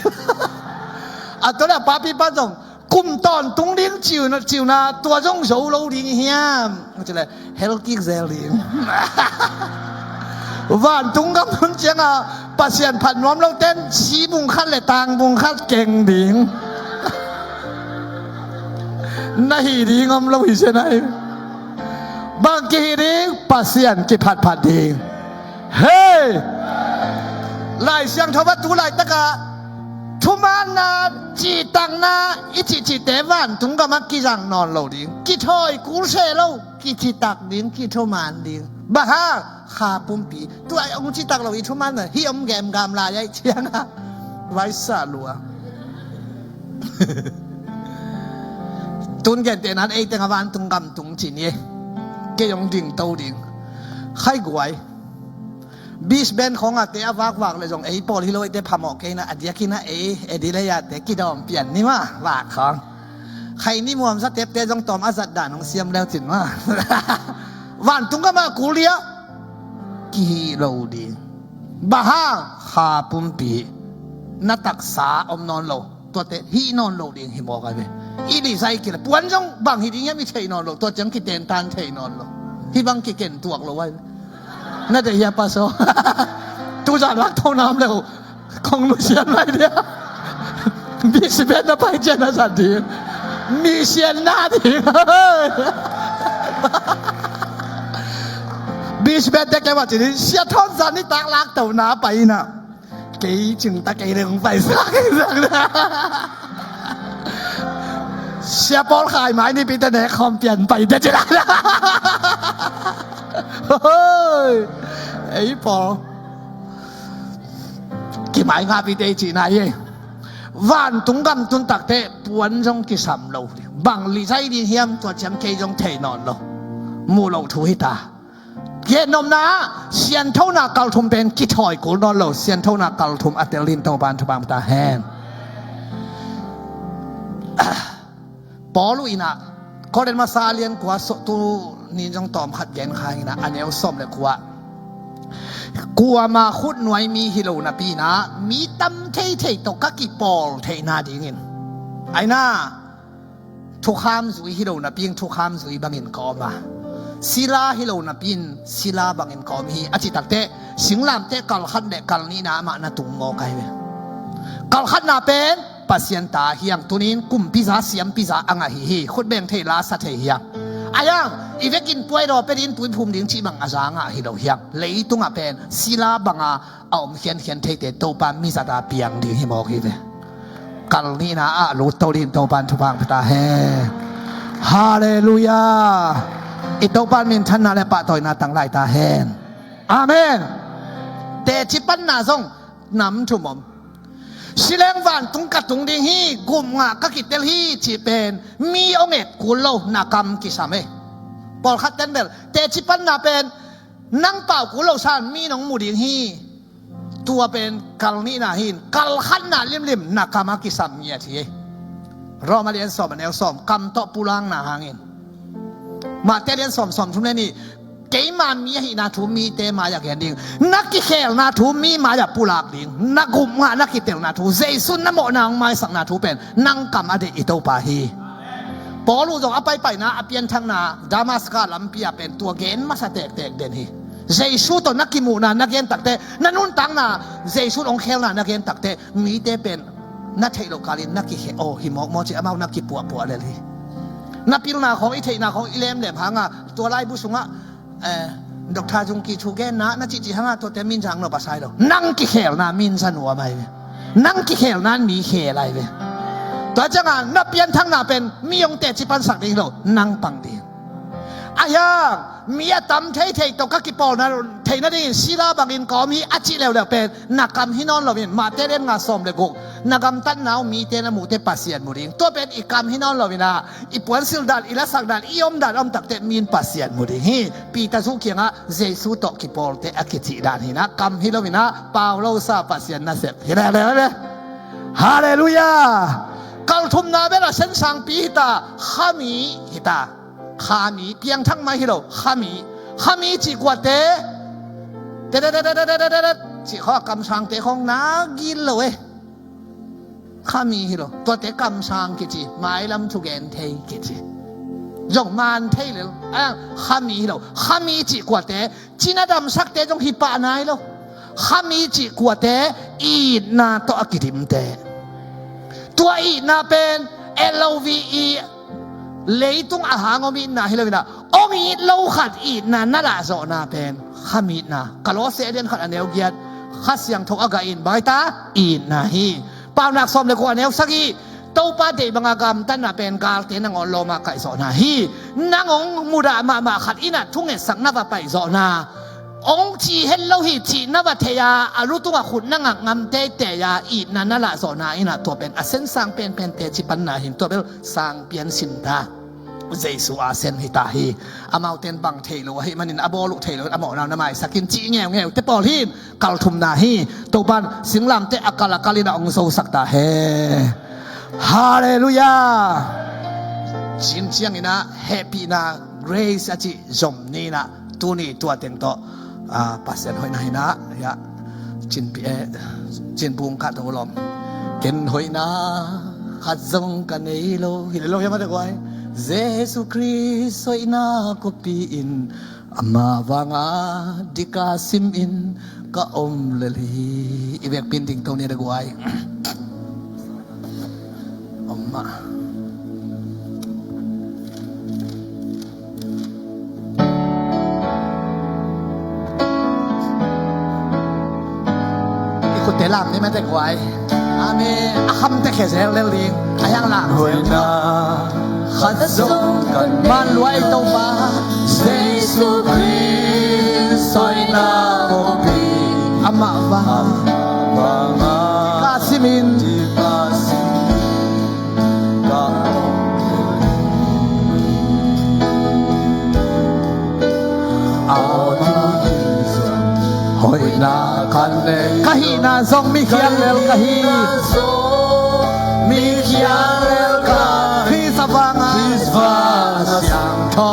A tua le a papi pa zong kum tawntung ding ciuna, ciuna tua zong zo lo ding hiam? Ci le hel kik zel ding. Vantung gam hun cianga Pasian phat nuam lo ten si bung khat le tang bung khat keng ding. Na hih ding om lo hi sia nai. Bang kihi ding, Pasian kiphatphat ding. Hei! Lai Siangtho ah tu laitaka thumanna, cihtakna i cihcihte vantung gamah kizang nawn lo ding. Kithawi kul se lo, kicitak ding, kithuman ding. Bang hang, kha pumpi. Tua hong citak lo i thumanna hih om gemgam lai ai cianga vaisa lua. Tun gentehna ei teng a vantung gam tung ci ni. Kei hong dingto ding. Khai guai. Beach band khawng a te a vakvak le zong ei pawl hi lo, eite phamawh kei na, a diakin a ei Adelaide a te kidawm pian ni mah vak khawng. Khaini muamza tepte zong tawm a zat dan hong siam leu cin mah. Vantung gam a kul dia kihih lo ding. Bang hang, kha pumpi na taksa om nawn lo. Tuate hih nawn lo ding hi mawk ai ve. I lizai kila puan zong bang hi ding hiam i theih nawn lo. Tua ciang kitentan theih nawn lo. Hih bang kiken tuak lo ai ve. Na deih hia, Pastor? Tuzan lak tho nam leu. Kong nusian lai dia. Beach band na pai cian na zat ding. Misian na ding. Beach band te kei va ci ding. Sia Thawn Zan ni tak lak to na pai na. Kei cing ta kei ding pai sak sak na. Sia Paul Khai mai ni pi te ne khawm pian pai te ci la. Hoi. Ei Paul. Kimai nga pi te ci na ye. Vantung gam tun takte puan zong kisam lo. Bang lizai ding hiam, tua ciang kei zong thei nawn lo. Mu lo thu hi ta. Gen nopna ah, sianthona kalthum pen kithawi kul nawn lo, sianthona kalthum a tel ding Topan thupha ta hen. Paul uh in ah, Korin masa lian kua, tu nin zong tawm khat gen kha in ah, a neu sawm le kua. Kuama khutnuai mi hi lo napi in ah, mi tam theithei tawh ka kipawl theihna dingin. Ai na, thukham zui hi lo napi in thukham zui bangin ka om a, sila hi lo napi in sila bangin ka om hi a cih takteh, singlamteh kal khat le kal nihna amah na tung mawk ahi ve. Kal khatna pen Pasian ta hi hang, tuni in kumpiza siampiza a ngah hi hi, khutbeng thei la sa thei hi hang. Ahi hang i vekin puaidaw pia ding, tui phum ding cih bang a za ngah hi lo hi hang. Leitungah pen sila banga a om khiankhian theite Topa mizata piang ding hi mawk hi ve. Kal nihna ah lut to ding Topa in thupha hong pia ta hen. Halleluiah. I Topa minthanna le pahtawina tang lai ta hen. Amen. Teci panna zong nam thum om. Si leng vantung ka tung ding hi, gup ngah ka kitel hi cih pen mi hong et kul lo, na kam kisam e. Pawlkhat ten bel teci panna pen nang pau kul lo san mi nong mu ding hi. Tua pen kal nihna hi in, kal khatna limlim na kam a kisam ngiat hi. Rom a lian sawm a neu sawm, kam tawh pulakna hangin. Matthai a lian sawm, sawm thum le nih, keima mi ahihna thu mite mai-ah gen ding, na kikhelna thu mi mai-ah pulak ding, na gup ngah na kitelna thu, Jesu na mawhna hong maisakna thu pen nang kam a deih i Topa hi. Paul uh zong a paipaina, a pianthakna Damaska lampi ah pen tua gen masa tektek den hi. Jesu tawh na kimuhna na gen takteh, na nuntakna Jesu hong khelna na gen takteh, mite pen na theih loh kalin na kikhe aw hi mawkmawk ci, amau na kipuahpuah lel hi. Na pilna khawng, i theihna khawng i lemlem hanga tua laibu sungah eh, Doctor Zungki thu genna na cihcih hanga tuate min zang nop a sai lo. Nang kikhelna min za nuam ahi ve. Nang kikhelna in mi khel ahi ve. Tua cianga na pianthakna pen mi hong teci pansak ding lo, nang pang ding. Ahi hang mi a tam theithei tawh ka kipawlna theih nadingin sila bangin ka om hi a cih leuleu pen na kam hi nawn loin, Matthai lian nga sawm le guk, na gamtatna uh mite na muhte Pasian mu ding. Tua pen i kam hi nawn loin ah, i puansilh dan, i lasakdan, i omdan a om takteh mi in Pasian mu ding hi. Peter zu kiangah Jesu tawh kipawlte a kicih dan hi in ah, kam hi loin ah, pau lo sa Pasian nasep hi leuleu hi ve. Halleluiah. Kal thumna bel a sensangpi hi ta, khami hi ta. Khami, piangthak mai hi lo, khami. Khami cih kuate, te te te te te te te te cih khawng a kamsangte khawng na gil lo e. Khami hi lo, tuate kamsang kici, mailam thugen thei kici. Zong man thei lel, a, khami hi lo, khami cih kuate, cina damsakte zong hi pah nai lo. Khami cih kuate, itna tawh a kidimte. Tua itna pen, L O V E, leitung a hang om itna hi lo in ah, hong it lo khat itna na lahzawhna pen kham itna. Kolose a lian khat a neu giat, Kha Siangtho a gah in bang hi ta? Itna hi. Paunak sawm le kua a neu sagih, Topa deih banga gamtatna pen galte nangawn lawma kaihzawhna hi. Nang hong mudah mahmah khat in ah thungetsak na va paihzawhna. Hong ci het lo hi cih na va thei a, a lu tungah khut na ngak ngam teitei a, itna na lahzawhna in ah tua pen a sensang penpen teci panna hi in, tua bel sang pian sin ta. Jesu a sen hi ta hi. Amaute in bang thei lo ahih manin, a bawl uh thei lo in, a mawhna uh na maisak in cih ngeungeu te pawl hi in, kal thumna hi. Topa in singlamteh a kal a kal in ah hong zosak ta hen. Halleluiah. Cin ciangin ah hehpihna, grace a cih zom ni in ah, tuni tua teng tawh, ah, Pasian hoihna hi in ah, ya, cinpi, eh, cinbung kah tawh lawm. Ken hoihna khat zong ka nei lo, hi le lo hiam a te guai. Jesu Khrist hoihna kawpi in, amah vanga dik a simin ka om lel hi. I vekpi in ding to ni a te guai. Om mah. I khutte lam ni mate guai. Amen. A khamte khe zel lel ding. A hiang lam zel. Hoihna khat zong ka nei. Man luai Topa. Jesu Khrist hoihna kawpi. Amah vang. Amah vanga. Ka simin. Ka simin. Ka hoihna ka nei. Ka hihna zong mi khial lel ka hi. Mi khial lel ka hi. Khrist vanga. Khrist vanga siangtho.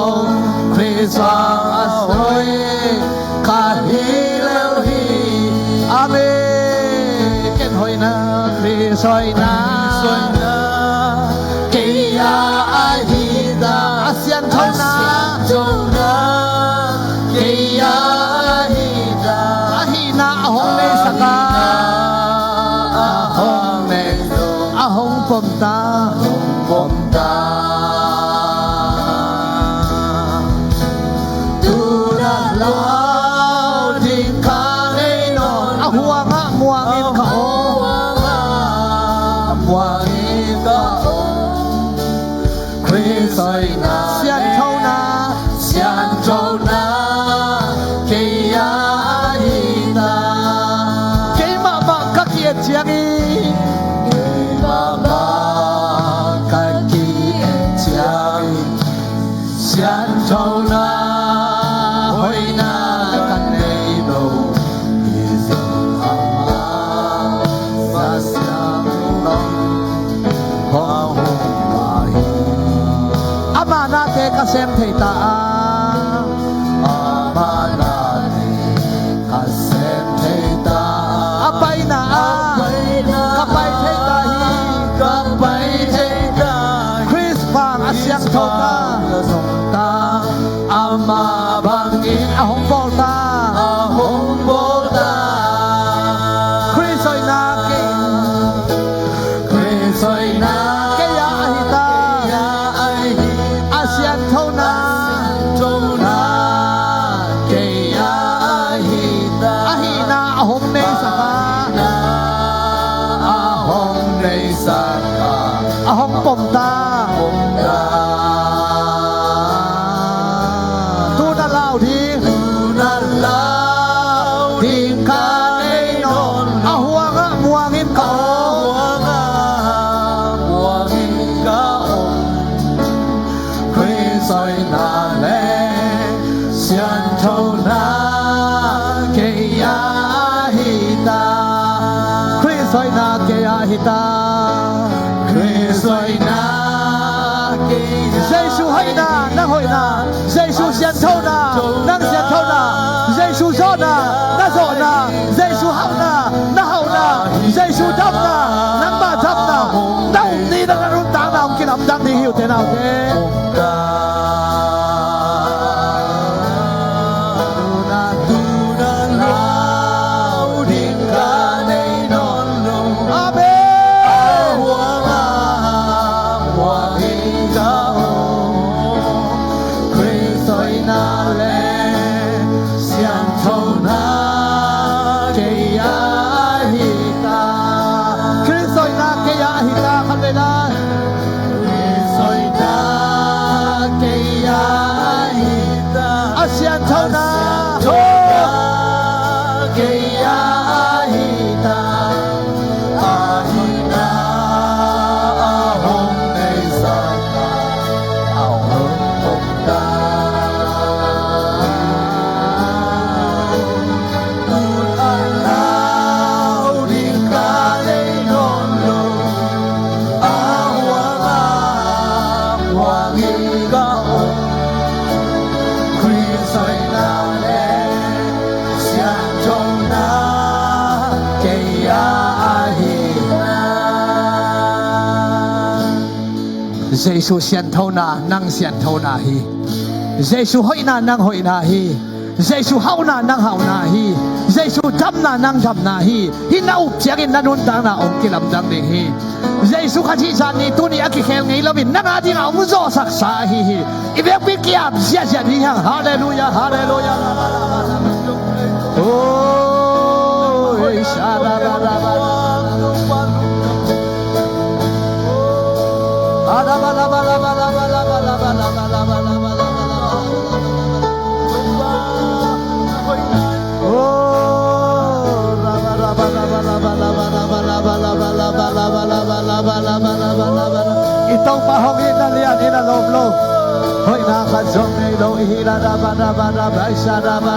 Khrist vanga hoih. Ka hi lel hi. Amen. Ken hoihna, Khrist hoihna. Khrist hoihna. Kei a ai Siangthona kei a hi ta. A hihna a hong neisak a, a hong nei lo, a hong pom ta, hong pom ta. Tu na lau ding ka nei nawn. A huang ah muang in ka om. A huang ah muang in ka om. Khrist hoihna, siangthona, siangthona kei a hi ta. Keimah mah ka ki-et ciangin, keimah mah ka ki-et ciangin, siangthona hoihna ka nei lo. Hi zong amah Kha Siangtho hong om hi. Ama nate ka sem thei ta a, ama nate ka sem thei ta a, a paina ah ka pai thei ta hi. Ka pai thei ta hi. Khrist bang a siangtho ta, zong ta. Amah bangin a hong bawl ta, a hong bawl ta. Khrist hoihna kei, Khrist hoihna kei a hi ta. Kei a hi ta. A siangthona, a siangthona kei a hi ta. A hihna a hong neisak a, a hong neisak a, a hong pom ta, pom ta. Tu na lau ding, tu na lau ding ka nei nawn. A huang ah muang in ka om. A huang ah muang in ka om. Khrist hoihna le siangthona kei a hi ta. Khrist hoihna kei a hi ta. Khrist hoihna kei a. Jesu hoihna, nang hoihna. Jesu sianthona, nang sianthona. Jesu zawhna, na zawhna. Jesu hauhna, na hauhna. Jesu damna, nangmah damna. Na um ni na, na nuntakna hong kilamdang ding hi uh te, na uh te. Amen. Khrist hoihna le sianthona kei a hi ta. Khrist hoihna kei a hi ta, khat vei lai. Khrist hoihna kei a hi ta. A sianthona, a sianthona kei a hi ta. A hihna a hong neisak a, a hong pom ta. Tun a lau ding ka nei nawn lo. A huang a muang in ka om. Khrist hoihna le sianthona kei a hi ta. Jesu sianthona nang sianthona hi. Jesu hoihna nang hoihna hi. Jesu hauhna nang hauhna hi. Jesu damna nang damna hi. Hih na up ciangin na nuntakna hong kilamdang ding hi. Jesu Khazih zan ni tuni a kikhel ngei loin nang a dingah hong zawhsaksa ahi hi. I vekpi kiam ziahziah ding hi hang. Halleluiah, halleluiah. Oh, eh, sha-da-ba-da-ba. I Topa hong itna lian in a lawm lo. Hoihna khat zong nei lo i hi la da ba da ba da ba i sha da ba.